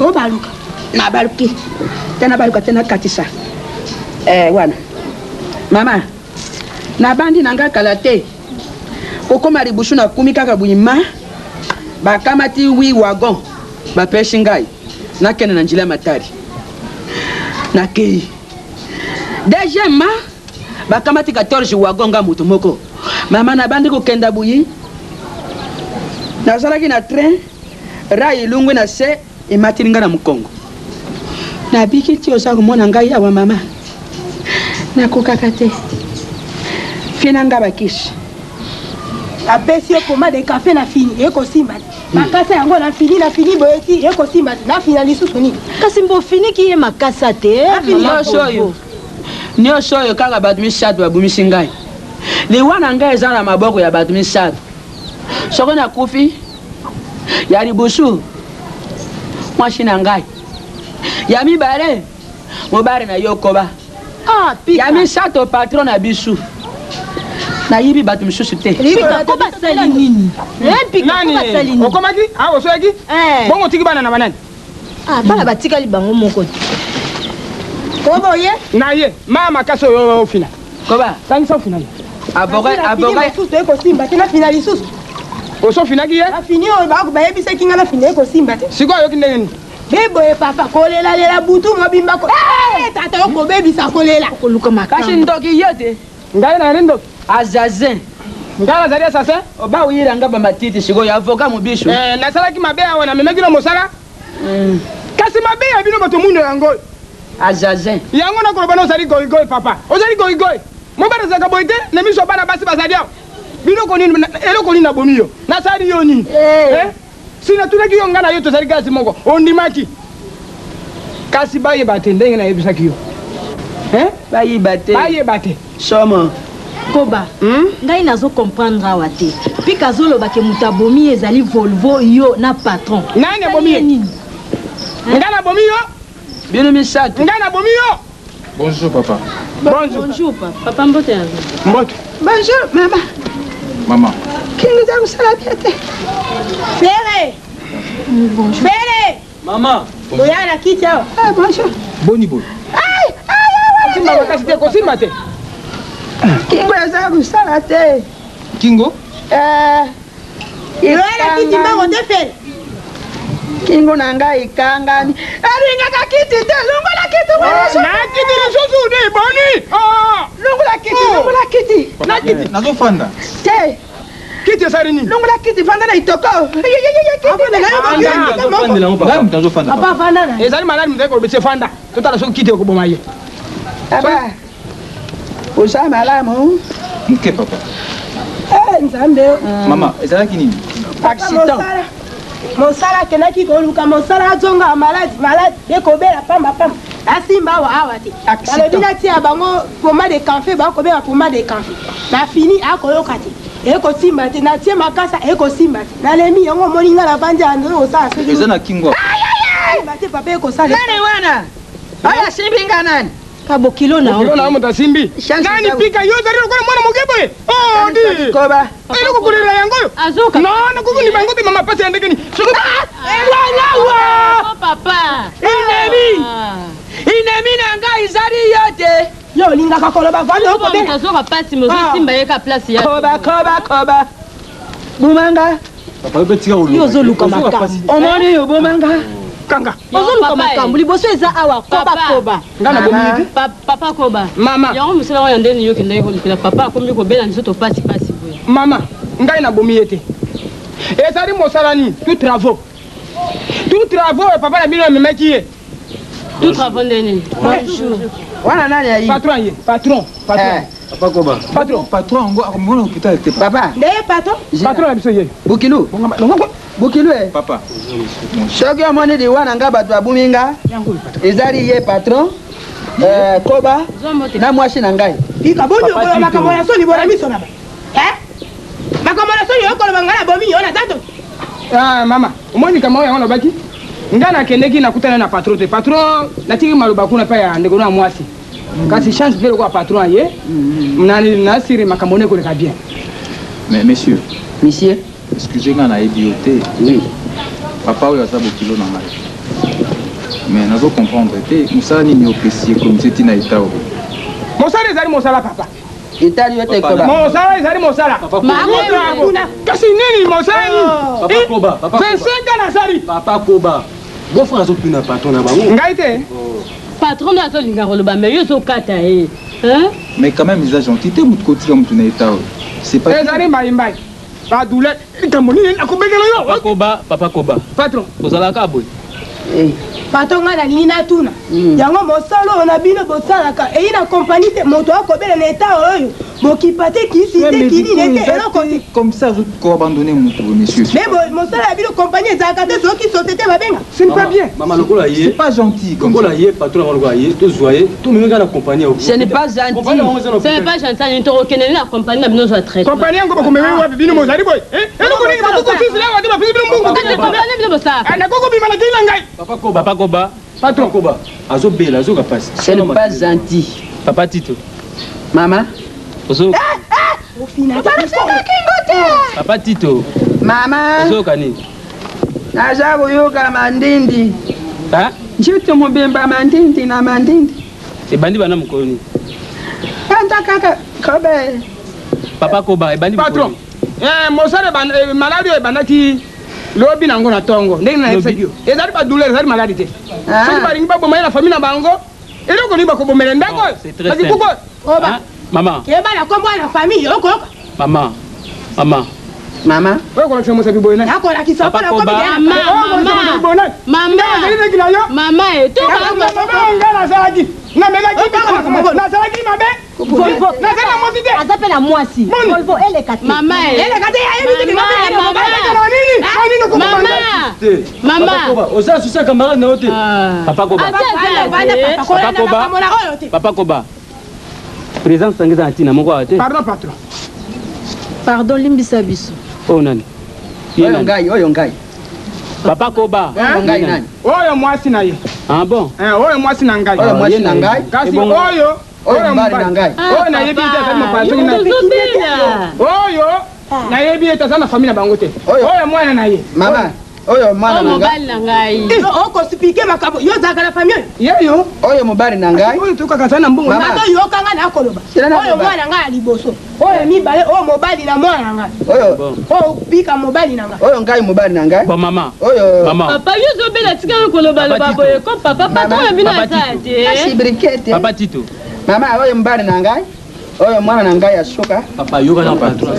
Obaluka. Nabaluki te, nabaluka te, nakatisa eh, wana mama nabandi na nga kala te. Kokoma libusu nakumi kaka bwima, bakamati wi wagon bapesi ngai nakende na nzela ya Matari. Nakei deuxièmement bakamati 14 wagon, nga moto moko mama nabandi kokenda buyi. Nazalaki na train, rai elungwi na se, emateli ngai na mokongo, nabiki ti oza komona ngai awa mama. Nakokaka te, fie na nga bakisi. Apesi ye pommade de café na fini ekosimba te. Makasa yango na fini na fini boye ti ekosimba te, na fina lisusu nini? Kasi mbofiniki ye makasa te. Nyonso oyo, nyonso oyo kaka bato misato babumisi ngai. Liwa na ngai eza na maboko ya bato misato. Soko nakufi, ya liboso mwasi na ngai, ya mibale mobali na yo koba, Ah, pika. ya misato patron na biso. Nayibi bato misusu te. Pika ko basali nini? Eh, pika ko basali nini? Okomaki awa osoyaki bongo otiki bana na banani? Ah, bana batikali bango moko te. Koba oye? Na ye ma makasi oyo ofina. Koba. Sangisa ofina ye. Avocat, avocat. Lisusu ekosimba te, nafina lisusu. Osofinaki ye? Nafini oyo bayebisaki nga nafina ekosimba te. Sikoyo ayoki ndenge nini? Beboye papa, kolelalela butu mobimba ko tata yo kobebisa kolela. Koluka makambo. Kasi ndoki ye te. Ngai nazali ndoki. Azazin. Ngai nazali assassin. Oba oyira nga bamatiti sikoyo avocat mobiso. Eh, nasalaki mabe awa namemaki no mosala. Kasi mabe ya bino bato mwindo yango. Azazin. Yango nakoloba na ozali goigoi papa. Ozali goigoi. Mobali azalaka boye te na miso ya bana basi bazali awa. Biloko nini eloko nini nabomi yo? Nasali yo nini? Eh? Si natunaki yo ngai na yo tozali gazi moko, ondimaki. Kasi bayeba te ndenge nayebisaki yo. Eh? Bayiba te. Bayeba te. Somo. Koba, ngai nazo comprendre awa te. Pika azoloba ke moto abomi ye ezali Volvo yo na patron. Nani abomi ye? Nini? Ngai nabomi yo? Bino misato. Ngai nabomi yo? Bonjour papa. Bonjour. Bonjour papa. Papa mbote ya Mbote. Bonjour mama. Mama. Kingi za kosala bien te. Fere. Fere. Mama. Oya na kiti awa. Ah, bonjour. Boni boye. Ai, ai, ai. Kosimba makasi te, kosimba te. Kingo eza kosala te. Kingo? Loyala kiti mbango te fele. Kingo na ngai ekangami. Alingaka kiti te, longola kiti wana. Na kiti lisusu te boni. Longola kiti, longola kiti. Na kiti. Nazofanda. Te. Kiti esali nini? Longola kiti, vanda na itoko. Ngai moto azofanda. Papa vanda na. Ezali maladi moto akolobisa fanda. Totala soki kiti ekoboma ye. Aba. Oza malamu? Moke papa. Eh, Nzambe. Mama, ezalaki nini? Accident. Mosala akendaki koluka mosala azonga maladi maladi ekobela pamba pamba asimba awa awa te balobi natia bango pomade de camphre bakobenga pomade de camphre na fini akoyoka te ekosimba te natie makasa ekosimba te nalemi yango omoni nga navandi ya ndoyo kosala soki Eza na kingo. simba te papa ekosala Nani wana? Oyo asimbi nga nani? Ka bokilo na Bokilo na yo moto asimbi. Nani pika yo ozali lokola mwana moke boye. Oh, di. Koba. Eloko kolela yango oyo. Non, nakoki ndima yango te mama pasi ya ndenge nini. Soki Wawawa! Papa! Inemi! Inemi na ngai ezali yo te. Yo olingaka koloba vanda okobela. Azoka pasi mais ozosimba ye ka place ya. Koba koba koba. Bumanga. Papa yo mpe tika koloba. Yo ozoluka makambo. Omoni yo bomanga. Kanga. Ozoluka makambo liboso eza awa koba koba. Nga na bomi te. Papa koba. Mama. Yango mosala oyo ndeni yo kendaki kolukela papa akomi kobela nzoto pasi pasi boye. Mama, ngai nabomi ye te. Ezali mosala nini? Tout travaux. Tout travaux oyo papa na bino amemaki ye. Tout travaux ndeni. Bonjour. Wana nani ayi? Patron ye, patron, patron. Papa Koba. Patron. Patron yango akomona hôpital te. Papa. Ndeye patron. Patron na biso ye. Bukilu. Bukilu e. Papa. Soki omoni liwa na nga bato babumi nga ezali ye patron koba na mwasi na ngai. Ika boni okoloba makambo ya soni bona miso na ba. Eh? Makambo ya soni okoloba ngai nabomi yo na tato. Ah, mama, omoni likambo oyo yango nalobaki? Ngai nakendeki nakutana na patron te. Patron natiki maloba kuna epai ya ndeko na mwasi. Kasi chance mpe lokola patron aye, nasiri makambo ne ekoleka bien. Mais monsieur. Monsieur. Excusez nga nayebi yo te. Oui. Papa oyo aza bokilo na ngai. Mais nazo comprendre te mosala nini opesi ye komisi ntina eta oyo. Mosala ezali mosala papa. Etali yo te koba. Mosala ezali mosala. Kasi nini mosala nini? Papa Koba, papa Koba. 25 ans nasali. Papa Koba. Beau frère azotuna patron na bango. Ngai te. Patron nde azolinga koloba mais yo ozokata ye. Hein? Mais quand même eza gentil te moto kotika moto na eta oyo. C'est pas Ezali mbaimbai. Ba douleur likambo nini nakobengela yo. Papa Koba, papa Koba. Patron. Ozalaka boye. Patron ngai nalingi natuna yango mosala oyo na bino bosalaka eyi na kompani te moto akobela na eta oyo bokipa te kisi te kinini te eloko te Comme ça azo ko abandonner moto boye monsieur. me mosala ya bino kompani ezalaka te soki société babenga Ce n'est pas bien. Mama lokola ye. C'est pas gentil comme ça. Lokola ye patron yango lokola ye tozwa ye tomemi kaka na compagnie ya Ce n'est pas gentil. Compagnie yango eza na Ce n'est pas gentil nini tokokende nini na compagnie na bino ozwa traitement. Kompani yango bakomemi wapi bino mozali boye? Eh, eloko nini bakokosisila awa te bapesi bino mbongo. Kasi compagnie bino bosalaka. Ah, nakokobima na kei na ngai. Papa Koba. Papa Koba. Patron. Koba azobela azoka pasi. Ce n'est pas gentil. Papa Tito. Mama. Ozo ofina Kingo te. Papa Tito. Mama. Ozoyoka nini? Naza koyoka mandindi. Hein? Njutu mobimba mandindi na mandindi. Ebandi bana mokolo nini? Kanda kaka kobe. Papa Koba ebandi mokolo Patron. nini? Eh, mosala maladi oyo ebandaki lobi nango na ntongo ndenge nayebisaki yo ezali badouleur ezali maladi te Ah. soki balingi baboma ye na famille na bango eloko nini bakobomela ndako oyo C'est très bakikuku simple. oyo oba Hein? Maman, keba na kombo na famille okoyoka maman, maman. Mama. oyo kolakisa mosapi boye nani nakolakisa Papa mpo na komi Koba. Mama, Oyo kolakisa mosapi boye nani mama. Ngai nazali neti na yo Mama e to ngai nazalaki namelaki nazalaki mabe nazali na mwasi te Aza mpe na mwasi. Volvo eleka te. Mama e. eleka te ayebi te Mama, mama. nini nini Mama. Te. Mama. Papa Koba oza susi ya camarade na yo te. Papa Koba. Aza aza vanda te. papa kolanda Papa Koba. makambo na oyo te Papa Koba. Présence sangi eza na ntina moko awa te. Pardon patron. Pardon limbisa biso. Oyo nani? Ye Oyo nani? ngai, oyo ngai. Papa Koba. Oyo ngai nani? Oyo mwasi na ye. Ah bon? Eh, oyo mwasi na ngai. Oyo mwasi na ngai. Kasi Ebongo. oyo Oyo mobali na ngai. Oyo nayebi te azali mopaya soki na Tozobela. oyo nayebi ete aza na famille na bango te. Oyo. Oyo mwana na ye. Mama. Oyo mwana na ngai. Mobali na ngai. Okosipike makambo yo ozalaka na famille oyo. Yeyo. Oyo mobali na ngai. Oyo tokaka aza na mbongo. Mama. Bato yoka ngai nakoloba. Sila na Oyo loba. mwana ngai ya liboso. Oyo mibale oyo mobali na mwana ngai. Oyo. Oyo pika mobali na ngai. Oyo ngai mobali na ngai. Bon mama. Oyo. Mama. Papa yo ozobela tika yo kolobaloba boye ko papa patron na bino Papa aza Tito. te. Kasi briquette. Papa Tito. Mama oyo mobali na ngai. Oyo mwana na ngai ya suka. Papa yoka na patron.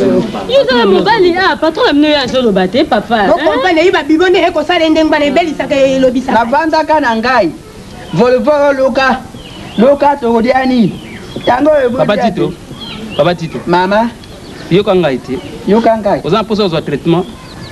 Yo oza na mobali ah patron na bino ye azoloba te papa. Okomprendre ye babibo nde ekosala ndenge bana ebelisaka elobisaka. Navandaka na ngai. Volvo oluka. Luka tokolia nini? Yango oyo Papa bolia Tito. te. Papa Tito. Mama. Yoka ngai te. Yoka ngai. Oza na mposa ozwa traitement.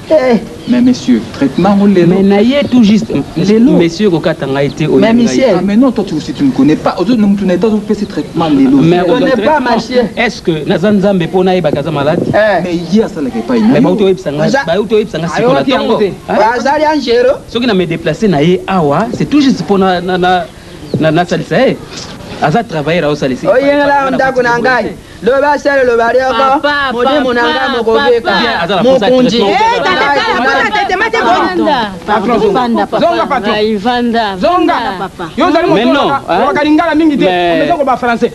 Eh. Mais monsieur, traitement ou lelo. Mais na ye tout juste. Lelo. Monsieur kokata ngai te oyo. Mais monsieur. Ah, mais non, toi tu aussi tu ne connais pas. Aujourd'hui, nous tu n'es pas fait ce traitement lelo. Mais Je connais ozwa pas, traitement. monsieur. Est-ce que naza nzambe mpo nayebaka aza malade? Eh. Mais hier ça la pas. Mais bauti oyebisa ngai, Oza- bauti oyebisa ngai sikoyo na Ayoki yango ntongo. te. Azali angelo. Soki na me déplacer na ye awa, c'est tout juste mpo na na na na nasalisa ye. Aza travailleur aosalisa. Oyengela ndako na ngai. Loba sele loba lioko. Papa, Molimo na ngai papa, mokobeka. papa. Aza na posa ya Mokonzi. traitement. Eh, tata tala mpona tetema te boni. Patron. Vanda papa. Zonga patron. Ngai vanda. Zonga. Papa. Yo ozali Mais moto non, hein. olobaka lingala mingi te. Mais- Omeza koloba français.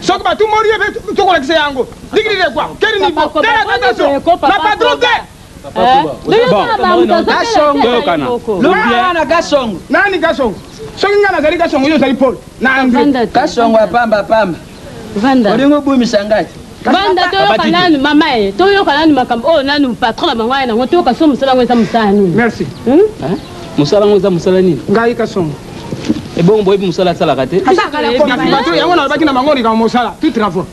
Soki batumoli ye mpe tokolakisa yango. Digiri de quoi? Quel niveau? Papa, Tala papa, attention. papa, Na patron te. Kasongo. Luka na kasongo. Nani kasongo? Soki ngai nazali kasongo yo ozali Paul. Na Andre. Kasongo ya pamba pamba. Vanda. Olingi obumisa ngai. Vanda Papa toyoka Tito. nanu mama ye toyoka nanu makambo oyo nanu patron na bango aye nango toyoka so mosala yango eza mosala nini. Merci. Hein? Mosala yango eza mosala nini? Ngai kasongo. Ebongo boyebi mosala asalaka te? Asalaka na Kasi compagnie. patron yango nalobaki na bango likambo mosala. Tout travaux.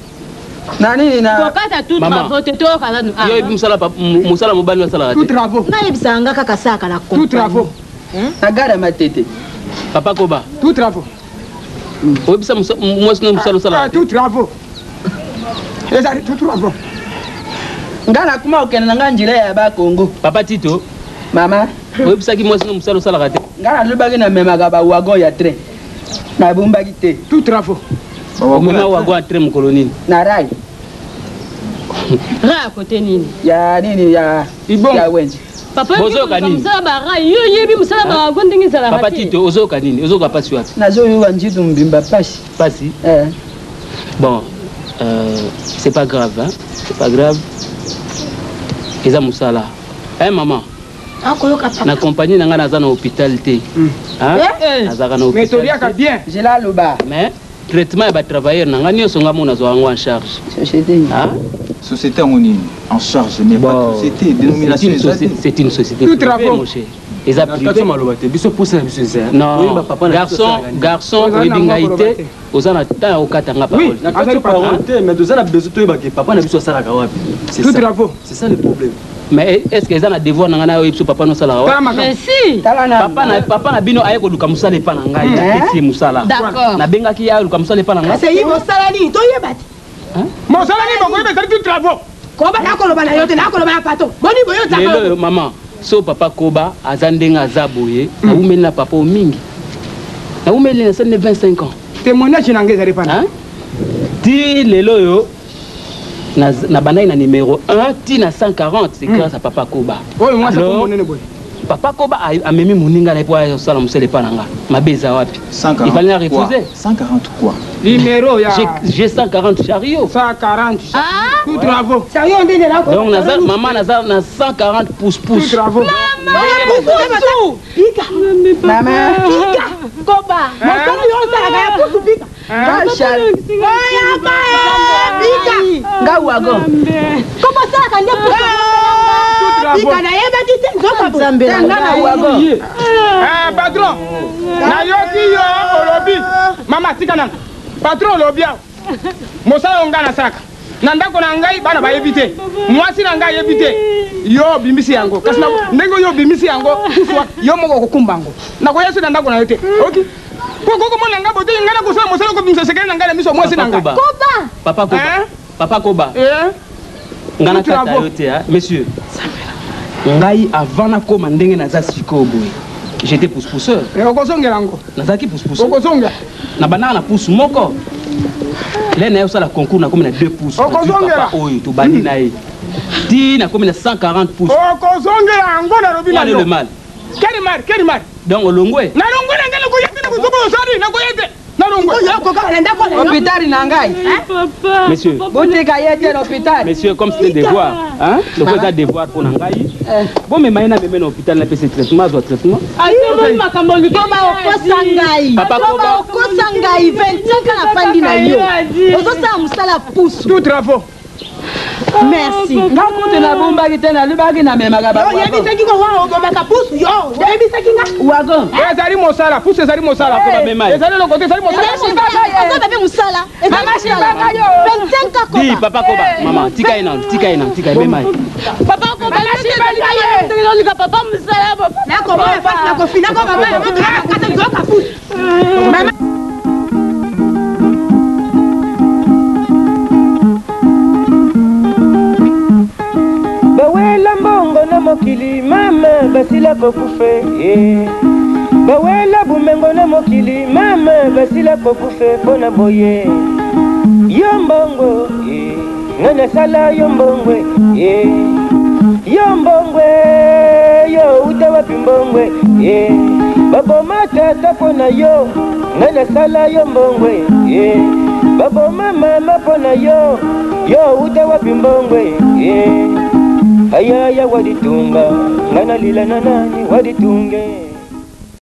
Na nini na Kokata tout Mama. travaux te toyoka nanu. Yo oyebi mosala mosala mobali asalaka Tout te? travaux. Nayebisaka nga kaka asalaka na Tout compagnie. travaux. na gare ya matete. Papa Koba. Tout travaux. Oyebisa mwasi no mosala Ah, osalaka te? tout travaux. Ezali tout travaux. Ngai nakuma kokende na ngai nzela ya bakongo. Papa Tito. Mama. Oyebisaki mwasi no mosala osalaka te? Ngai nalobaki namemaka bawagon ya train. Nabombaki te. Tout travaux. Omema wagon ya train mokolo nini? Na rai. Ra ya kote nini? Ya nini ya ya wenze. Papa Bozoyoka nini? mosala bara yo oyebi mosala bawago ndenge ezalaka Papa te. Tito ozoyoka nini? Ozoyoka pasi wapi? Nazoyoka nzitu mbimba pasi. Pasi? Eh. Bon, c'est pas grave, hein? C'est pas grave. Eza mosala. Hein, maman? Akoyoka papa. Na compagnie na ngai naza na hôpital te. Hein? Eh? Nazalaka na Mais hôpital. toliaka bien. Zela loba. Mais traitement ya batravailleur na ngai nyonso ngai mona nazwa yango en charge. Société. Hein? Société en nini En charge, mais pas Bon, société, c'est dénomination une, eza te. c'est une société Tout privée, travaux. mon cher. Eza Na kati privé. ya maloba te biso posa na biso eza. Non, Oyeba papa na biso garçon, asalaka nini. garçon, Oza na oyebi ngai mwa te, koloba te. oza na temps ya kokata nga Oui. parole. Na kati ya parole te mais toza na besoin toyebake papa na biso asalaka wapi. C'est Tout ça. travaux. C'est ça le problème. Mais est-ce que eza na devoir na ngai na oyebi so papa nosalaka Tala wapi? makambo. Mais si. Tala na. Papa na papa na bino aye koluka mosala epa na ngai, napesi ye mosala. D'accord. Nabengaki ye aluka mosala epa na ngai. Kasi ye mosala nini toyeba te. Mosala nini bokoyeba ezali tout travaux. Koba nakoloba na yo te nakoloba na patron. Boni boye Lelo ozalaka. oyo mama, so papa Koba aza ndenge aza boye, nawumeli na papa oyo mingi. Nawumeli nasali ne 25 ans. Témoignage na ngai ezali pana. Hein? Ti lelo oyo nabandaki na numéro 1 ti na 140, c'est grâce à papa Koba. Oyo mwasi Alors, akomi monene boye. Papa Koba amemi moninga na ye mpo asala mosala epa na nga. Mabe eza wapi? 140 Il fallait la quoi? refuser. 140 quoi? Numéro ya J'ai 140 chariots. 140. Ah Tout travaux. Sérieux ndenge nako. Donc naza mama naza na 140 pouces Tout pouces. travaux. Pusu. Pika. Mama. Pika. Koba. Mosala yo osalaka ya pusu pika. Ngai char. Oyaka ye pika. Ngai wagon. Koba osalaka nde pusu. Tout travaux. Pika nayebaki te nzoka boye. Nzambe na Te ngai na ngai. wagon. Eh, patron. Nayoki yo olobi. Mama tika nanu. Patron olobi awa. Mosala oyo ngai nasalaka. Na ndako na ngai bana bayebi te. Mwasi na ngai ayebi te. Yo obimisi yango. Kasi ndenge yo obimisi yango, kuswa yo moko okokumba yango. Nakoya so na ndako na yo te. Oki? Po kokomona ngai bote ngai nakosala mosala okobimisa sekele na ngai na miso ya mwasi na Papa ngai. Koba. Koba. Papa Koba. Hein? Papa Koba. Eh? Nga Tout nakata travaux. yo te, hein? Monsieur. Ngai avant nakoma ndenge naza sikoyo boye. J'étais pousse-pousseur. Eh, okozongela yango. Nazalaki pousse-pousseur. Okozongela. Nabandaka na pousse moko. Le na ye osala concours nakomi na 2 pouces. Okozongela. Papa oyo tobandi na ye. Ti nakomi na 140 pouces. Okozongela yango nalobi na Où est yo. le mal? Kerimar, kerimar. Donc olongwe. Nalongwe na ngai nakoya te nakozoba osali nakoya te. Nalongwe. Hôpital na ngai. Monsieur. Botika ye te na hôpital. Monsieur, comme c'est un devoir, hein? Lokola eza devoir mpo na ngai. Bomema ye na meme na hôpital napesa traitement, azwa traitement. Makambo Koba okosa ngai. Papa Koba Koba. okosa ngai 25 ans nafandi na yo. Ozosala mosala pusu. Tout travaux. Merci. Nga kutu nabumbaki te nalubaki namemaka ba wagon. Oyebisaki ko wana obomaka pusu yo oyebisaki nga wagon. Ezali mosala, pusu ezali mosala. Koba mema ye. Ezali eloko te, ezali mosala. Ozoba mpe mosala. Ezali Mama mosala. Shibaka yo. 25 ans Di, Koba. papa Koba, maman, tika ye nanu, tika ye nanu, tika ye, mema ye. Papa Koba, olika papa mosala papa. Nakomona pasi nakofina ko mama na moto nakata nzoka pusu. Mama. Bawela mbongo na mokili mama basila kokufe eh. Bawela bumengo na mokili mama basila kokufe mpo na boye yo mbongo eh. Nga nasala yo mbongo eh. Yo mbongo yo uta wapi mbongo eh. Baboma tata mpo na yo nga nasala yo mbongo eh. Baboma mama mpo na yo yo uta wapi mbongo eh. Ayaya waditunga nga nalila na nani waditunge.